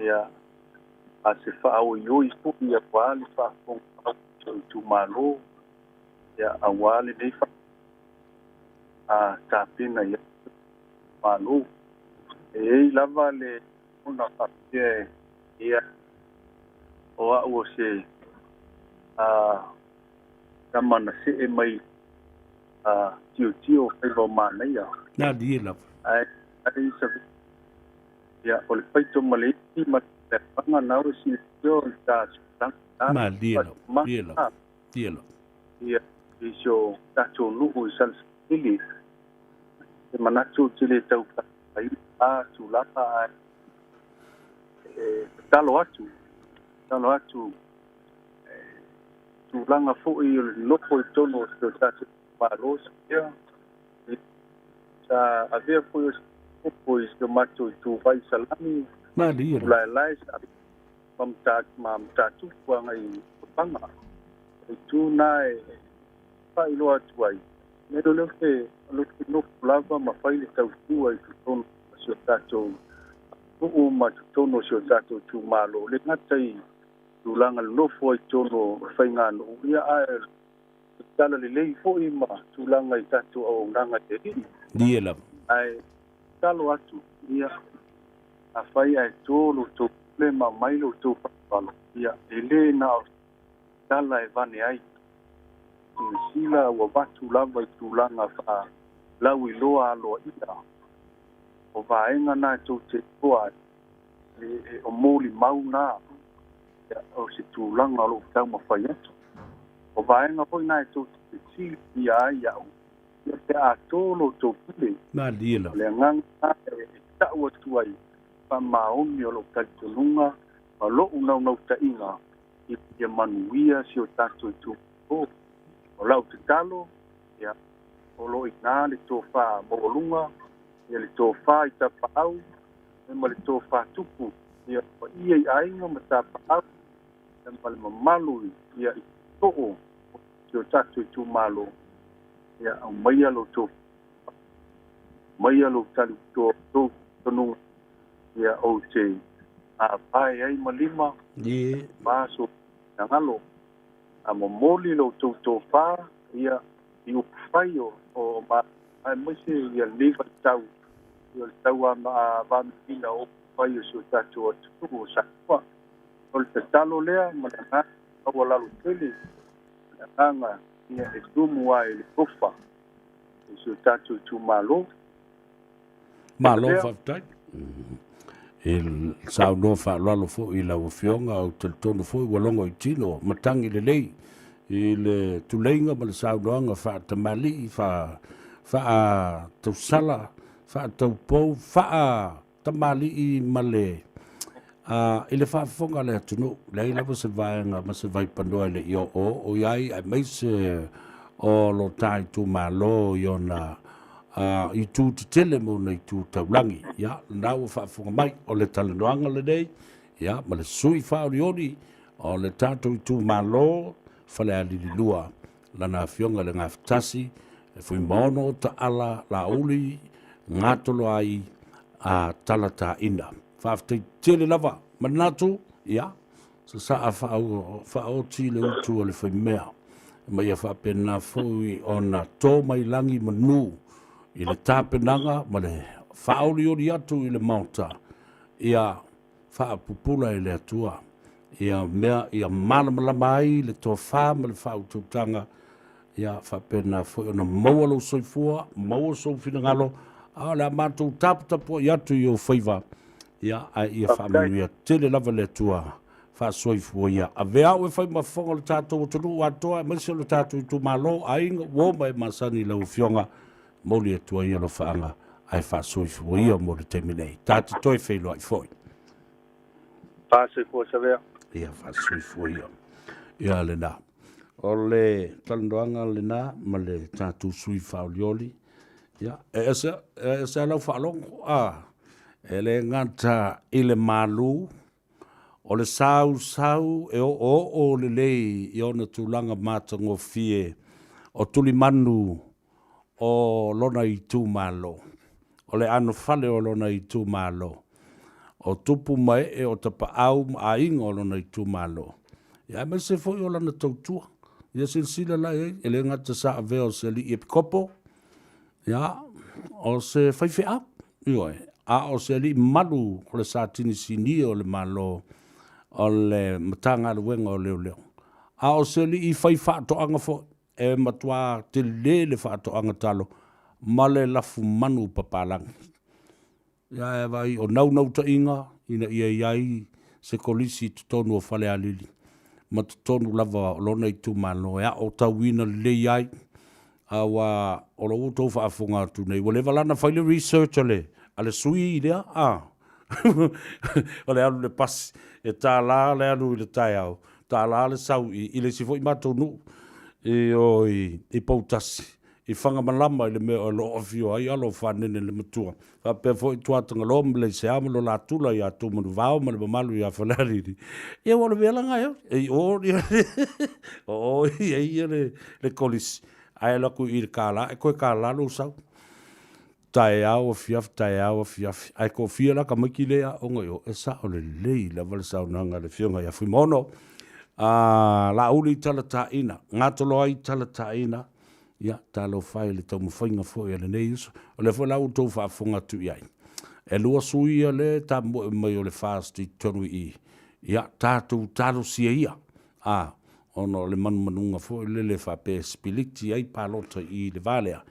ia, a se faaoioi foi auā le faafofoga mai o si ou itumalo, ia, auā lenei tapena i ai itumalo. E i ai lava le lagona faapea, ia, o a'u o se tama na see mai tilotilo o faiva o manaia. Malie lava. Ae ai sa ia o le faito ma le isi ma le agaga na o silafia o le ta sootaga. Malie lava. Malie lava. Malie lava. Ia i si o tatou nuu i Salesili. E manatu ou te le tau faaiu a tulaga ae e tatalo atu, tatalo atu tulaga foi o le nofo i totonu o si o tatou itumalo ia, sa avea foi o se upu i si o matou ituvai i Salani, Ulaelae, ma Matatupu agai i Papaga. O itu na e faailoa atu ai, me o lea ou te nofo lava ma fai le tautua i totonu o si o tatou Nuu ma totonu o si o tatou itumalo, e le gata i tulaga nonofo ai i totonu o faiganuu, ia ae o le talalelei foi ma tulaga i tatou auaunaga i le Alii. Ie lava. Ae tatalo atu, ia, afai ae to lo outou pule ma aumai lo outou faaaloalo, ia, e le na o se tala e vane ai. Silasila ua avatu lava i tulaga faalauiloa aloaia o vaega na e tou te iloa ai, o molimau na o se tulaga o lo o taumafai atu. O vaega foi na e tou te fesiligia ai au, ia pe a to lo outou pule. Malie lava. O le agaga lena e tau atu ai, faamaoni o lou talitonuga ma lou naunautaiga ina ia manuia si o tatou itumalo. O lau tatalo, ia, o lo o i ina le tofa maualuga, ia le tofa i tapaau, ia ma le tofa tupu, ia paia i aiga ma tapaau, ia ma le mamalu ia i too o si o tatou itumalo, ia aumaia lo outou aumaia lou tali toa tou tonuga, ia ou te mavae ai ma lima, ma so finagalo. A momoli lo outou tofa, ia, i upufai o, o Malo, aemaise ia lenei vaitau, ia o le tauavamilina o upufai o si o tatou atunuu o Samoa. O le tatalo lea ma le agaga maualalo tele, o le agaga ia e tumu ae i le alofa i si o tatou itumalo. Malo faafetai i le saunoa faaaloalo foi i lau Afioga. Ou te talitonu foi ua logo i tino matagi lelei i le tuleiga ma le saunoaga faatamalii, faatausala, faataupou, faatamalii ma le i le faafofoga a le atunuu. Leai lava se vaega ma se vaipanoa e le i oooo i ai, aemaise o lo ta itumalo i ona itu tetele ma ona itu taulagi. Ia, lena ua faafofoga mai, o le talanoaga lenei, ia, ma le sui faaolioli o le tatou itumalo Falealili 2, lana afioga i le Gafatasi, e Fuimaono Taala Laauli Gatoloai a Talataina. Faafetai tele lava. Manatu, ia, sasaa faaoti le utu a le faimea, ma ia faapena foi ona to mai lagi manu i le tapenaga ma le faaolioli atu i le Maota, ia faapupula e le Atua ia mea ia malamalama ai le tofa ma le faautautaga, ia faapena foi ona maua lou soifua, maua sou finagalo, a o le a matou taputapuai atu i ou faiva, ia, ae ia faamanuia tele lava le Atua faasoifua ia. Avea au e fai ma fofoga o le tatou atunuu atoa, aemaise o le tatou itumalo, aiga, uo ma e masani i lau Afioga, momoli atu ai alofaaga ae faasoifua ia mo le taimi nei. Ta te toe feiloai foi. Faasoifua Savea. Ia faasoifua ia. Ia lena. O le talanoaga lena ma le tatou sui faaolioli. Ia, e ese, e ese lau faalogo. Ah, e le gata i le malu, o le sausau e oooo lelei i ona tulaga matagofie o tulimanu o lona itumalo, o le anofale o lona itumalo, o tupu ma ee o tapaau ma aiga o lona itumalo, ia aemaise foi o lana tautua. Ia silasila la i ai, e le gata sa avea o se alii epikopo, ia, o se faifeau, ioe, a o se alii malu o le Satini Sinia o le Malo o le Matagaluega o Leoleo, a o se alii fai faatoaga foi, e matuā tele le faatoaga talo ma le lafumanu papalagi. Ia e vaai o naunautaiga ina ia i ai se kolisi i totonu o Falealili ma totonu lava o lona itumalo e aotauina lelei ai, aua o lo ua outou faafofoga atu nei, ua leva la ona fai le research a le, a le sui lea, a o le alu i le pasi, e $1 le alu i le taeao, $1 le sau i i le isi foi matou nuu i o i Poutasi, i Fagamalama i le mea o lo o afio ai alo o Fanene le Matua, faapea foi Tuatagaloa ma Leisea ma lo la tula ia Tumanuvao ma le mamalu ia Falealili. Ia ua o le mea la lena e i o o o i ai le, le kolisi, ae alu atu i le $1, e toe $1 lou sau. Taeao afiafi, taeao afiafi. Ae toafia la tamaiti lea e aoga i o, e sao lelei lava le saunoaga a le Afioga ia Fuimaono. A, Laauli talataina, Gatoloai talataina, ia, talofa e i le taumafaiga foi a lenei uso. O lea foi la ua outou faafofoga atu i ai, e lua sui ia lea e tamoe mai o le FAST i totonu i i, ia, tatou talosia ia, a, ona o le manumanuga foi lele faapea e sipiliti ai palota i i le va lea.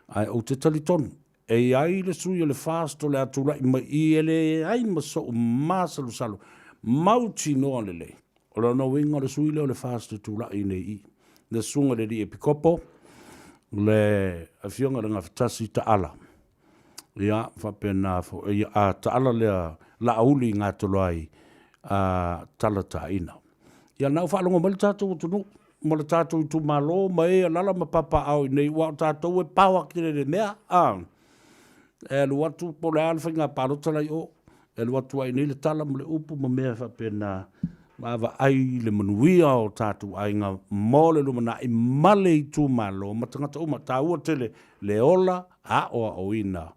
Ae ou te talitonu, e i ai le sui o le FAST o le a tulai mai i i e leai ma sou masalosalo, mautinoa lelei. O lona uiga o le sui lea o le FAST e tulai i nei i i. Le susuga i le Alii Epikopo, le Afioga i le Gafatasi Taala. Ia, faapena foi, a Taala lea Laauli Gatoloai a Talataina. Ia na ua faalogo mai le tatou atunuu ma le tatou itumalo ma e alala ma papaaao i inei, aua o tatou e paoa tele i le mea, a. E alu atu po o le a le faiga palota la i o, e alu atu lava i inei le tala ma le upu ma mea faapena, ma vaai i le manuia o tatou aiga mo le lumanai ma le itumalo ma tagata uma. E taua tele le ola aoaoina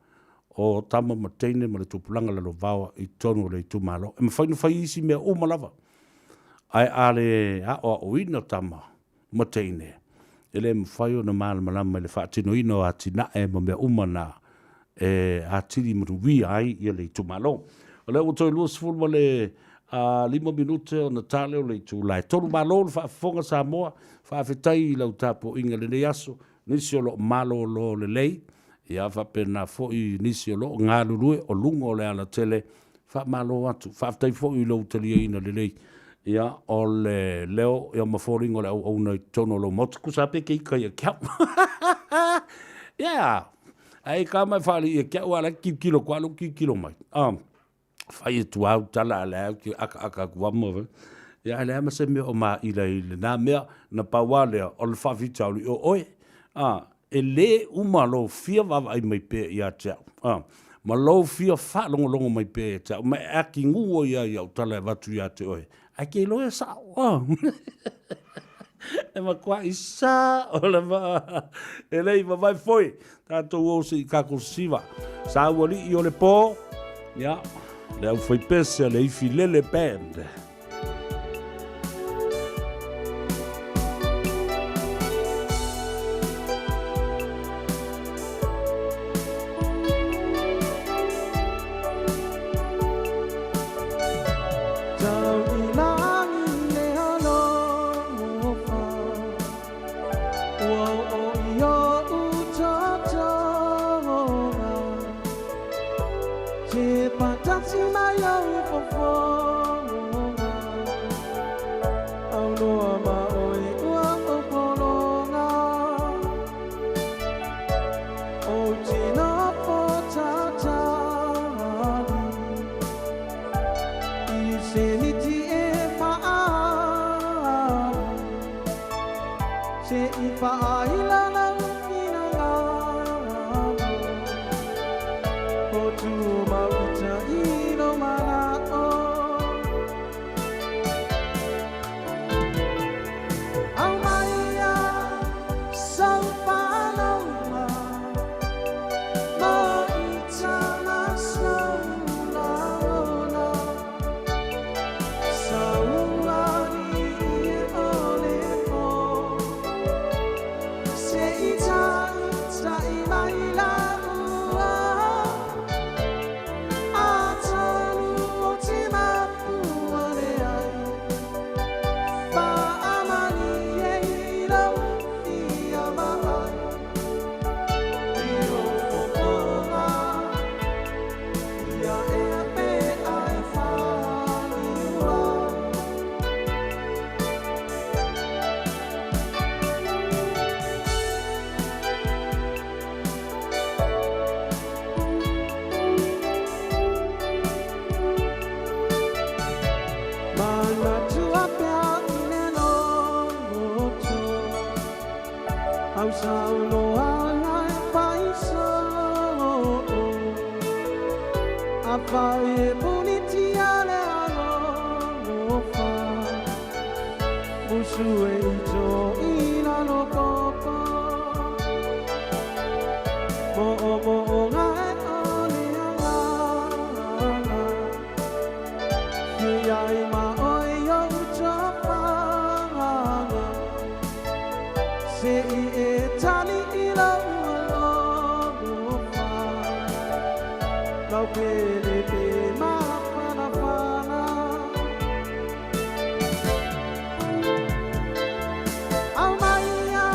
o tama ma teine ma le tupulaga lalovaoa i totonu o le itumalo. E mafai ona fai isi mea uma lava, ae a le aoaoina tama ma teine, e le mafai ona malamalama i le faatinoina o atinae ma mea uma na e atili manuia ai le itumalo. O lea ua toe 25 minute ona ta lea o le itula e 3. Malo le faafofoga Samoa, faafetai i lau tapuaiga i lenei aso, nisi o lo o malolo lelei, ia faapena foi nisi o lo o galulue o luga o le alatele, faamalo atu. Faafetai foi i lou taliaina lelei ia o le leo ia ma foliga o le auauna i totonu o lou maota. Tusa lava pe te ita ia te au. Yeah! Ae ka mai faalii ia te au a o la e tilotilo atu lava lou tilotilo mai. Fai atu au tala a lea ou te akaaka atu lava ma ia ae leai ma se mea o maila i lena mea. Na pau lava lea o le faafitauli o oe. E le uma lou fia vaavaai mai pea ia te au, a, ma lou fia faalogologo mai pea ia te au, ma e atigu ai lava i au tala e avatu ia te oe, ae te iloa e sao, a. E matuai sao lava, e le i vavae foi, tatou o se i tatou siva. Saualii o le po, ia, le aufaipese a le Ifilele Band. Se i e tali i lau alofa, Lau pele pe mafanafana. Aumaia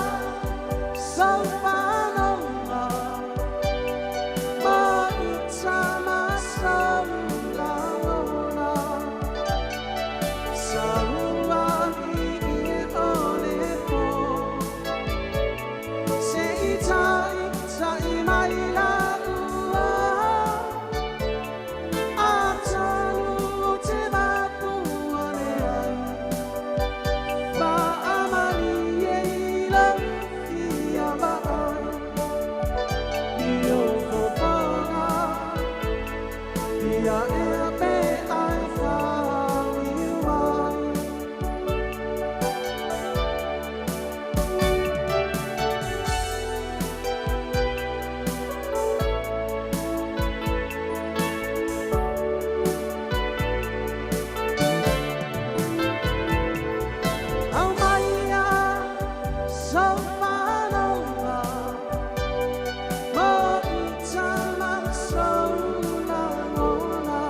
sau whanauga, Ma i tama sau lagona, Sau ali i o le pō, Se i tai tai mai la ua, Atonu o te mapua le ai, Faamali e i lau fia vaai, I o fofoga, ia ea pe ai whāliu mai. Aumaia sau whanauga, Ma i tama sau lagona,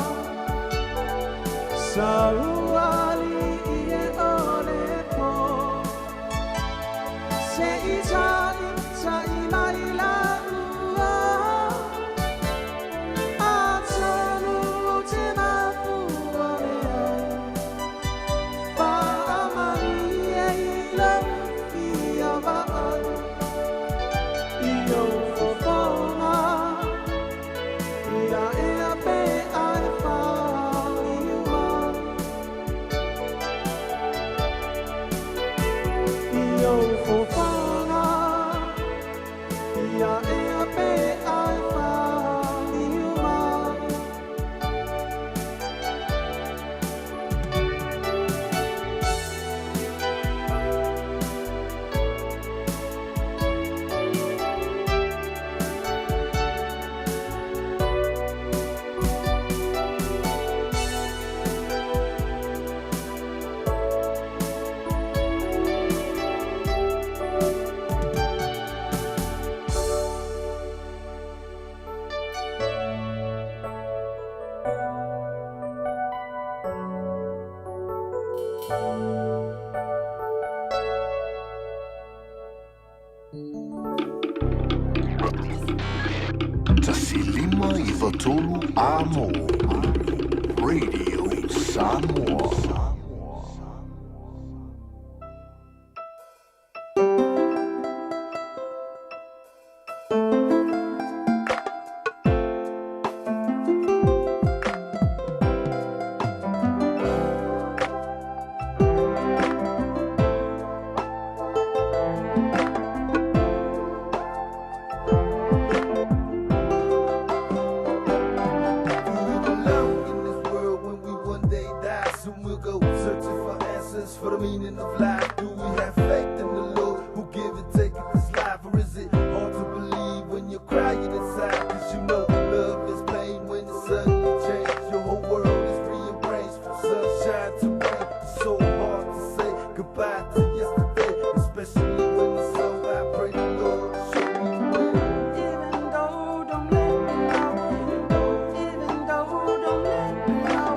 Sau ali i e o le pō, Se i tai tai mai la ua, Atonu o te mapua le ai, Faamali e i lau fia vaai, I o fofoga, ia ea pe ai whāliu mai. I o fofoga, ia ea pe ai whāliu mai. 1593 Amo. Radio Samoa. Alone in this world when we one day die. Soon we'll go searching for answers for the meaning of life. Do we have faith in the Lord who give and take this life? Or is it hard to believe when you're crying inside? 'Cause you know love is pain when it suddenly changes. Your whole world is rearranged from sunshine to rain. It's so hard to say goodbye to yesterday, especially when it's over. I pray the Lord show me the way. Even though don't let me know, even though don't let me know,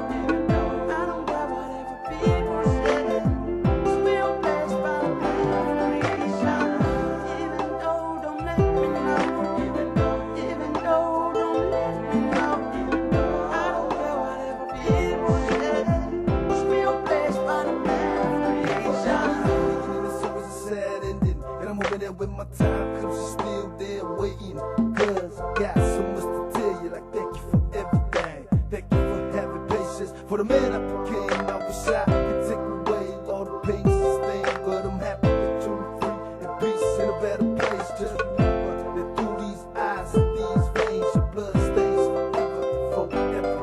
I don't care whatever people say. We're blessed by creation. Even though don't let me know, even though don't let me know, I don't care whatever people say. We're blessed by creation. And it's always a sad ending. And I'm hoping that when my time comes, you're still there waiting. 'Cause I got so much to tell you. Like, thank you for everything. Thank you for having patience. For the man I became, I wish I could take away all the pain sustained. But I'm happy that you're free and peace in a better place. Just remember that through these eyes and these veins, your blood stays forever and forever.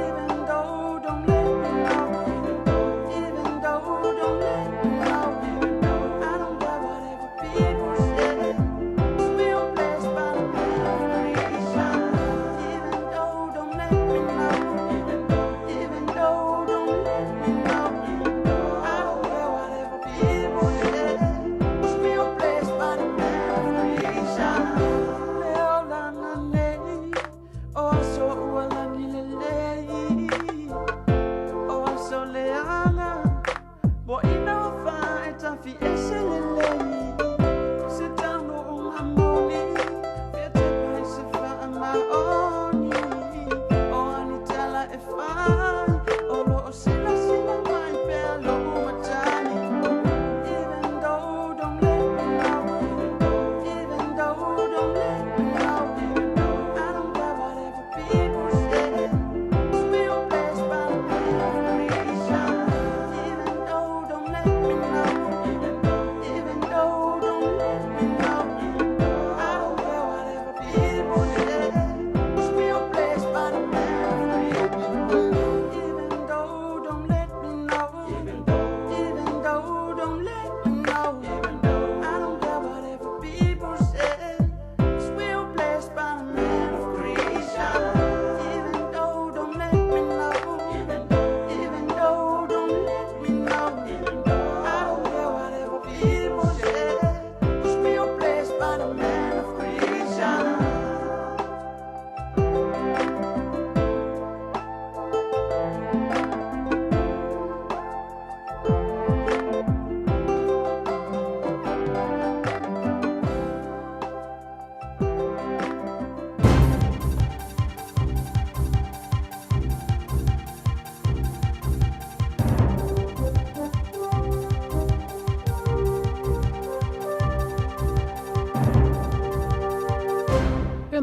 Even though don't let me know, even though don't let me know, I don't care whatever people say. We're blessed by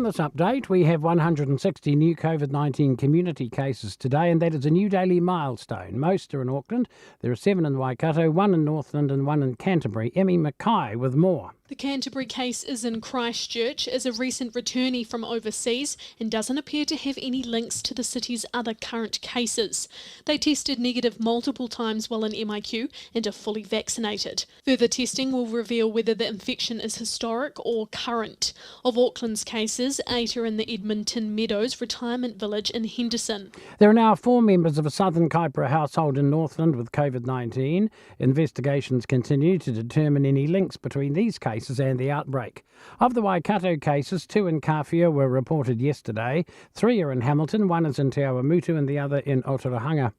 this update, we have 160 new COVID 19 community cases today, and that is a new daily milestone. Most are in Auckland. There are seven in Waikato, one in Northland, and one in Canterbury. Emmy Mackay with more. The Canterbury case is in Christchurch as a recent returnee from overseas and doesn't appear to have any links to the city's other current cases. They tested negative multiple times while in MIQ and are fully vaccinated. Further testing will reveal whether the infection is historic or current. Of Auckland's cases, eight are in the Edmonton Meadows retirement village in Henderson. There are now four members of a southern Kaipara household in Northland with COVID 19. Investigations continue to determine any links between these cases and the outbreak. Of the Waikato cases, two in Kawhia were reported yesterday, three are in Hamilton, one is in Te Awamutu and the other in Otorohanga.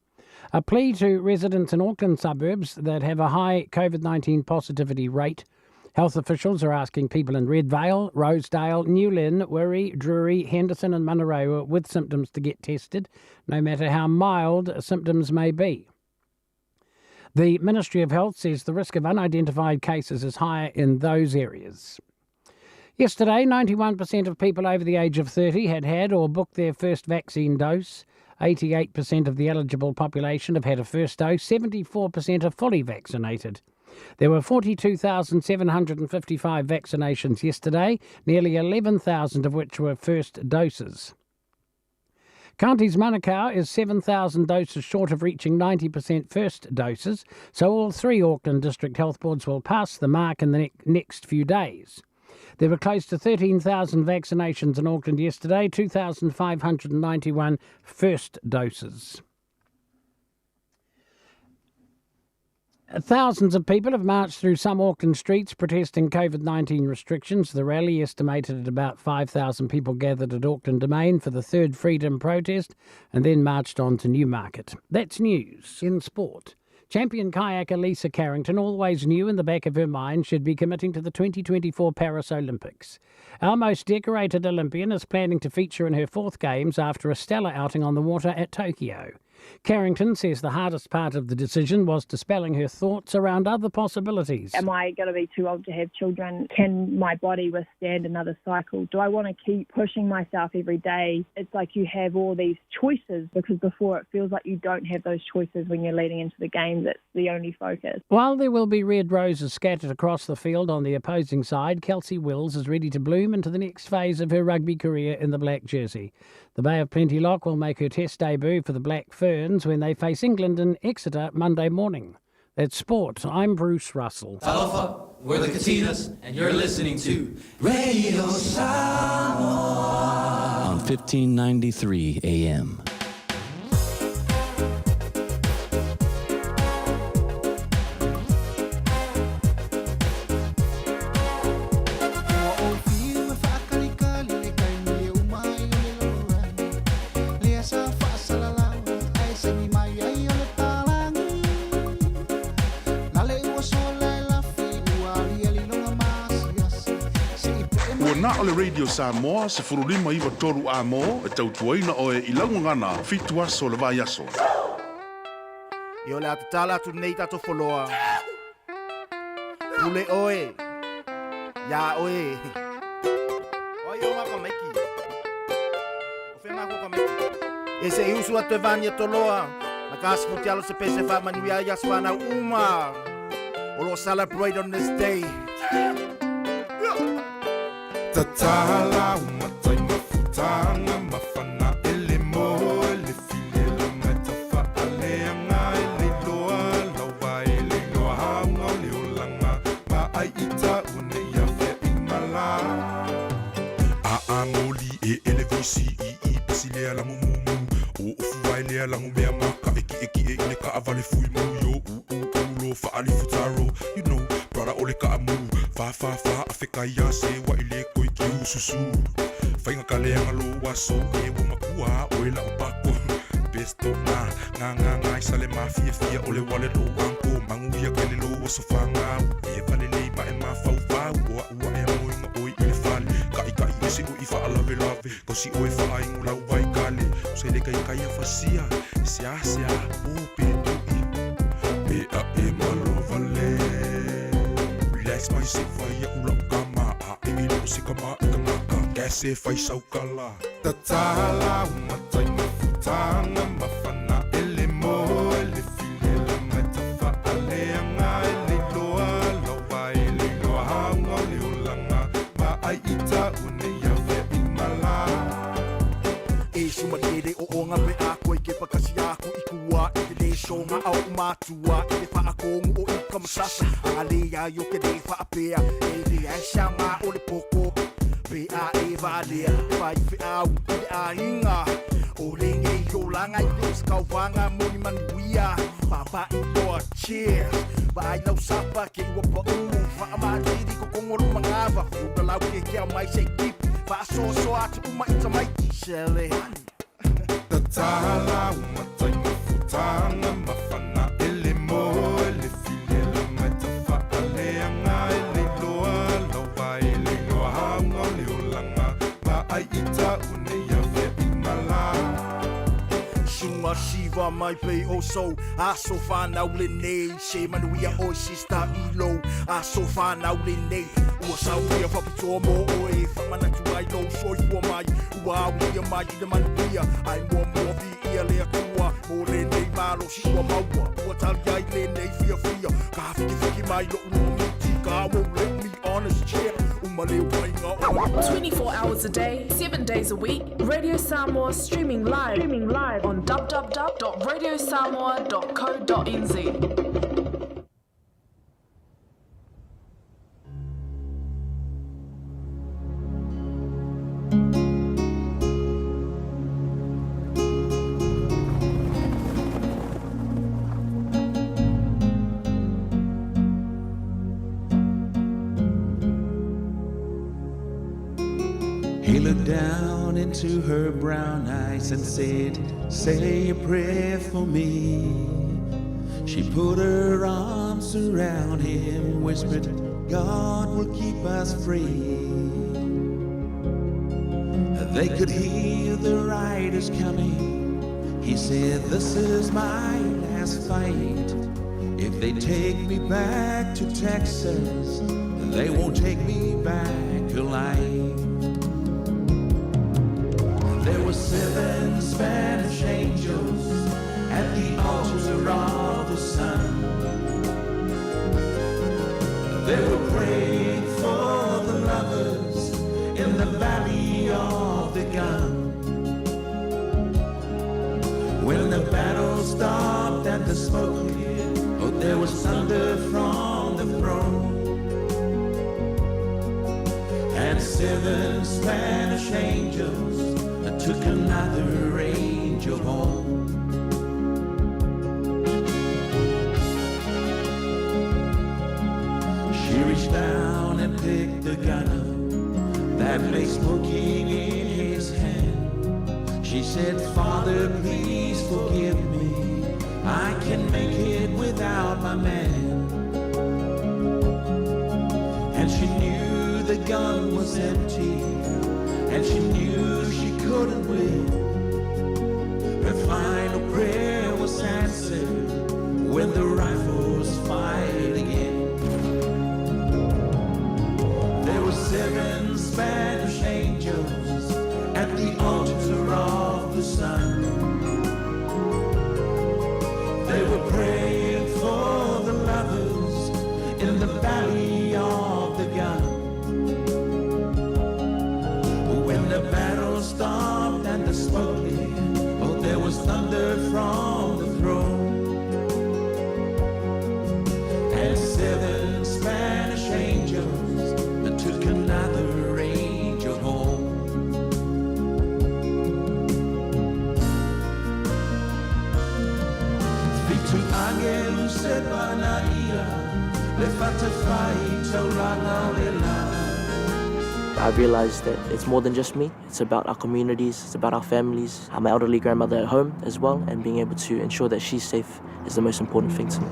A plea to residents in Auckland suburbs that have a high COVID 19 positivity rate. Health officials are asking people in Redvale, Rosedale, New Lynn, Wiri, Drury, Henderson, and Manurewa with symptoms to get tested, no matter how mild symptoms may be. The Ministry of Health says the risk of unidentified cases is higher in those areas. Yesterday, 91% of people over the age of 30 had had or booked their first vaccine dose. 88% of the eligible population have had a first dose, 74% are fully vaccinated. There were 42,755 vaccinations yesterday, nearly 11,000 of which were first doses. Counties Manukau is 7,000 doses short of reaching 90% first doses, so all three Auckland District Health Boards will pass the mark in the ne- next few days. There were close to 13,000 vaccinations in Auckland yesterday, 2,591 first doses. Thousands of people have marched through some Auckland streets protesting COVID 19 restrictions. The rally estimated at about 5,000 people gathered at Auckland Domain for the third freedom protest and then marched on to Newmarket. That's news in sport. Champion kayaker Lisa Carrington always knew in the back of her mind she'd be committing to the 2024 Paris Olympics. Our most decorated Olympian is planning to feature in her fourth Games after a stellar outing on the water at Tokyo. Carrington says the hardest part of the decision was dispelling her thoughts around other possibilities. Am I going to be too old to have children? Can my body withstand another cycle? Do I want to keep pushing myself every day? It's like you have all these choices because before it feels like you don't have those choices when you're leading into the games. It's the only focus. While there will be red roses scattered across the field on the opposing side, Kelsey Wills is ready to bloom into the next phase of her rugby career in the black jersey. The Bay of Plenty Lock will make her test debut for the Black Ferns when they face England in Exeter Monday morning. That's sport. I'm Bruce Russell. Talofa, we're the Katinas, and you're listening to Radio Samoa on 1593 AM. Ua na o le Radio Samoa 1593 A-mo e tautuaina oe i lau gagana fitu aso o le vaiaso. Ia o le a tatala atu nei tatou foloa. Pule oe. Iā oe. O ai o ngā kamaiki. O whea mā kua kamaiki. E se i usu atu e vania toloa. Na ka asifu te alo se pese wha manuia i aso whanau uma. O lo celebrate on this day. Tatala umatai mafutanga mafana ele mo ele filela mai tafaaleaga e leiloa laua e leiloa auga o le olaga ma ai ita ua nei afea i mala a angoli e ele voisi i i pasi lea lagu mumu o ofu ai lea lagu mea maka e kiʻekiʻe i le kaʻawale fui mu yo u u u lo faali futaro you know brother o le kaamu fa fa fa afe kai ia se wa i le koi ki ususu faiga kaleaga lo aso e ua makua oe la'u pako besto nga nga nga nga i sale mafiafia o le wale lo anko maguia kele lo aso fagau e falelei ma e mafaufau o a'u a'e a moega oe i le fale kaʻikaʻi ese oe i faalavelave kausi oe faaigu lau vai kale se le kaikai a fasia seasea o pe tuʻi pe a e malovale relax mai se fai a'u la'u kama a e i la'u se kama i kagaka. lea se fai saukala. Tatala o matai mafutaga mafana e le mo e le filela mai tafaaleaga e le iloa laua e le iloa auga o le olaga ma ai i tau nei avea i mala. E sumatele o onga pe a koe ke pakasi aku i kua i te le songa au matua i te whaakongu o i kamasasa a le ia yo ke le whaapea e le ai sanga o le poko pe a e valea whai fe au i le ainga o le ngei o langa i te skauwanga moni manuia papa i loa cheers Vai lau sapa ke ua pa u Whaamatiri ko kongoro mangava Fiura lau ke kia mai se kipi Whaasoasoa atu uma i tamaiti Shele Tatala o matai mafutaga mafana e le mo e le filela mai tafaaleaga e le iloa laua e le iloa auga o le olaga ma ai i tau nei avea i mala. Sunga Shiva mai pe o so Aso whanau le nei Se manuia oi sister ilo Aso whanau le nei Ua sauia whapitoa mō oe Whamanatu ai lo soifua mai Ua au ia mai i le manuia Ai mua mua vi ia le atua Mō le nei malosi ua maua Ua tali ai le nei fia fia Ka whiki whiki mai lo unua miti Ka won't let me honest chair Uma leo painga o 24 hours a day, 7 days a week, Radio Samoa streaming live, on www.radiosamoa.co.nz. He looked down into her brown eyes and said, Say a prayer for me. She put her arms around him, whispered, God will keep us free. They could hear the riders coming. He said, This is my last fight. If they take me back to Texas, they won't take me back alive. There were 7 Spanish angels at the altar of the sun. They were praying for the lovers in the valley of the gun. When the battle stopped and the smoke cleared, oh, there was thunder from the throne. And 7 Spanish angels took another angel home. She reached down and picked the gun up that lay smoking in his hand. She said, Father, please forgive me. I can make it without my man. And she knew the gun was empty, and she knew she couldn't win. Her final prayer was answered when the rifles fired again. There were 7 Spanish angels at the altar of the sun. They were praying for the lovers in the valley of the gun. When the battle stopped and the smoke cleared, oh, there was thunder from the throne. And 7 Spanish angels took another angel home. Fitu angelu se panaia, le fatafai taulanga o le la. I realized that it's more than just me. It's about our communities, it's about our families, my elderly grandmother at home as well, and being able to ensure that she's safe is the most important thing to me.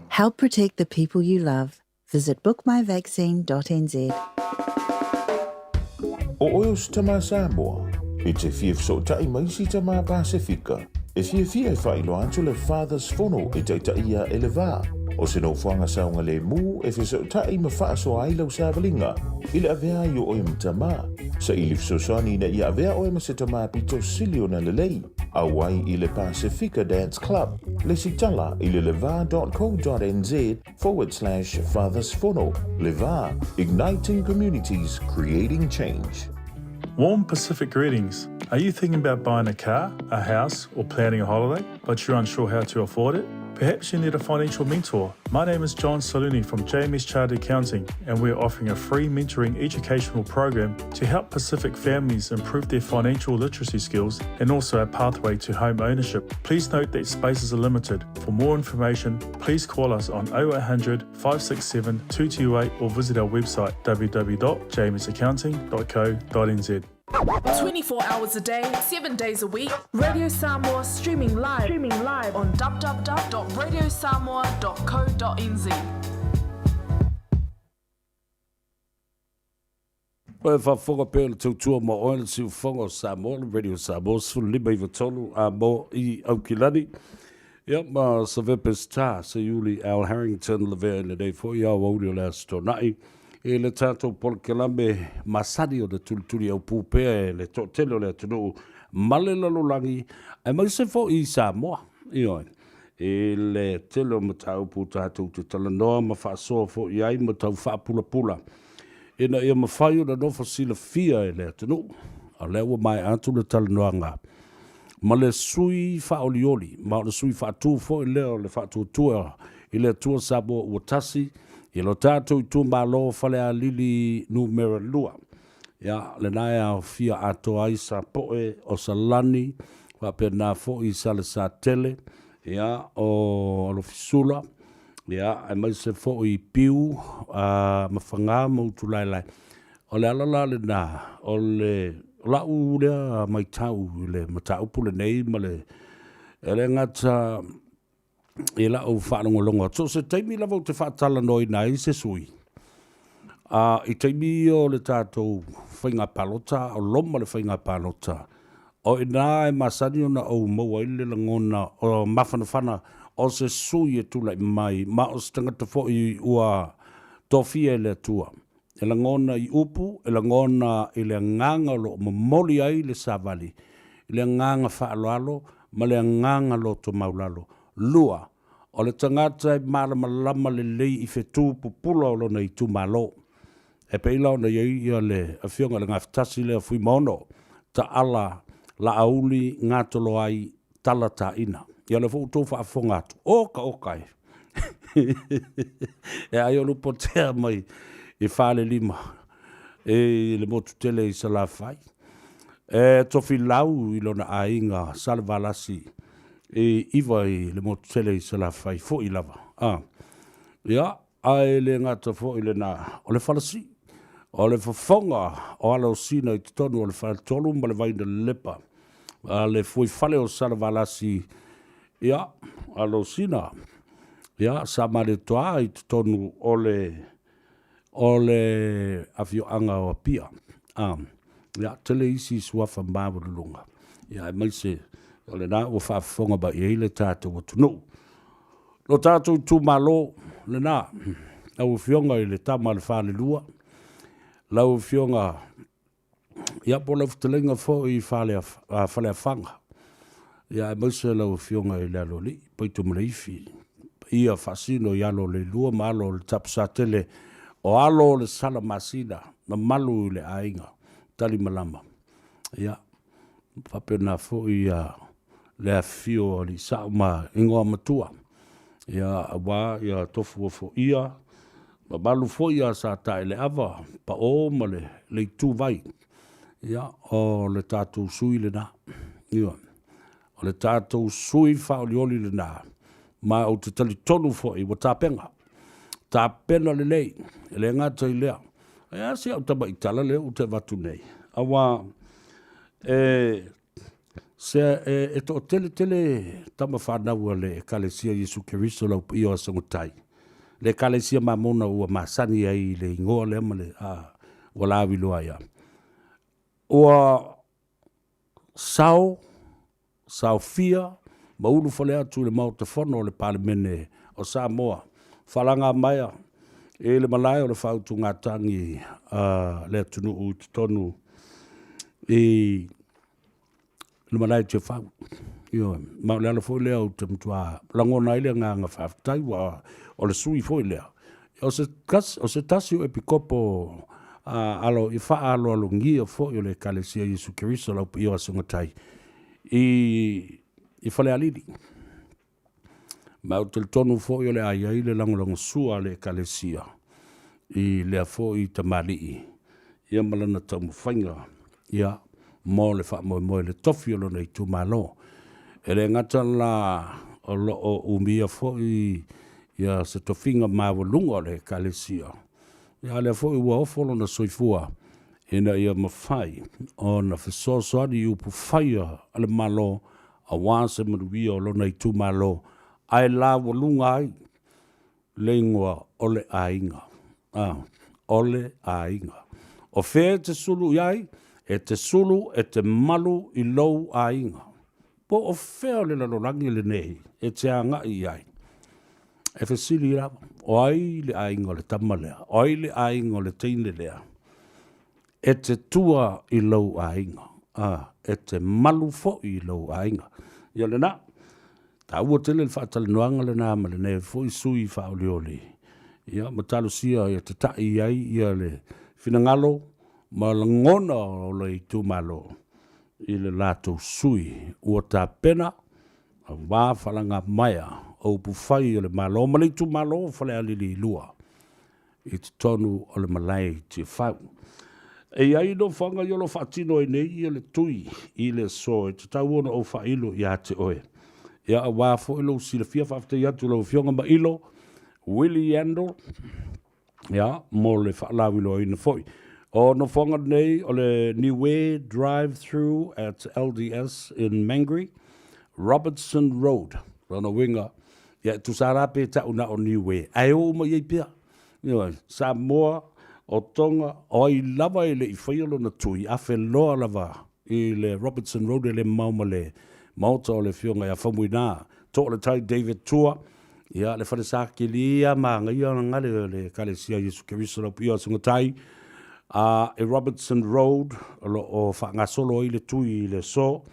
Help protect the people you love. Visit bookmyvaccine.nz. O oe o se tama Samoa, e te fia feso'ota'i ma isi tamā Pasefika, e fiafia e faailoa atu le Fathers Fono e taitaʻia e le vā, o se nofoaga saogalēmū e feso'ota'i ma faasoa ai lau savaliga i le avea ai o oe ma tamā. Saili fesoasoani ina ia avea oe ma se tama pito sili ona lelei. Auai i le Pasifika Dance Club. Lesitala i le leva.co.nz forward slash Fathers Fono. Le Va, igniting communities, creating change. Warm Pacific greetings. Are you thinking about buying a car, a house, or planning a holiday, but you're unsure how to afford it? Perhaps you need a financial mentor. My name is John Saluni from JMS Chartered Accounting, and we're offering a free mentoring educational program to help Pacific families improve their financial literacy skills and also a pathway to home ownership. Please note that spaces are limited. For more information, please call us on 0800 567 228 or visit our website www.jmsaccounting.co.nz. 24 hours a day, 7 days a week. Radio Samoa streaming live, streaming live on www.radiosamoa.co.nz. Oe faafofoga pea le tautua ma oe le siufofoga o Samoa, le Radio Samoa 15 93 a mo i Aukilani. Ia ma Savepe Star, Seiuli Al Harrington lavea i lenei foi aoauli o le Aso Toonai i le tatou polokalame masani o le tulituli aupū pea e le toatele o le atunuu ma le lalolagi aemaise foi i Samoa. Ioe, i le tele o mataupu tatou te talanoa ma faasoa foi ai ma tau faapulapula ina ia mafai ona nofo silafia e le atunuu. A o lea ua maea atu le talanoaga ma le sui faaolioli, ma o le sui faatu foi lea o le Faatuatua i le Atua Samoa ua Tasi, i lo tatou itumalo Falealili Numera 2. Ia, lena e aofia atoa ai Sapoe o Salani, faapena foi Salesatele, ia, o Alofisula, ia, aemaise foi Piu, ma Faga ma Utulaelae. O le ala la lena, o le lau lea maitau i le mataupu lenei ma le, e le gata i lau faalogologo atu. So o se taimi lava ou te faatalanoaina ai se sui, a i taimi ia o le tatou faiga palota, o loma le faiga palota, o i ina e masani ona ou maua ai le lagona o mafanafana o se sui e tulai mai, ma o se tagata foi ua tofia e le Atua. E lagona i upu, e lagona i le agaga o lo o momoli ai le savali, i le agaga faaaloalo ma le agaga loto maulalo. 2, o le tagata e malamalama lelei i fetu pupula o lona itumalo. E pei la ona i ai le Afioga i le Gafatasi lea o Fuimaono, Taala Laauli Gatoloai Tala Taina. Ia o lea foi ua outou faafofoga atu, oka oka e! E ai o Lupotea mai i Falelima i le motu tele i Salafai. E Tofilau i lona aiga Salevalasi i Iva i le motu tele i Salafai foi lava. A. Ia, ae le gata foi lena, o le falasi, o le fofoga o Alosina i totonu o le faletolu ma le Vainalepa, a le fuaifale o Salevalasi, ia, Alosina, ia, sa Malietoa i totonu o le o le afioaga o Apia. A, ia, tele isi suafa maualuluga, ia, aemaise o lena ua faafofoga mai i ai le tatou atunuu. Lo tatou itumalo lena, lau Afioga i le Tama a le Falelua, lau Afioga, ia po o lau fetalaiga foi i Faleafaga, ia aemaise lau Afioga i le Aloalii, Paitomaleifi, paia faasino i alo o Leilua ma alo o le Tapusatele, o alo o le Salamasina, mamalu i le aiga Talimalama. Ia, faapena foi ia le afifio o Alii Sao ma Igoa Matua, ia aua ia Tofu Ofoia, mamalu foi ia Sataeleava, Pao ma le Ituvai, ia o le tatou sui lena. Ioe. O le tatou sui faaolioli lena, ma ou te talitonu foi ua tapena, tapena lelei, e le gata i lea, e a si au tamai tala lea ou te avatu nei, aua e se e, e toatele tele tama fanau a le Ekalesia Iesu Keriso lau paia o Asogotai, le Ekalesia Mamona ua masani ai i le igoa lea ma le a, ua lauiloa ai. Ua sao, saofia ma ulufale atu i le Maota Fono o le Palemene o Samoa, faalagamaea i le malae o le faautugatagi a le atunuu i totonu I le malae Tiafau. Ioe, ma o le ala foi lea ou te matua lagona ai le agaga faafetai, ua o le sui foi lea. O se, kas, o se tasi o epikopo a, alo, i faaaloalogia foi o le Ekalesia Iesu Keriso lau paia o Aso Gatai i, i Falealili. Ma ou te talitonu foi o le a i ai le lagolagosua a le Ekalesia i lea foi tamalii ia ma lana taumafaiga ia mo le faamoemoe i le tofi o lona itumalo. E le gata la o lo o umia foi ia se tofiga maualuga o le Ekalesia, ia a lea foi ua ofo lona soifua ina ia mafai ona fesoasoani i upufai a le Malo aua se manuia o lona itumalo ae laualuga ai le igoa o le aiga. A, o le aiga. O fea e te sulu i ai? E te sulu e te malu i lou aiga. Po o fea o le lalolagi lenei e te agai i ai? E fesili lava, o ai le aiga o le tama lea? O ai le aiga o le teine lea? E te tua i lou aiga, a, e te malu foi i lou aiga. Ia lena, taua tele le faatalanoaga lena ma lenei foi sui faaolioli, ia ma talosia ia tatai i ai ia le finagalo ma lagona o le itumalo i le latou sui ua tapena aua falagamaea o upufai o le Malo ma le itumalo o Falealili 2 i totonu o le malae i Tiafau. E i ai nofoaga ia o lo o faatino ai nei ia le tui i le aso e tatau ona ou faailo ia te oe. Ia aua foi lou silafia, faafetai atu i lau Afioga Mailo Willie Yandle, ia, mo le faalauiloaina foi. O nofoaga nei o le Niue Drive-Thru at LDS in Mangere, Robertson Road. Lona uiga, Ia, e tusa la pe tau na o Niue, ae o uma i ai pea. Ioe, Samoa, o Tonga, o ai lava e le i faia lona tui, afe loa lava i le Robertson Road e le mamao ma le maota o le Afioga ia Faumuina, Toaletai David Tua, ia, le falesa kelia manaia gale o le Ekalesia Iesu Keriso lau Paia o Sugatai, a e Robertson Road o lo o faagasolo ai le tui i le aso,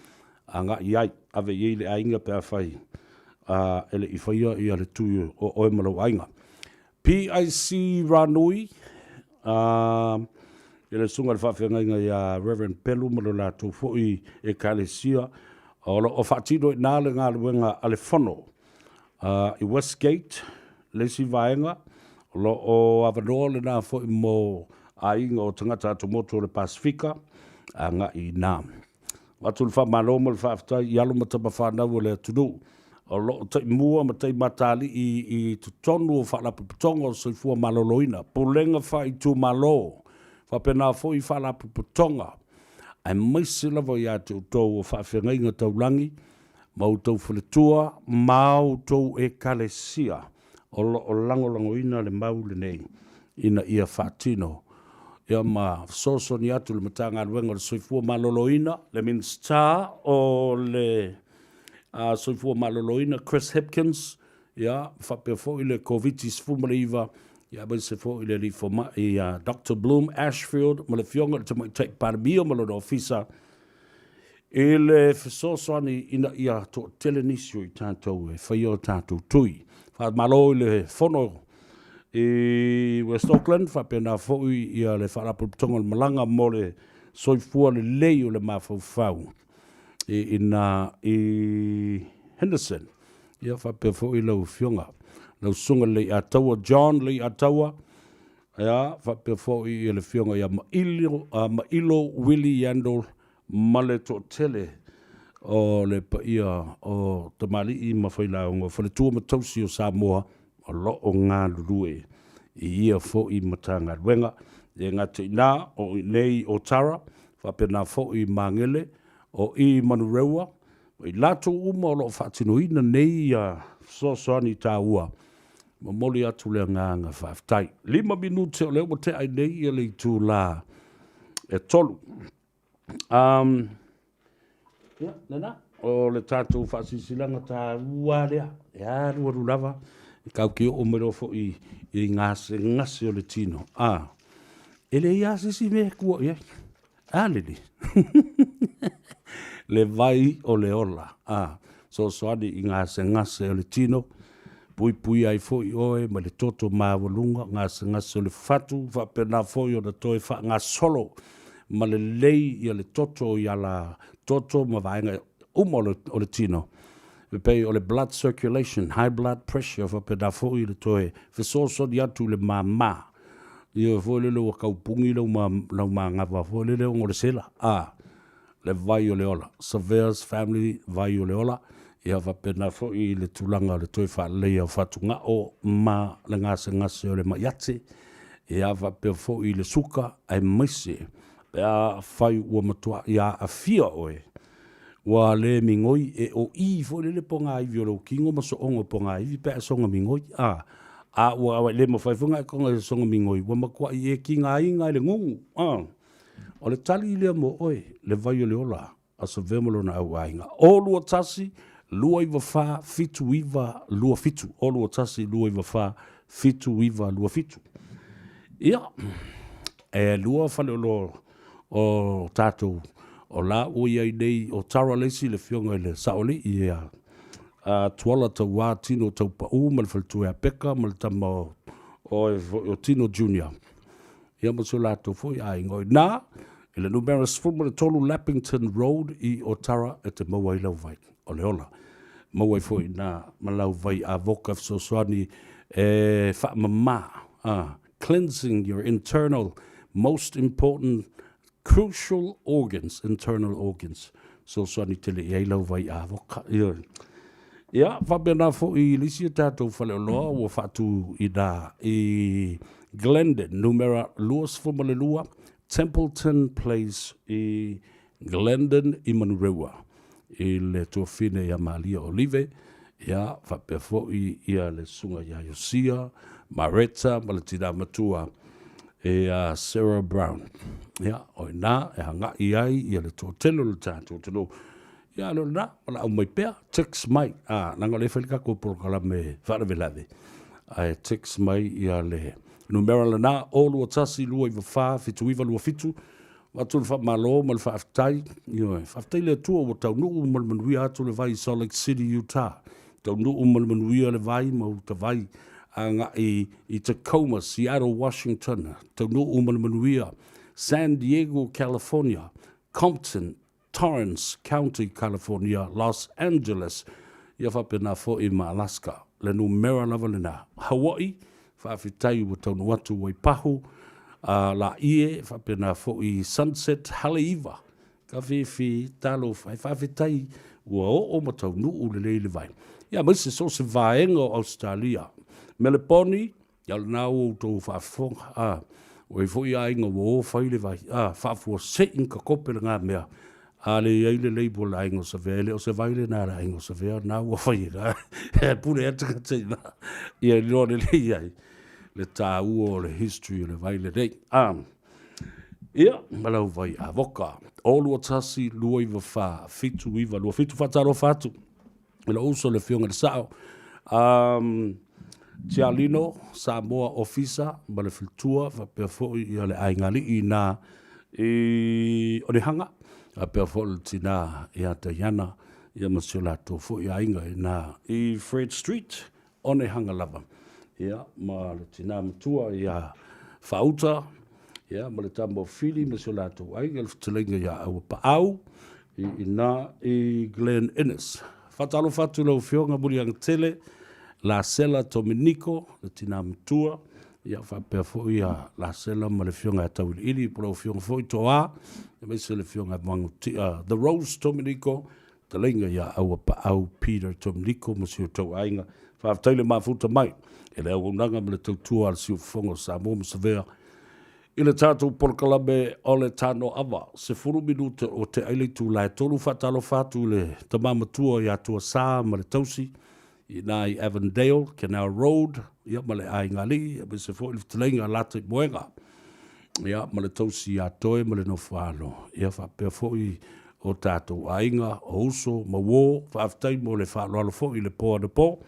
agai i ai, ave i ai le aiga pe afai e le i faia ia le tui o oe ma lou aiga. PIC Ranui, ia le susuga i le faafeagaiga ia Reverend Pelu ma lo latou foi Ekalesia, o lo o faatino i ina le galuega a le Fono i Westgate, le isi vaega, o lo o avanoa lena foi mo aiga o tagata atumotu o le Pasefika agai i ina. Avatu le faamalo ma le faafetai i alo ma tama fanau o le atunuu o lo o taimua ma taimatalii i totonu o Faalapotopotoga o le Soifua Maloloina, Pulega Faaitumalo, faapena foi Faalapotopotoga, aemaise lava ia te outou o faafeagaiga taulagi ma outou faletua ma outou Ekalesia o lo o lagolagoina le mau lenei ina ia faatino ia ma fesoasoani atu le Matagaluega o le Soifua Maloloina, le Minisita o le Soifua Maloloina Chris Hipkins, ia faapea foi le Koviti-19, ia aemaise foi le Alii Fomai ia Doctor Bloom Ashfield ma le Afioga i le Tamaitai Palemia ma lona Ofisa i le fesoasoani ina ia toatele nisi o i tatou e faia o tatou tui. Faamalo i le fono i West Auckland, faapena foi ia le Faalapotopotoga o le Malaga mo le soifua lelei o le mafaufau i ina i Henderson. Ia faapea foi lau Afioga, lau Susuga Leiataua, John Leiataua, ia faapea foi ia le Afioga ia Mailo, Mailo Willie Yandle ma le toatele o le paia o tamalii ma failauga o faletua ma tausi o Samoa o lo o galulue i ia foi Matagaluega. E le gata i ina, o i inei i Otara, faapena foi i Magele, o i Manurewa, ma i latou uma o lo o faatinoina nei ia fesoasoani taua, momoli atu le agaga faafetai. 5 minute o lea ua tea ai nei ia le itula e 3. Ia, lena, o le tatou faasilasilaga taua lea, e alualu lava, e tatou te oo mai loa foi i gasegase o le tino. A, e leai lava se isi mea e tua i ai. A lele. Le vai o le ola. A, soasoani i gasegase o le tino, puipui ai foi oe mai le toto maualuga, gasegase o le fatu, faapena foi ona toe faagasolo ma lelei ia le toto i ala toto ma vaega uma o le tino. E pei o le blood circulation, high blood pressure, faapena foi le toe fesoasoani atu i le māmā. Ia foi lele ua taupugi lau ma, lau magava foi lele ona o le sela. A, le vai o le ola. Surveyor's Family vai o le ola. Ia faapena foi le tulaga o le toe faaleleia o fatugao ma le gasegase o le ma'iate. Ia faapea foi le suka aemaise pe afai ua matua'i aafia oe Ua le migoi e oʻī foi lele pogāivi o lou kino ma sooga o pogāivi pe a e soga migoi. A, a ua le mafai foi ona e toga i le soga migoi, ua matuaʻi e tigaina e le gugu. A, o le tali lea mo oe, le vai o le ola a Savea ma lona auaiga. O 21 294 7927. O 21 294 7927. Ia, e lua faleoloa o tatou o la ua i ai nei o Tara Lacey le afioga i le Saoalii ia a Tuala Tauā Tino Taupaū ma le faletua ia Peka ma le tama o o o Tino Junior ia ma so latou foi aiga o iina i le numera 13 Lappington Road i Otara e te maua ai lau vai o le ola maua ai foi iina ma lau vai avoka fesoasoani e faamamā a cleansing your internal most important crucial organs, internal organs. Fesoasoani tele i ai lau vai avoka. Ioe. Ia, faapena foi i le isi o tatou faleoloa ua faatu i nā i Glendon, numera 22, Templeton Place i Glendon i Manurewa, i le tuafine ia Malia Olive, ia, faapea foi ia le susuga ia Iosia, Mareta ma le tinā matua ia Sarah Brown. Ia, o i ina e agai ai ia le toatele o le tatou atunuu. Ia, le o lena, valaau mai pea, text mai, a, leaga o lea e fai le tatou polokalame faalavelave, ae text mai ia le numera lena, 021 294 7927, Avatu le faamalo ma le faafetai. Ioe, faafetai i le Atua ua taunuu ma le manuia atu le vai i Salt Lake City, Utah. Taunuu ma le manuia le vai ma uta vai agai i Tacoma, Seattle, Washington. Taunuu ma le manuia San Diego, California, Compton, Torrance County, California, Los Angeles, ia faapena foi ma Alaska. Le numera lava lena. Hawaii, faafetai ua taunuu atu Waipahu, a Laie, faapena foi Sunset, Haleiwa, Kafifi, talofa, e faafetai ua oo ma taunuu lelei le vai. Ia aemaise so o se vaega o Ausetalia. Meleponi, Ia o lena ua outou faafofoga, a, ua i ai foi aiga ua o fai le vai, a, faafuasei ni kakope lena mea, a le i ai le label a le aiga o Savea, e le o se vai lena a le aiga o Savea, o lena ua fai e la, e pule atu ka ina, ia iloa lelei ai le taua o le history o le vai lenei. A, ia, ma lau vai avoka, 0 2 1 2 9 4 7 9 2 7, faatalofa atu. I lou uso le Afioga i le Sao, um, Tialino, Samoa Ofisa ma le faletua, faapea foi ia le aigali'i na i Onehanga, faapea foi le tinā ia Diana, ia ma si o latou foi aiga i na i Fred Street, Onehanga lava. Ia, ma le tinā matua ia Faauta, ia, ma le tama o Fili ma si o latou aiga, le fetalaiga ia Auapaau, i ina i Glen Innes. Faatalofa atu i lau Afioga Muliagatele, Lasela Tominiko, le tinā matua, ia faapea foi ia Lasela ma le Afioga ia Tauiliili, po o lau Afioga foi Toa, aemaise le Afioga ia Magutia, The Rose Tominiko, Fetalaiga ia Auapaau Peter Tominiko ma si o tou aiga. Faafetai le mafuta mai e le auaunaga ma le tautua a le Siufofoga o Samoa ma Savea i le tatou polokalame o le Tanoava. 10 minute o te ai le itula e 3. Faatalofa atu i le tama matua ia Tuasa ma le tausi i ina i Avondale, Canal Road, ia ma le aiga alii, aemaise foi le fetalaiga a Lataimoega, ia ma le tausi ia Toe ma le nofo-alo, ia faapea foi o tatou aiga, o uso ma uo. Faafetai mo le faaaloalo foi i le po anapo.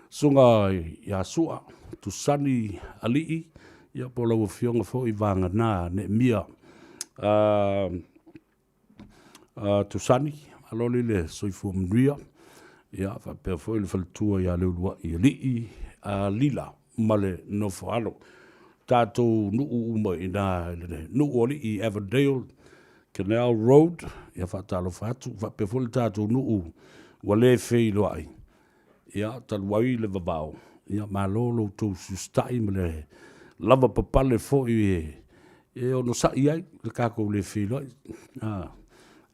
Susuga ia Sua, Tusani Alii, ia po o lau Afioga foi Vagana Neemia. Tusani, malo alii le soifua manuia. Ia, faapea foi le faletua ia Leuluai Alii, Lila ma le nofo alo. Tatou nuu uma i ina i le nuu o alii i Avondale, Canal Road, ia faatalofa atu. Faapea foi le tatou nuu ua le feiloai, ia talu ai le vavao, ia malo lo outou usiusitai ma le lavapapale foi e onosai ai le tatou le feiloai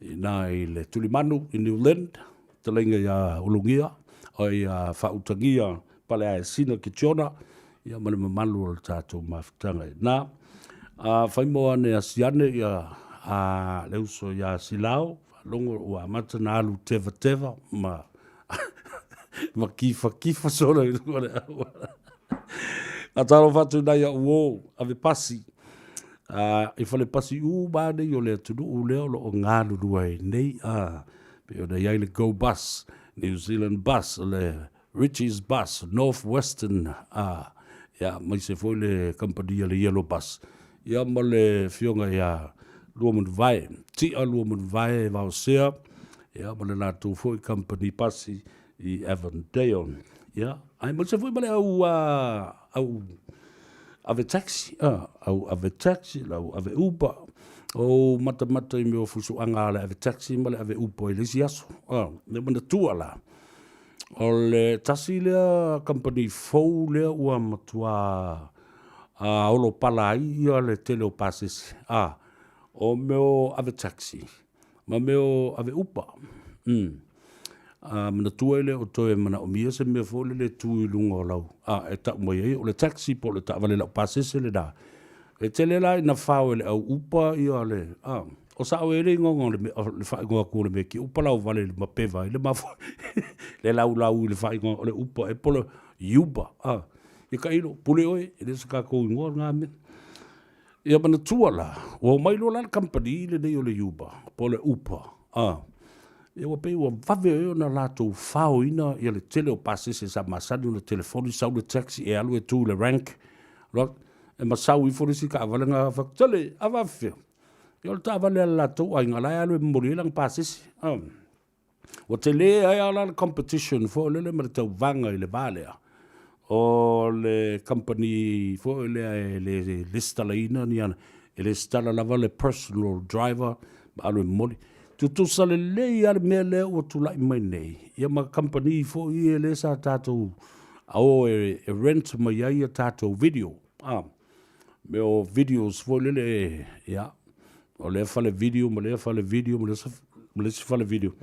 i ina i le Tulimanu i Niuland, fetalaiga ia Ulugia, oi ia Faautagia Paleaesina Kitiona, ia ma le mamalu o le tatou mafutaga i ina. Faimoa ane asi ane ia le uso ia Silao, faalogo ua amata ona alu tevateva ma ma kifakifa solo i luga o le auala. Faatalofa atu i nai au uo ave pasi i fale pasi uma lava nei o le atunuu lea o lo o galulue ai nei, pei ona i ai le Go Bus, New Zealand Bus, o le Richie's Bus, North Western, ia, aemaise foi le kamupani a le Yellow Bus, ia ma le afioga ia Luamanuvae, Tia Luamanuvae Vaosea, ia ma le latou foi kamupani pasi i Avondale. Ia, aemaise foi ma le au, au ave taxi, au ave taxi, le au ave Uber, o matamata i mea o fusuaga a le ave taxi ma le ave Uber i le isi aso. Le manatua la, o le tasi lea kamupani fou lea ua matua olopala ai ia le tele o pasese, o mea o ave taxi ma mea o ave Uber. Manatua e le o toe manaomia se mea foi lele e tu i luga o lau, e tau mai ai o le taxi po o le taavale laupasese lena. E tele la ina fao e le au Uber ia le, o sao e le igoa o le mea, o le faaigoa atu o le mea Uber lauvale i le mapeva ai le mafua le laulau i le faaigoa o le Uber e po o le Uber. Ia tailo, pule oe, e le o se tatou igoa lena mea. Ia manatua la, ua omai loa la le kamupani lenei o le Uber, po o le Uber, ia ua pei ua vave ai ona latou faoina ia le tele o pasese sa masani ona telefoni, sau le taxi e alu e tu i le rank, e masau ifo le isi taavale na fai atu, Sole, a faapefea? Ia o le taavale a le latou aiga la e alu e momoli ai lana pasese. Ua tele ai lava la le competition foi lele ma le tauvaga i le va lea o le company foi lea e le lesitalaina ni ana, e lesitala lava le personal driver ma alu e momoli. Tutusa lelei lava le mea lea ua tulai mai nei, ia ma kamupani foi ia lea sa tatou o e rent mai ai a tatou video, mea o videos foi lele, ia, o lea fale video ma lea fale video ma le isi fale video,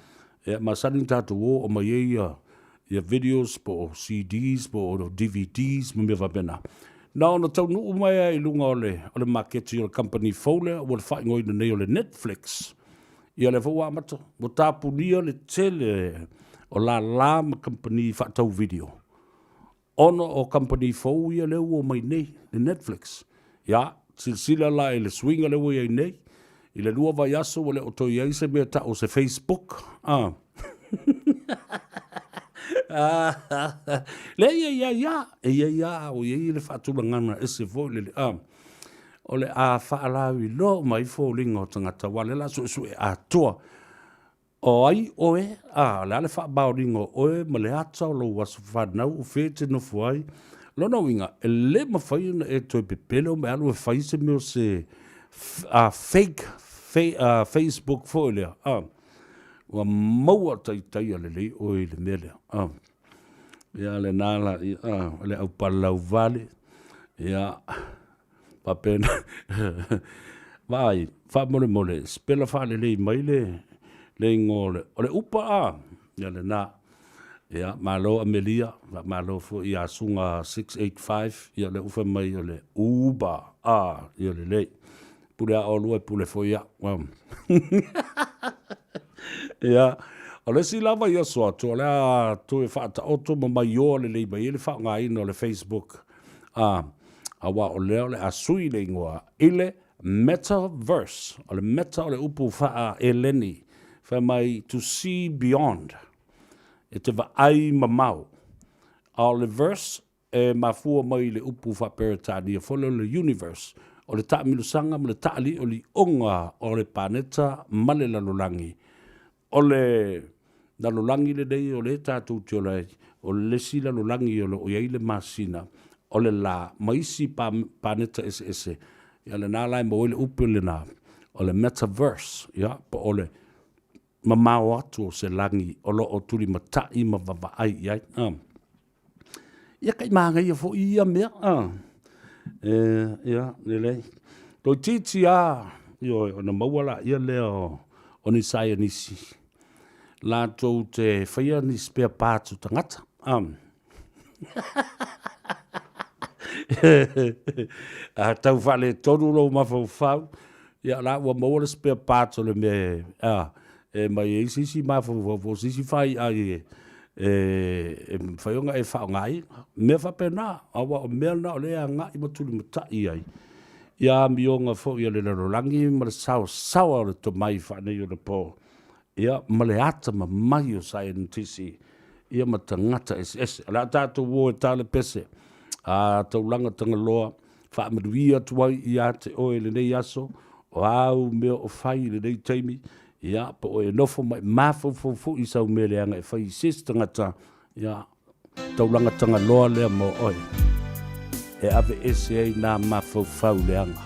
ia, masani ona tatou o aumai ai ia, ia videos po o CDs po o DVDs ma mea faapena. Na ona taunuu mai lava i luga o le, o le maketi o le kamupani fou lea ua le faaigoaina nei o le Netflix, ia lea foi ua amata, ua tapunia le tele o lala ma kamupani faatau video ona o kamupani fou ia lea ua omai nei, le Netflix. Ia, silasila la i le suiga lea ua i ai nei, i le 2 vaiaso ua le o toe i ai se mea tau o se Facebook. Ah. Leai, e i ai lava, e i ai lava, ua i ai le faatulagaga ese foi lele. Ah. O le a faalauiloa uma ai foliga o tagata, aua o lea o le a suesue atoa. O ai oe? A, o le a le faamaoniga o oe ma le ata o lou aso fanau o fea e te nofo ai? Lona uiga, e le mafai ona e toe pepelo ma e alu e fai se mea o se a, fake fa, a, Facebook foi lea. A, ua maua taitaia lelei oe i le mea lea. A, ia lena la, a, o le aupalalauvale, ia, Faapena. Vaai, faamolemole, sipela faalelei mai le, le igoa o le, o le upa a, ia lena. Ia, malo Amelia, faamalo foi ia Suga 685, ia lea ua fai mai o le Uber, a, ia lelei. Pule a oulua e pule foi au. Ia, o le isi lava ia aso atu, o le a toe faataoto ma maioa lelei mai ai le faaaogaina o le Facebook. A, aua o lea o le a sui le igoa i le Metaverse. O le meta o le upu faa-Eleni, fai mai to see beyond, e te vaai mamao. A o le verse, e mafua mai i le upu faa-Peretania foi lea o le universe. O le taamilosaga ma le taalioli'oga o le paneta ma le lalolagi. O le lalolagi lenei o lea tatou te ola ai, o le isi lalolagi o lo o i ai le masina, o le la, ma isi paneta eseese. Ia lena la e maua ai le upu lena, o le metaverse, ia, po o le mamao atu o se lagi o lo o tulimata'i ma vavaai i ai. Ia kai manaia foi ia mea. E, ia, lelei. Toeitiiti lava, ioe, ona maua laia lea o ni saienisi latou te faia ni spare parts o tagata. A tau faaletonu lou mafaufau, ia la ua maua le spare parts o le mea e mai ai se isi mafaufau po o se isi faiai e mafai ona e faaaogaina. Mea faapena, aua o mea na o lea e agai ma tulimatai ai ia amioga foi a le lalolagi ma le saosaoa o le tomai faaneionapo, ia ma le atamamai o saienitisi ia ma tagata eseese. O le a tatou o e ta le pese a taulaga Tagaloa, faamanuia atu ai ia te oe i lenei aso, o āu mea o fai i lenei taimi, ia, po o e nofo ma e mafaufau foi i sau mea leaga e fai i se isi tagata, ia, taulaga Tagaloa lea mo oe, e aveese ai nā mafaufau leaga.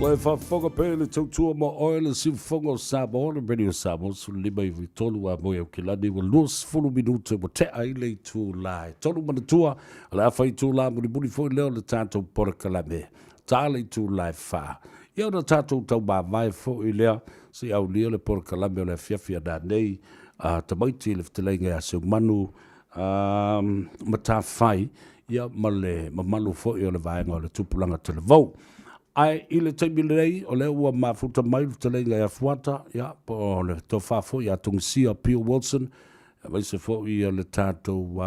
Ua e faafofoga pea i le tautua ma oe le siufofoga o Samoa, le Radio Samoa, 15 93 a moe Aukilani, ua 20 minute ua tea ai le itula e tolu manatua, o le afa itula mulimuli foi lea o le tatou polokalame. Ta le itula e fa. Ia ona tatou taumavae foi lea, se i aulia le polokalame o le afiafi a nanei, a tamaiti i le fetalaiga ia Seumanu, a Matafai, ia ma le mamalu foi o le vaega o le Tupulaga Talavou. Ae i le taimi lenei, o lea ua mafuta mai le fetalaiga ia Fuata, ia, po o le tofa foi ia Togisia Pio Wilson, aemaise foi o le tatou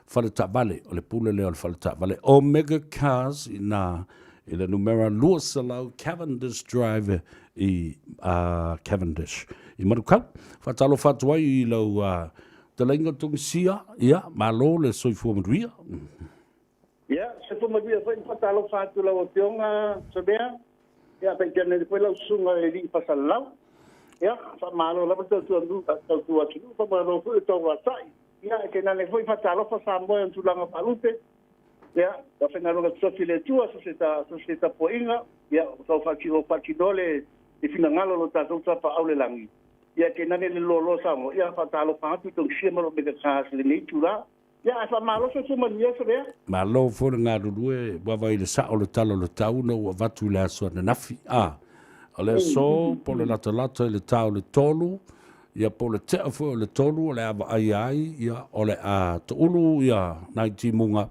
fale taavale, o le pule lea o le fale taavale Omega Cars i ina i le numera 200 Cavendish Drive i Cavendish i Manukau. Faatalofa atu ai i lau fetalaiga Togisia, ia, malo le soifua manuia. Ia, Soifua manuia foi ma faatalofa atu i lau Afioga Samea, ia faitalia foi lau susuga i le alii Fasalalau. Ia, faamalo lava le tautua tautua atunuu, faamalo foi le tauatai. Ia, e tainane foi faatalofa Samoa i ona tulaga faalupe. Ia, ua faigaluega fesofi le Atua so se tapuaiga, ia, ua tau faatino le finagalo o lo tatou Tapaau i le lagi. Ia, tainane le loaloa Samoa, ia, faatalofa atu i Tongisia ma lo Omega Cars i lenei itula. Ia, ae faamalo soifua manuia Savea. Malo foi le galulue, ua vaai i le sao o le tala o le tau na ua avatu i le aso ananafi. A, o le aso po o le latalata i le ta o le 3, ia po o le tea foi o le 3 o le a vaaia ai, ia o le a toulu ia nai timuga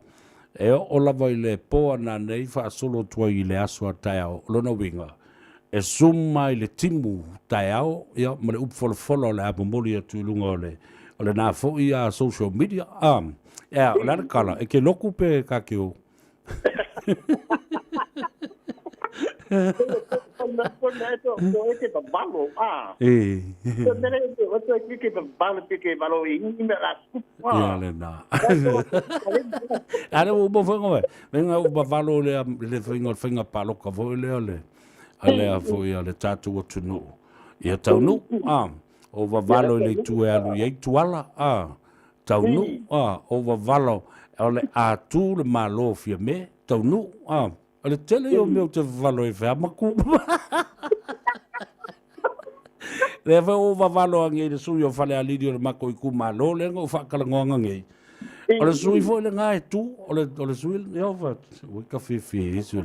e oo lava i le po ananei faasolo atu ai i le aso a taeao. O lona uiga, e zoom mai le timu taeao ia ma le upu folafola o le a momoli atu i luga o le o lena foi a social media a ea o le a le kala e ke loku pe ka ke o E. Ia lena. A le ua uma foi ngoe. Venga ua valo le le faiga o le faiga paloka foi lea le a lea foi a le tatou atunuu. Ia taunuu, a, o vavalo i le itu e alu i ai Tuala, a, taunuu, a, o vavalo o le a tu le Malo o Fiame, taunuu, a, o le tele ia o mea ou te vavalo ai fai a maku. Lea foi ua vavalo age i le sui o Falealili o le matou itumalo lea na ou faatalanoaga nei. O le sui foi lena e tu, o le, o le sui, ia, ua ka fiafia i sui.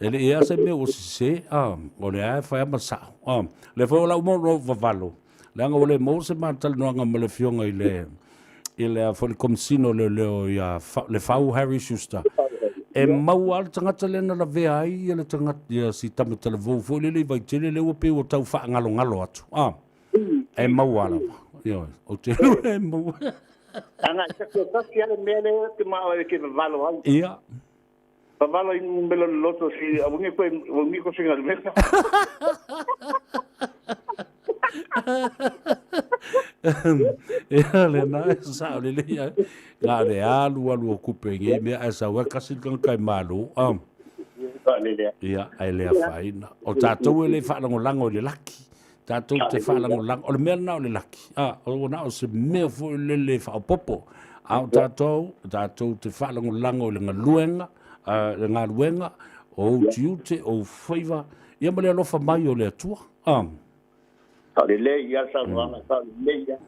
E le i a se mea ua sese, a, o le a e fai a ma sao. A, lea foi o lau mo lou vavalo, leaga ua le maua se ma talanoaga ma le afioga i le, i le a foi le Komesina o Leoleo ia Lefau Harry Schuster. E maua lava le tagata lea na lavea ai ia le tagata, ia si tama talavou foi lele i Vaitele lea ua pei ua tau faagalogalo atu. A, e maua lava. Ioe, ou te e maua. Ana, e tasi o tasi lava le mea lea ou te manao e te vavalo ai. Ia. Vavalo i numera o le loto si aua ne koe ua umi koe faigaluega. Ia lena e sao lelei ai. Na o le alu alu o kupe i nei mea ae sau ai kasi le tagata e malo. Ia, ae le afaina. O tatou e le faalagolago i le laki. Tatou te faalagolago. O le mea lena o le laki. A, o na o se mea foi lele faaopoopo. A o tatou, tatou te faalagolago i le galuega, le galuega, o ou tiute, o ou faiva, ia ma le alofa mai o le Atua. A. Sao lelei ia le saunoaga, sao lelei ia.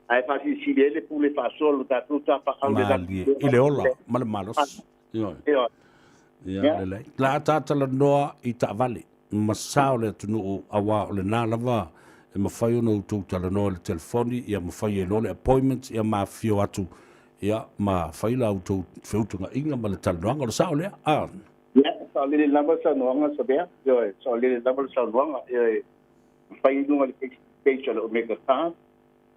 Ae faasilisili ai le pule faasoa lo tatou tapaau le laki. I le ola ma le malosi. Ioe. Ioe. Ia, lelei. La ta talanoa i taavale ma sa o le atunuu auā o lena lava e mafai ona outou talanoa i le telefoni, ia mafai ai loa le appointment, ia ma afifio atu, ia ma fai la outou feutagaiga ma le talanoaga. O le sao lea? A. Ia, saolele lava le saunoaga Savea. Ioe, saolele lava le saunoaga. Ioe, mafai i luga o le Facebook page a le Omega Cars,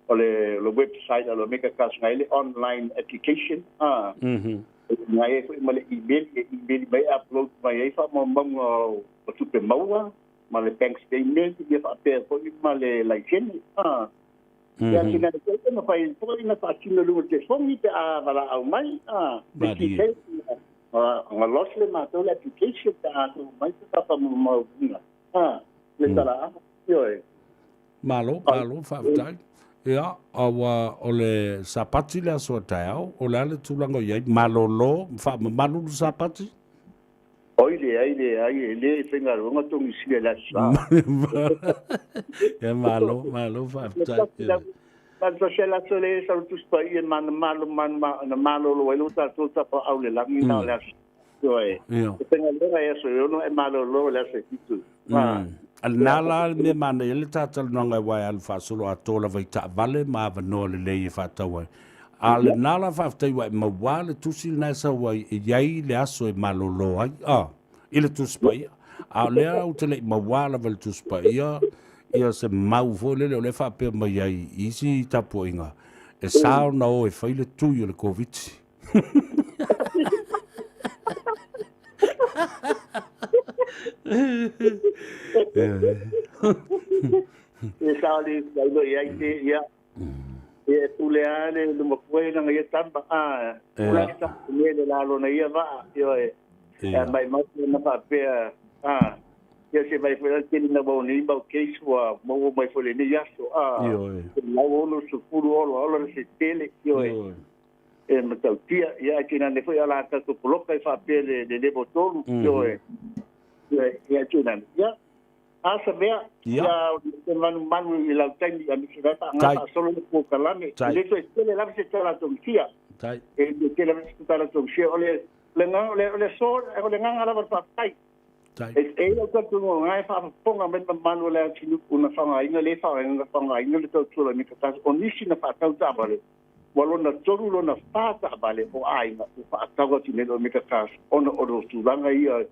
o le, le website a le Omega Cars ngai le online application. A. Ngai ai foi ma le email, e email mai upload mai ai faamaumauga o tupe maua ma le bank statement, ia faapea foi ma le laisene. A. Ia sina le te mafai foi na faatino i luga o le telefoni pe a valaau mai. A. Malie. Nga lost le matou le application pe a tuu mai se faamaumauga. A. Le talaaga. Ioe. Malo, malo, faafetai. Ia, aua o le Sapati le aso a taeao, o le a le tulaga o i ai? Malolo, faamamalu le Sapati? Oi, leai, leai, e le faigaluega Togisia i le Aso Sa. Ia, malo, malo, faafetai. Na tasi le aso le sau Tusi Paia ma na malo na malolo ai lo tatou tapaau i le lagi na o le aso. Ioe. E faigaluega i aso e 6 ae malolo i le aso e 7. A lena la le mea manaia ai le ta talanoaga aua e alu faasolo atoa lava i taavale ma avanoa lelei e faatau ai. A o lena la faafetai ua e mauā le tusi lena e sau ai e i ai le aso e malolo ai, a, i le Tusi Paia. A o lea ou te le i mauā lava i le Tusi Paia ia se mau foi lele o lea e faapea mai ai i isi tapuaiga, e sa ona o e fai le tui o le Koviti. E sao le ai lo i ai te ia. Ia e pule lava le le matua ia lana ia tama, a, pule lava le tama i le la lona ia vaa, ioe. Ia maimau pe ana faapea, a, ia se vaai foi la le tele ina ua nei mau case ua maua mai foi i lenei aso, a, 160 ola ola se tele, ioe. E matautia, ia ae tainane foi a la tatou poloka e faapea le le level 3, ioe. Ioe, ia tainane, ia, Asa mea, ia te manumanu i lau taimi a misi vai wha ngā solo le pōkalame. E le toe tele lava se tala tongsia. E le tele lava se tala tongsia. O le, le, nga, o le, o le so, o le nganga lava le whaapai. E e lau tatu ngo ngai whaapaponga mai mamanu o le atinu una whangainga le whangainga whangainga le tautua me ka o nisi na whaatau taavale. Ua lona tolu lona wha taavale o aiga o whaatau atu nei o me ka ona o lo tulaga ia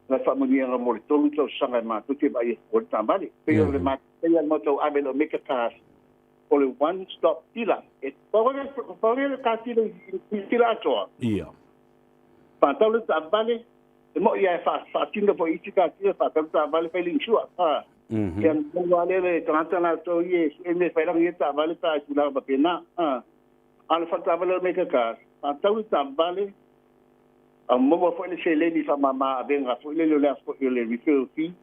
na faamanuiaga mo le tolu tausaga e matou te vaai o le taavale. Pei o le pei o le matou ave le Omega Cars o le one stop dealer. E pau le car dealer i tila atoa. Ia. Whātau le taavale, e mo ia e whaatinga po iti car dealer, whātau le taavale whai le insua. Kia maua le le tagata latou ia e me whailangi e taavale pa e tulaga faapena. A le whataavale o Omega Cars, whātau le taavale, a maua foi le seleni faamāmā avega foi lele o le aso foi o le referral fee.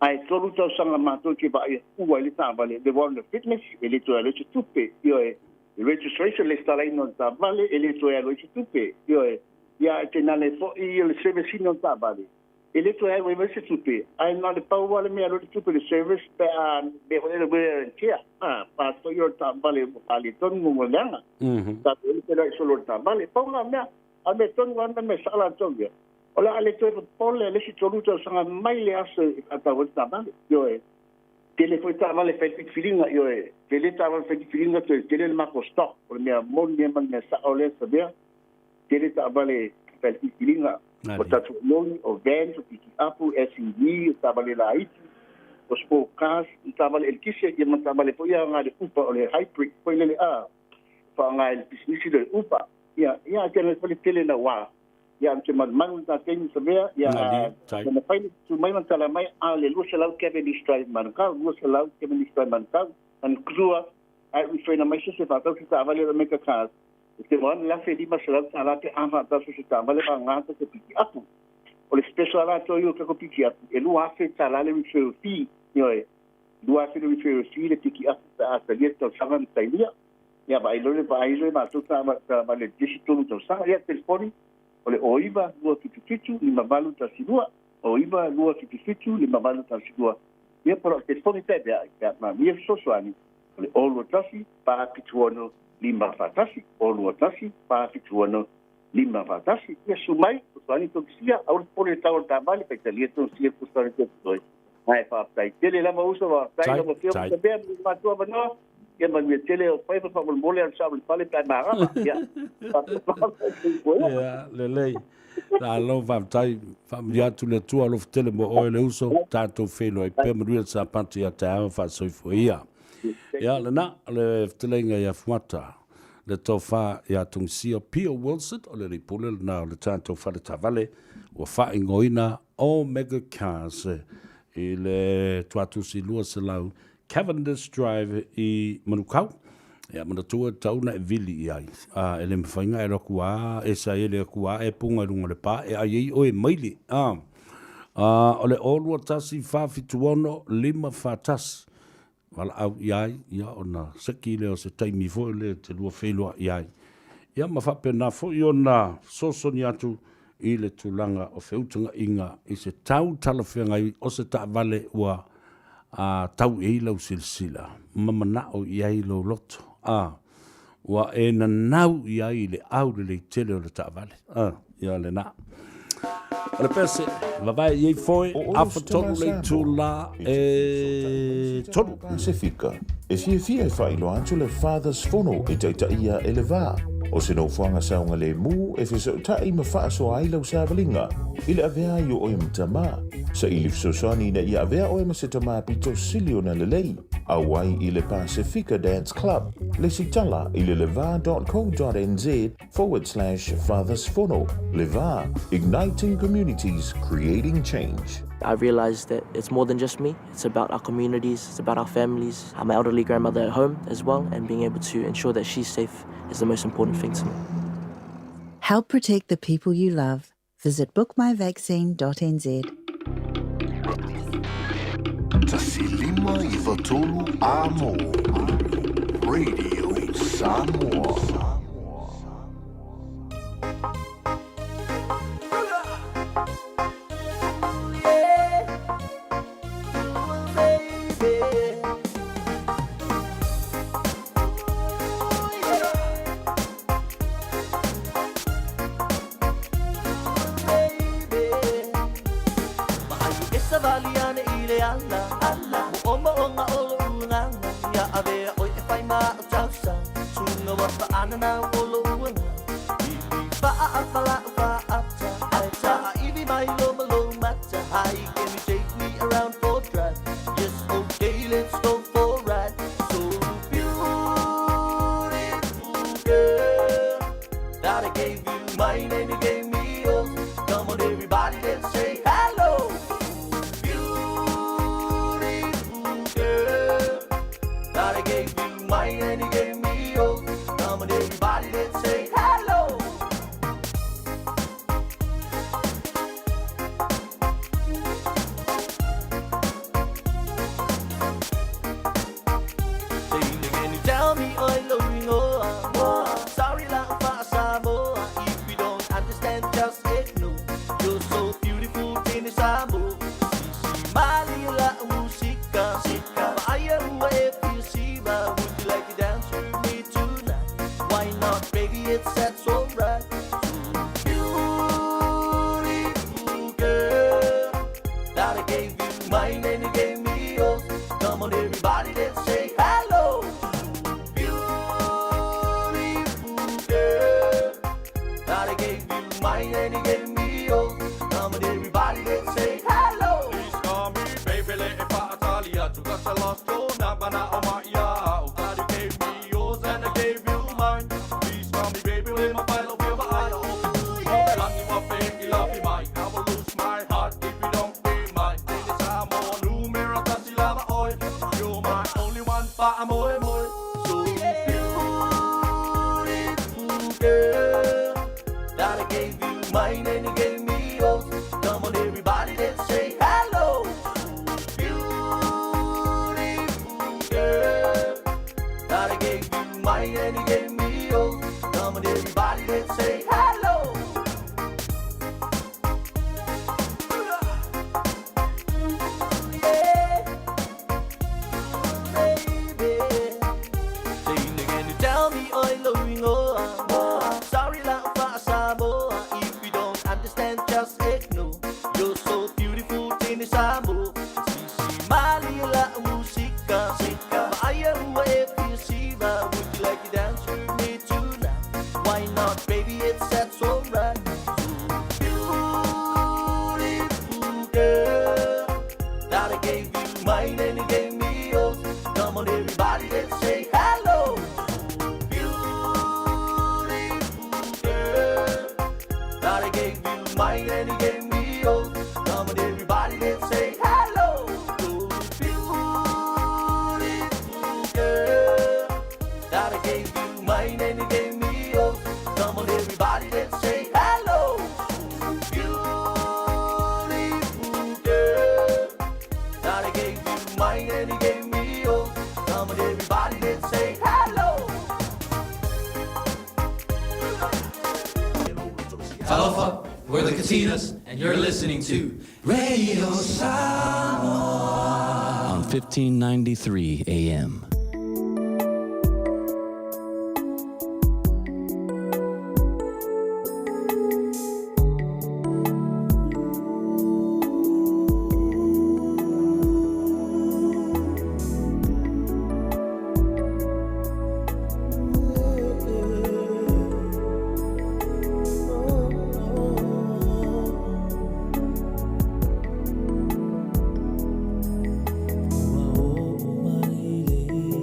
Ae tolu tausaga matou te vaaia fua i le taavale, le warrant of fitness, e le toe alo i se tupe, ioe, le registration, le lesitalaina o le taavale, e le toe alo i se tupe, ioe, ia e tainane foi o le service ina o le taavale, e le toe alu ai mai se tupe, ae na o le pau lava le mea alo i le tupe le service pe a mea foi lele wear and tear, a, pa foi o le taavale ua faaletonu ma ua leaga, tatou le feiloai solo o le taavale, pau la mea. A mea tonu lava na mea saa latou ia, o le a le toe popole le isi tolu tausaga mai le aso e faatau ai le taavale. Ioe, tele foi taavale e fai filifiliga, ioe, tele taavale e fai filifiliga, toe tele le matou stock, o le mea moni ia ma le mea sao lea sa mea, tele taavale e fai filifiliga, o tatou loli, o vans, o pikiapu, SUV, o taavale laiti, o sport cars, o taavale eletise, ia ma taavale foi ia agai le Uber, o le hybrid foi lele a, faaaoga i le pisinisi lea o le Uber. Ia, ia, ae tele foi le tele naua. Ia, te manumanu i ta taimi sa mea, ia, na mafai ona tu mai ma tala mai, a o le 200 Cavendish Drive Manukau, 200 Cavendish Drive Manukau, Manukua, ae ui mai se se whātau se taavale o Mega Cars. E te moana le 1500 tālā pe a whātau se se taavale ma ngāta te piki apu. O le special ala atoa i o kako piki apu, e 2000 tālā le referral fee, ioe, 2000 le referral fee le piki apu pe a talia te tausaga na tailia. Ia vaai loa le vaai loa matou ta ta le disi tolu tausaga ia telefoni o le 09 277 5812 09 277 5812 ia po o telefoni pe pe pe ma mia fesoasoani o le 021 476 541 021 476 541 ia su mai fesoasoani tonu sia aua le popole i le tau o le taavale faitalia tonu sia fesoasoani toe Ae faafetai tele lava uso, faafetai lau Afioga Tabea mo le matou avanoa. Ia manuia tele o faiva faamolemole alu sao i le fale pe a marama. Ia. Ia, lelei. Malo faafetai, faamanuia atu le Atua alofa tele mo oe le uso, tatou feiloai pea manuia le Sapati ia taeao faasoifua ia. Ia, lena, o le fetalaiga ia Fuata, le tofa ia Tungisia Pio Wilson, o le alii pule lena o le tatou fale taavale ua faaigoaina Omega Cars i le Tuatusi 200 Cavendish Drive i Manukau. Ia, manatua e tatau ona e vili i ai. A, e le mafai ona e alu atu a, e saele atu a, e punga i luga o le pa, e ai ai oe maili. A, a, o le 0 2 1 4 7 6 5 4 1. Valaau i ai, ia, ona seki lea o se taimi foi lea e te lua feiloai ai. Ia, ma faapena foi ona fesoasoani atu i le tulaga o feutagaiga i se tau talafeagai o se taavale ua a, tau i ai lau silasila ma manao i ai lou loto, a, ua e nanau i ai i le aulelei tele o le taavale. A, ia lena. O le pese, vavae i ai foe, afa tolu le itula e tolu. Pasefika, e fiafia e faailoa atu le Fathers Fono e taitaia e le va o se nofoaga saogalemu e fesootai ma faasoa ai lau savaliga i le avea ai o oe ma tamā. Saili fesoasoani ina ia avea oe ma se tamā pito sili ona lelei. Auai i le Pasefika Dance Club, lesitala i le leva.co.nz forward slash Fathers Fono. Le Va, igniting communities, creating change. I realized that it's more than just me. It's about our communities, it's about our families, my elderly grandmother at home as well, and being able to ensure that she's safe is the most important thing to me. Help protect the people you love. Visit bookmyvaccine.nz. Tasilima i Vatolu Amo. Radio Samoa. Katinas, and you're listening to Radio Samoa on 1593 AM. Ua o mai le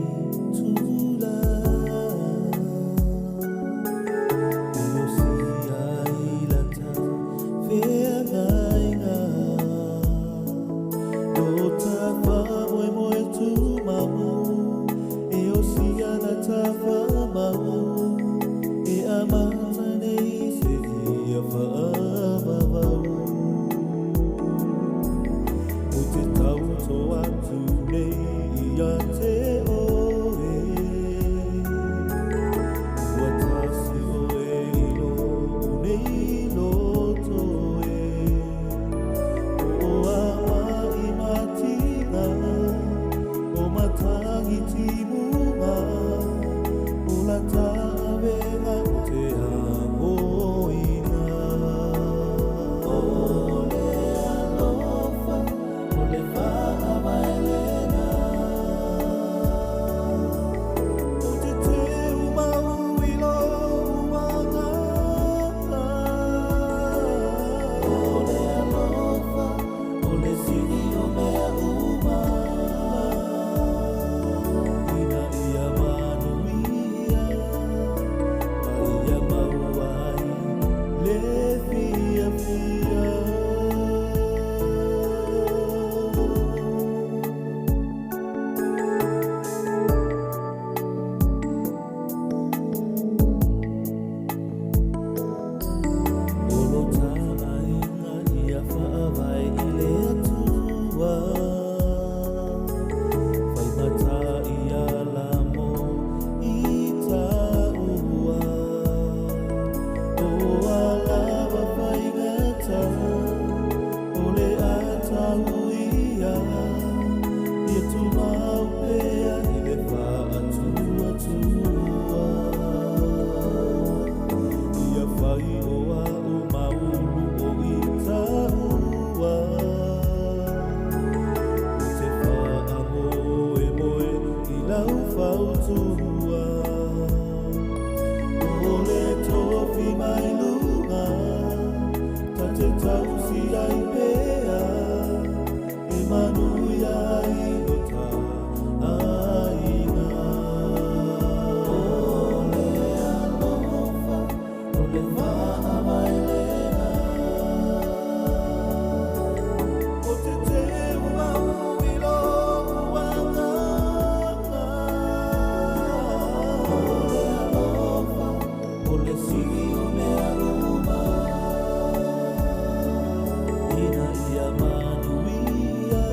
Ina ia manuia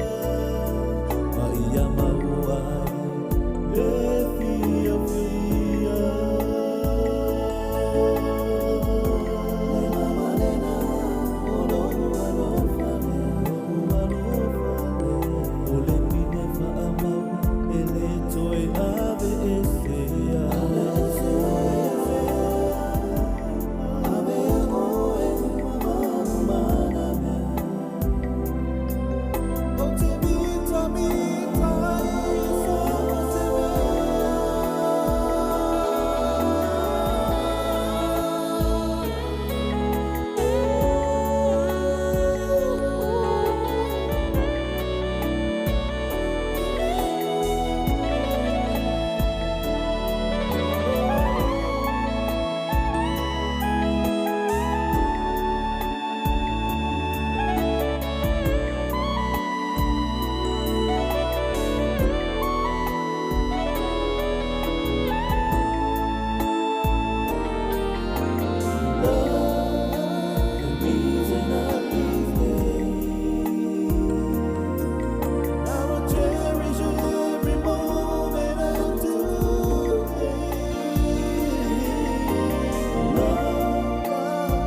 ma ia mau ai le fiafia. Le mama lena o lou alofa lea, lou alofa lea. O le pine faamau e le toe aveesea. Avea oe ma mana mea. O te mitamita i so o se The reason of these days, I will cherish every moment of today. Love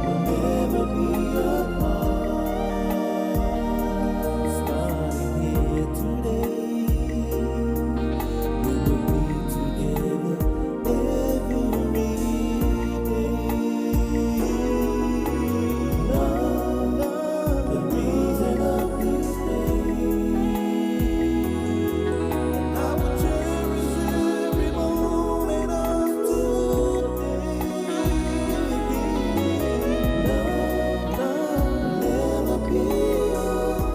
will never be apart. Starting here today, we will be together every day. Love, the reason of this day. I will cherish every moment of today. Love, love, never be apart.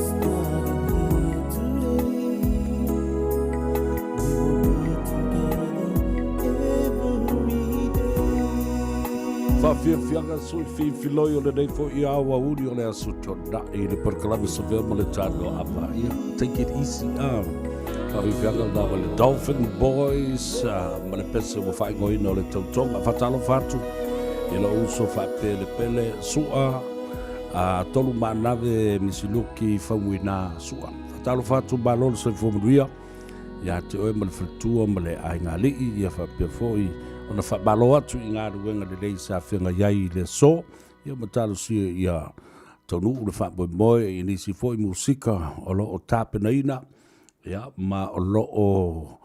Starting here today, we will be together every day. Faafiafiaga sui fifiloi o lenei fo'i aoauli o le Aso Toonai i le polokalame Savea ma le Tanoa Ava. Ia, take it easy. Ah. Faafiafiaga lena ma le Dolphin Boys ah, ma le pese ua faaigoaina o le Tautoga. Faatalofa atu i lou uso faapelepele Su'a a Tolu Maanave Misiluki Faumuina Su'a. Faatalofa atu malo le soifua manuia ia te oe ma le faletua ma le aiga alii, ia faapea foi ona faamalo atu i galuega lelei sa feagai ai i le aso, ia ma talosia ia taunuu le faamoemoe i nisi foi musika o lo o tapenaina, ia ma o lo o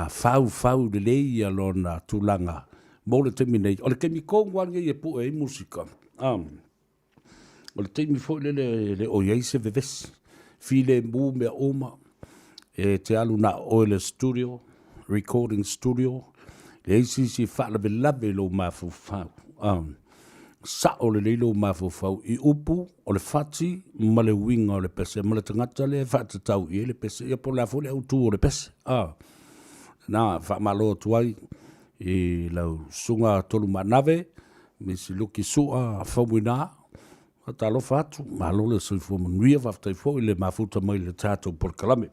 faufau lelei ia lona tulaga mo le taimi nei. O le taimi tonu lava lenei e pue ai musika. O le taimi foi lele e le o i ai se vevesi, filemu mea uma, e te alu na o oe i le studio, recording studio, leai se isi e faalavelave i lou mafaufau. Sao lelei lou mafaufau i upu o le fati ma le uiga o le pese ma le tagata lea e faatatau i ai le pese, ia po o le a foi le autu o le pese. Na, faamalo atu ai i lau susuga Tolumaanave, Misi Luki Su'a Faumuina, faatalofa atu, malo le soifua manuia, faafetai foi le mafuta mai i le tatou polokalame.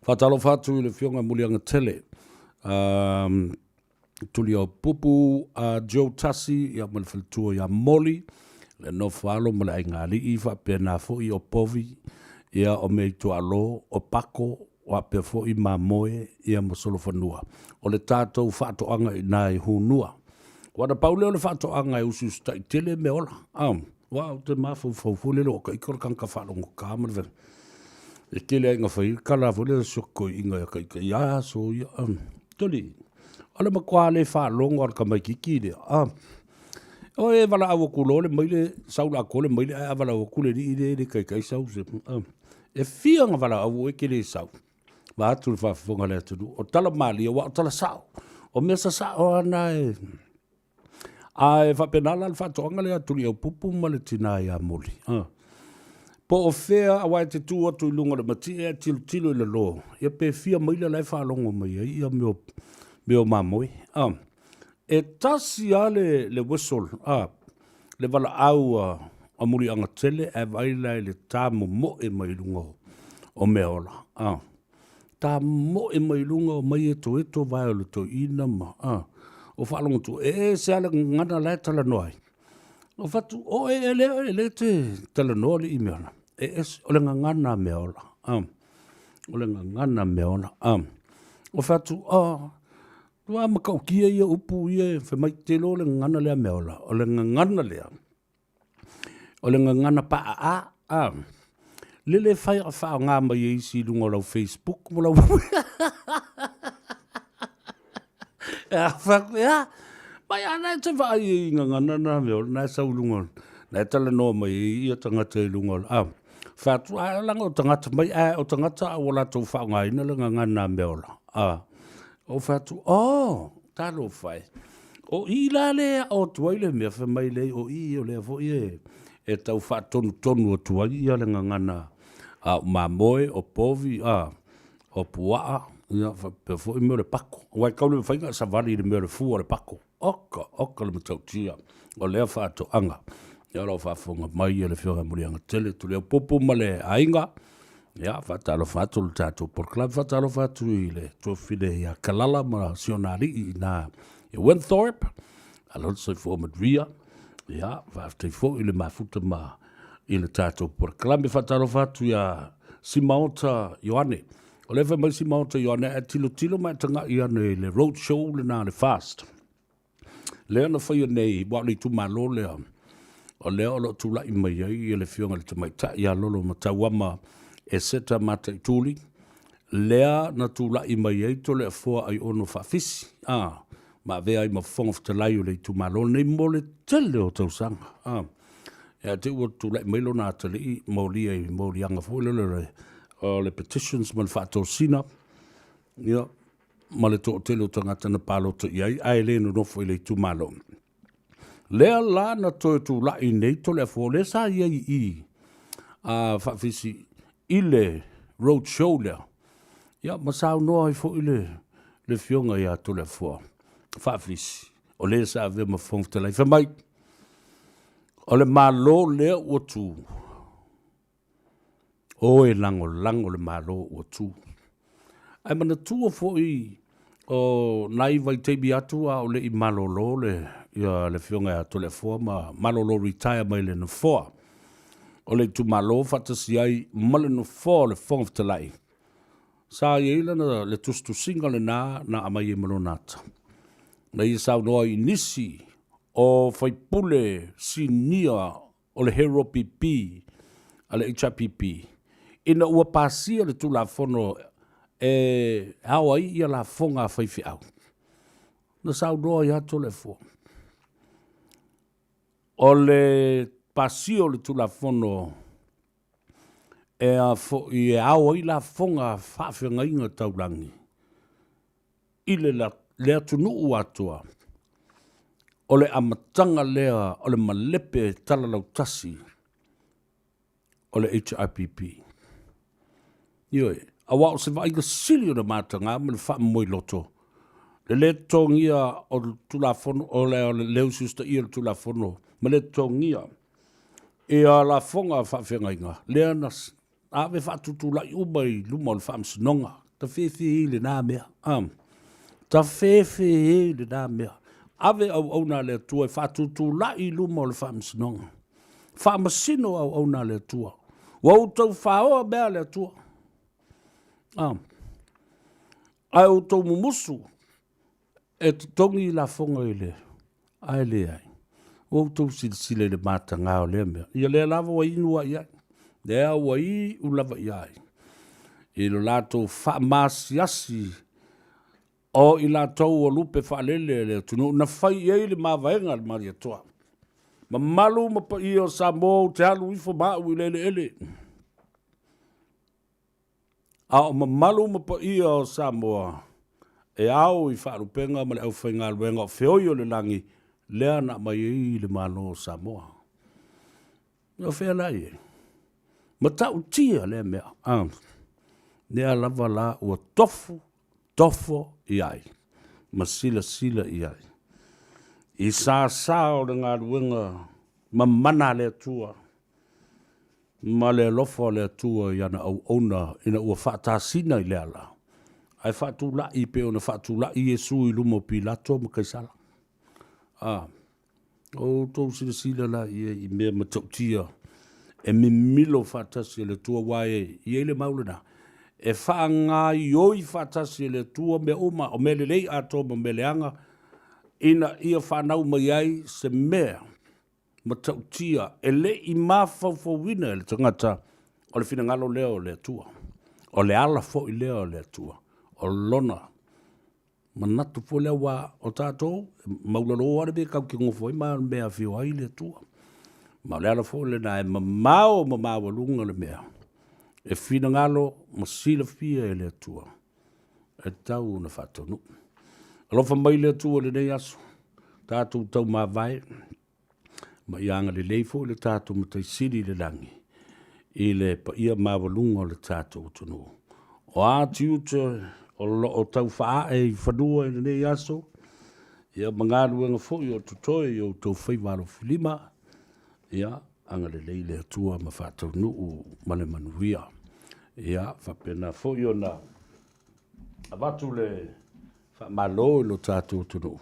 Faatalofa atu i le Afioga Muliagatele, Tuliaupupu Joe Tasi, ia ma le faletua ia Moli, le nofo alo ma le aiga alii, faapena foi o Povi, ia o Meitualo, o Pako, faapea foi Mamoe, ia ma Solofanua. O le tatou faatoaga i ina i Hunua. Ua na pau lea o le faatoaga e usiusitai tele mea ola. Aua ou te mafaufau foi lele o ka ika o le tagata faalogogata ma le vela. E tele ai na fai ai tala foi lea si toeaina ia ka ika ia aso ia. Toli, o le matua le faalogo a le tamaitiiti lea. O e valaau atu loa le maile, sau le atoa le maile ae a valaau atu le alii lea e le taitai sau se. E fia na valaau oe e te le sau. Vaeatu le faafofoga a le atunuu. O tala malie aua o tala sao. O mea sasao lava na e... Ae faapena la le faatoaga lea a Tuliaupupu ma le tina ia Moli. Po o fea aua e te tu atu i luga o le matie ae tilotilo i lalo, ia pe fia maila la e faalogo mai ai ia mea o mamoe. E tasi lava le whistle, le valaau a Muliagatele ae vaai la i le tamomoe mai luga o meaola. Tamomoe mai luga o mai etoeto vae o le toeaina ma o faalogo atu e ese lava le gagana la e talanoa ai. O fatu, o e e lea e le te talanoa le i mea ola. E ese, o le gagana mea ola. O le gagana mea ola. O fatu, o, ua matautia ia upu ia e fai mai te iloa o le gagana lea mea ola. O le gagana lea, o le gagana paaa, a, le le fai a faaaoga mai e isi i luga o lau Facebook ma lau E fai atu, ia, mai a na e te vaai i gagana na mea ola, na e sau i luga, na e talanoa mai ai ia tagata i luga o le, a, fai atu, a leaga o tagata mai, ae o tagata a ua latou faaaogaina le gagana mea ola, a, ou fai atu, oh, talofa e. O i la lea e aʻo atu ai le mea, fai mai leai o i o lea foi e tau faatonutonu atu ai ia le gagana a o mamoe, o povi, a, o puaa, ia faapea foi mea o le pako. Aua e tau le mafai ona e savali i le mea o le fua o le pako. Oka, oka le matautia o lea faatoaga. Ia o lo o faafofoga mai le Afioga ia Muliagatele Tuliaupupu ma le aiga. Ia, faatalofa atu le tatou polokalame, faatalofa atu i le tuafafine ia Kalala ma si ona alii i ina i Winthorpe. Alo le soifua manuia. Ia, faafetai foi i le mafuta ma i le tatou polokalame. Faatalofa atu ia Simaota Ioane. O lea fai mai Simaota Ioane, a e tilotilo ma e tagai ane i le road show lena a le FAST. Lea na faia nei, aua o le itumalo lea, o lea o lo o tulai mai ai le Afioga i le Tamaitai ia Lolomatauama Eseta Mataituli, lea na tulai mai ai Toleafoa Aiono Faafisi, a, ma avea ai ma Fofoga Fetalai o le itumalo lenei mo le tele o tausaga. A, ia te ua tulai mai lona atalii molia i moliaga foi lele o le petitions ma le faatosina, ia, ma le toatele o tagata na palota i ai ae le nonofo i le itumalo. Lea la na toe tulai nei Toleafoa, lea sa i ai i a Faafisi i le road show lea, ia ma saunoa ai foi le le Afioga ia Toleafoa Faafisi, o le sa avea ma Fofoga Fetalai, fai mai, o le Malo lea ua tu, O e lagolago le Malo ua tu. Ae manatua foi o nai vaitaimi atu a o le i malolo le, ia, le Afioga ia Toleafoa ma malolo retire mai le Nofoa o le itumalo faatasi ai ma le Nofoa o le Fofoga Fetalai, sa i ai lana, le tusitusiga lena na aumai ai ma lona ata, na ia saunoa i nisi o faipule sinia o le Hero PP a le HRPP ina ua pasia le Tulafono e ao ai ia lafoga a faifeau, na saunoa ai lava Toleafoa, o le pasia o le Tulafono e a foi e ao ai lafoga a faafeagaiga taulagi i le, le atunuu atoa, o le amataga lea o le malepe talalautasi o le HRPP. Ioe, aua o se vaaiga sili ona mataga ma le faamomoiloto, le lē totogia o le Tulafono, o le, o le lē usiusitaia o le Tulafono ma le totogia ia lafoga a faafeagaiga, lea na ave faatutulai uma i luma o le Faamasinoga. Tafefe i lena mea. Tafefe i lena mea. Ave auauna a le Atua e faatutulai i luma o le Faamasinoga. Faamasino auauna a le Atua. Ua outou faoa mea a le Atua. Ae outou mumusu E totogi lafoga i le, ae leai. Ua outou silasila i le mataga o lea mea. Ia lea lava ua inu ai ai. Lea ua iu lava i ai. I lo latou faamaasiasi o i latou o lupe faalele le atunuu na fai i ai le mavaega a le Malietoa. Mamalu ma paia o Samoa ou te alu ifo ma au i le eleele. A o mamalu ma paia o Samoa e ao i faalupega ma le aufaigaluega o feoi o le lagi lea na aumai ai le Malo o Samoa. O fea la i ai? Matautia lea mea. A, lea lava la ua tofu, tofo i ai ma silasila i ai i sasa o le galuega mamana a le Atua ma le alofa o le Atua i ana auauna ina ua faatasina i le ala, ae faatulai pei ona faatulai Iesu i luma o Pilato ma Kaisara. A. O outou silasila laia i mea matautia e mimilo faatasi e le Atua, aua e i ai le mau lena, e faagaoioi faatasi e le Atua mea uma, o mea lelei atoa ma mea leaga, ina ia fanau mai ai se mea matautia e le i mafaufauina e le tagata, o le finagalo lea o le Atua, o le ala foi lea o le Atua, o Lona manatu foi lea, aua o tatou, e maulalo lava le mea tatou te nofo ai ma le mea e afio ai le Atua. Ma o le ala foi lena e mamao ma maualuga le mea e finagalo ma silafia e le Atua e tatau ona faataunuu. Alofa mai le Atua i lenei aso, tatou taumavae ma ia agalelei foi le tatou Matai Sili i le lagi i le paia maualuga o le tatou atunuu. O a tiute o lo o tau faaae i fanua i lenei aso, ia ma galuega foi o totoe i outou faiva alofilima, ia agalelei le Atua ma faataunuu ma le manuia. Ia faapena foi ona avatu le faamalo i lo tatou atunuu,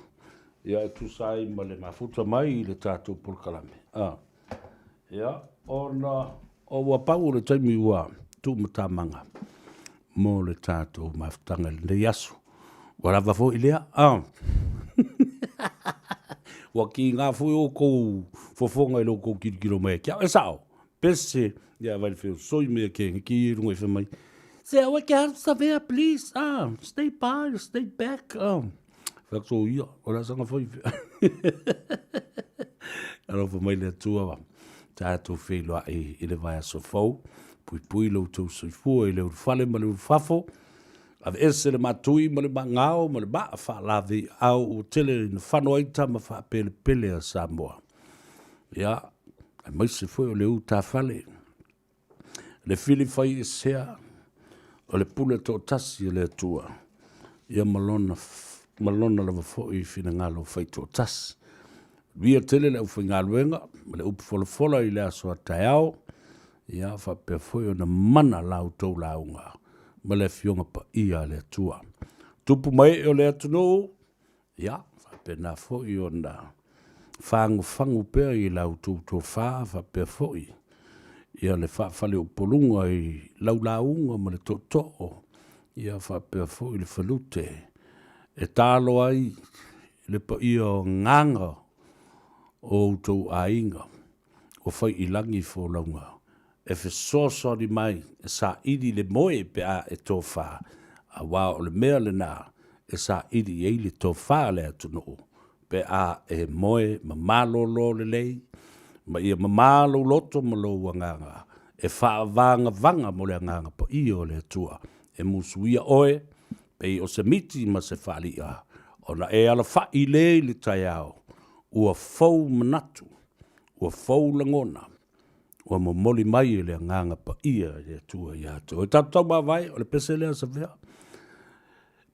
ia e tusa ai ma le mafuta mai i le tatou polokalame. Ah. Ia, ona o ua pau o le taimi ua tuumatamaga mo le tatou mafutaga i lenei aso. Ua lava foi lea. Ah. Ua kiga foi outou fofoga i lo outou tilotilo mai ia te au. E sao, pese ia vai le feosoi me ke ki i runga i whai mai. Se aua ke aru savea, please. Ah, stay by, stay back. Ah. Whakatō ia, o la sanga whai. Alofa mai le Atua, tātou wheiloai i le vaiaso fou, puipui lo outou soifua i le ulufale ma le ulufafo, aveese le matui ma le magao ma le maa faalave i au ua tele ina fano ai tama faapelepele a Samoa. Ia, aemaise foi o le utafale, le fili fai esea o le pule toatasi a le Atua, ia ma lona, ma lona lava foi finagalo fai toatasi. Via tele le aufaigaluega ma le upu folafola i le aso a taeao, ia faapea foi ona mana la outou lauga ma le Afioga Paia a le Atua. Tupu ma ee o le atunuu, Ia, faapena foi ona fagufagu pea i la outou tofa faapea foi ia le faafaleupoluga i lau lauga ma le tootoo, ia faapea foi le falute e talo ai le paia o agaga o outou aiga ua fai i lagi folauga e fesoasoani mai e saili le moe pe a e tofa, aua o le mea lena e saili i ai le tofa a le atunuu pe a e moe ma malolo lelei, ma ia mama lou loto ma lou agaga e faavagavaga mo le Agaga Paia o le Atua e musuia oe pei o se miti ma se faaliʻa, ona e alafaʻi lē i le taeao, ua fou manatu, ua fou lagona, ua momoli mai e le Agaga Paia e le Atua ia te oe. Tatou taumavae, o le pese lea Savea,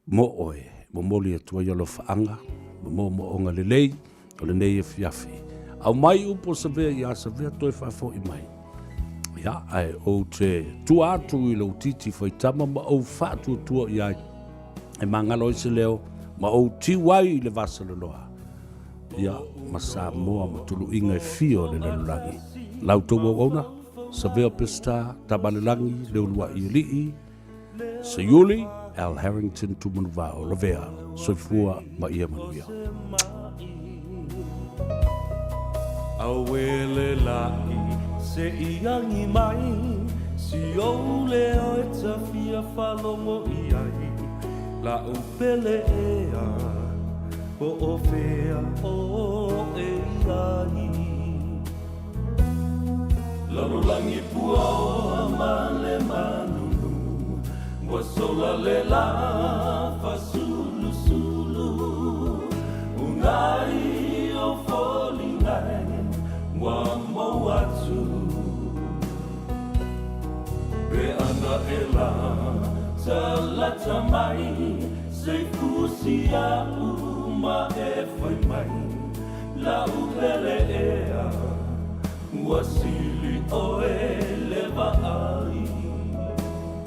mo oe, momoli atu ai alofaaga ma moomooga lelei o lenei afiafi. Aumai upu o Savea ia Savea toe faafoi mai. Ia, ae ou te tua atu i lou titi faitama ma ou faatuatua i ai e magalo ai se leo ma ou tiu ai i le vasaloloa. Ia, ma Samoa ma tuluiga e fia o le lalolagi. La outou auauna, Savea Peseta, Tamalelagi, Leuluai Alii, Seiuli, Al Harrington Tumanuvao, Lavea, Soifua ma ia manuia. Auē le laʻi se i agi mai Si ou leo e ta fia faalogo i ai La'u pele ea Po o fea ʻoe i ai Lalolagi puaoa ma le manunu Ua sola le lā fasulusulu Unai o foliga e ua mou atu Pe ana e la talata mai Sei fusi a'u ma e fai mai La'u pele ea ua sili.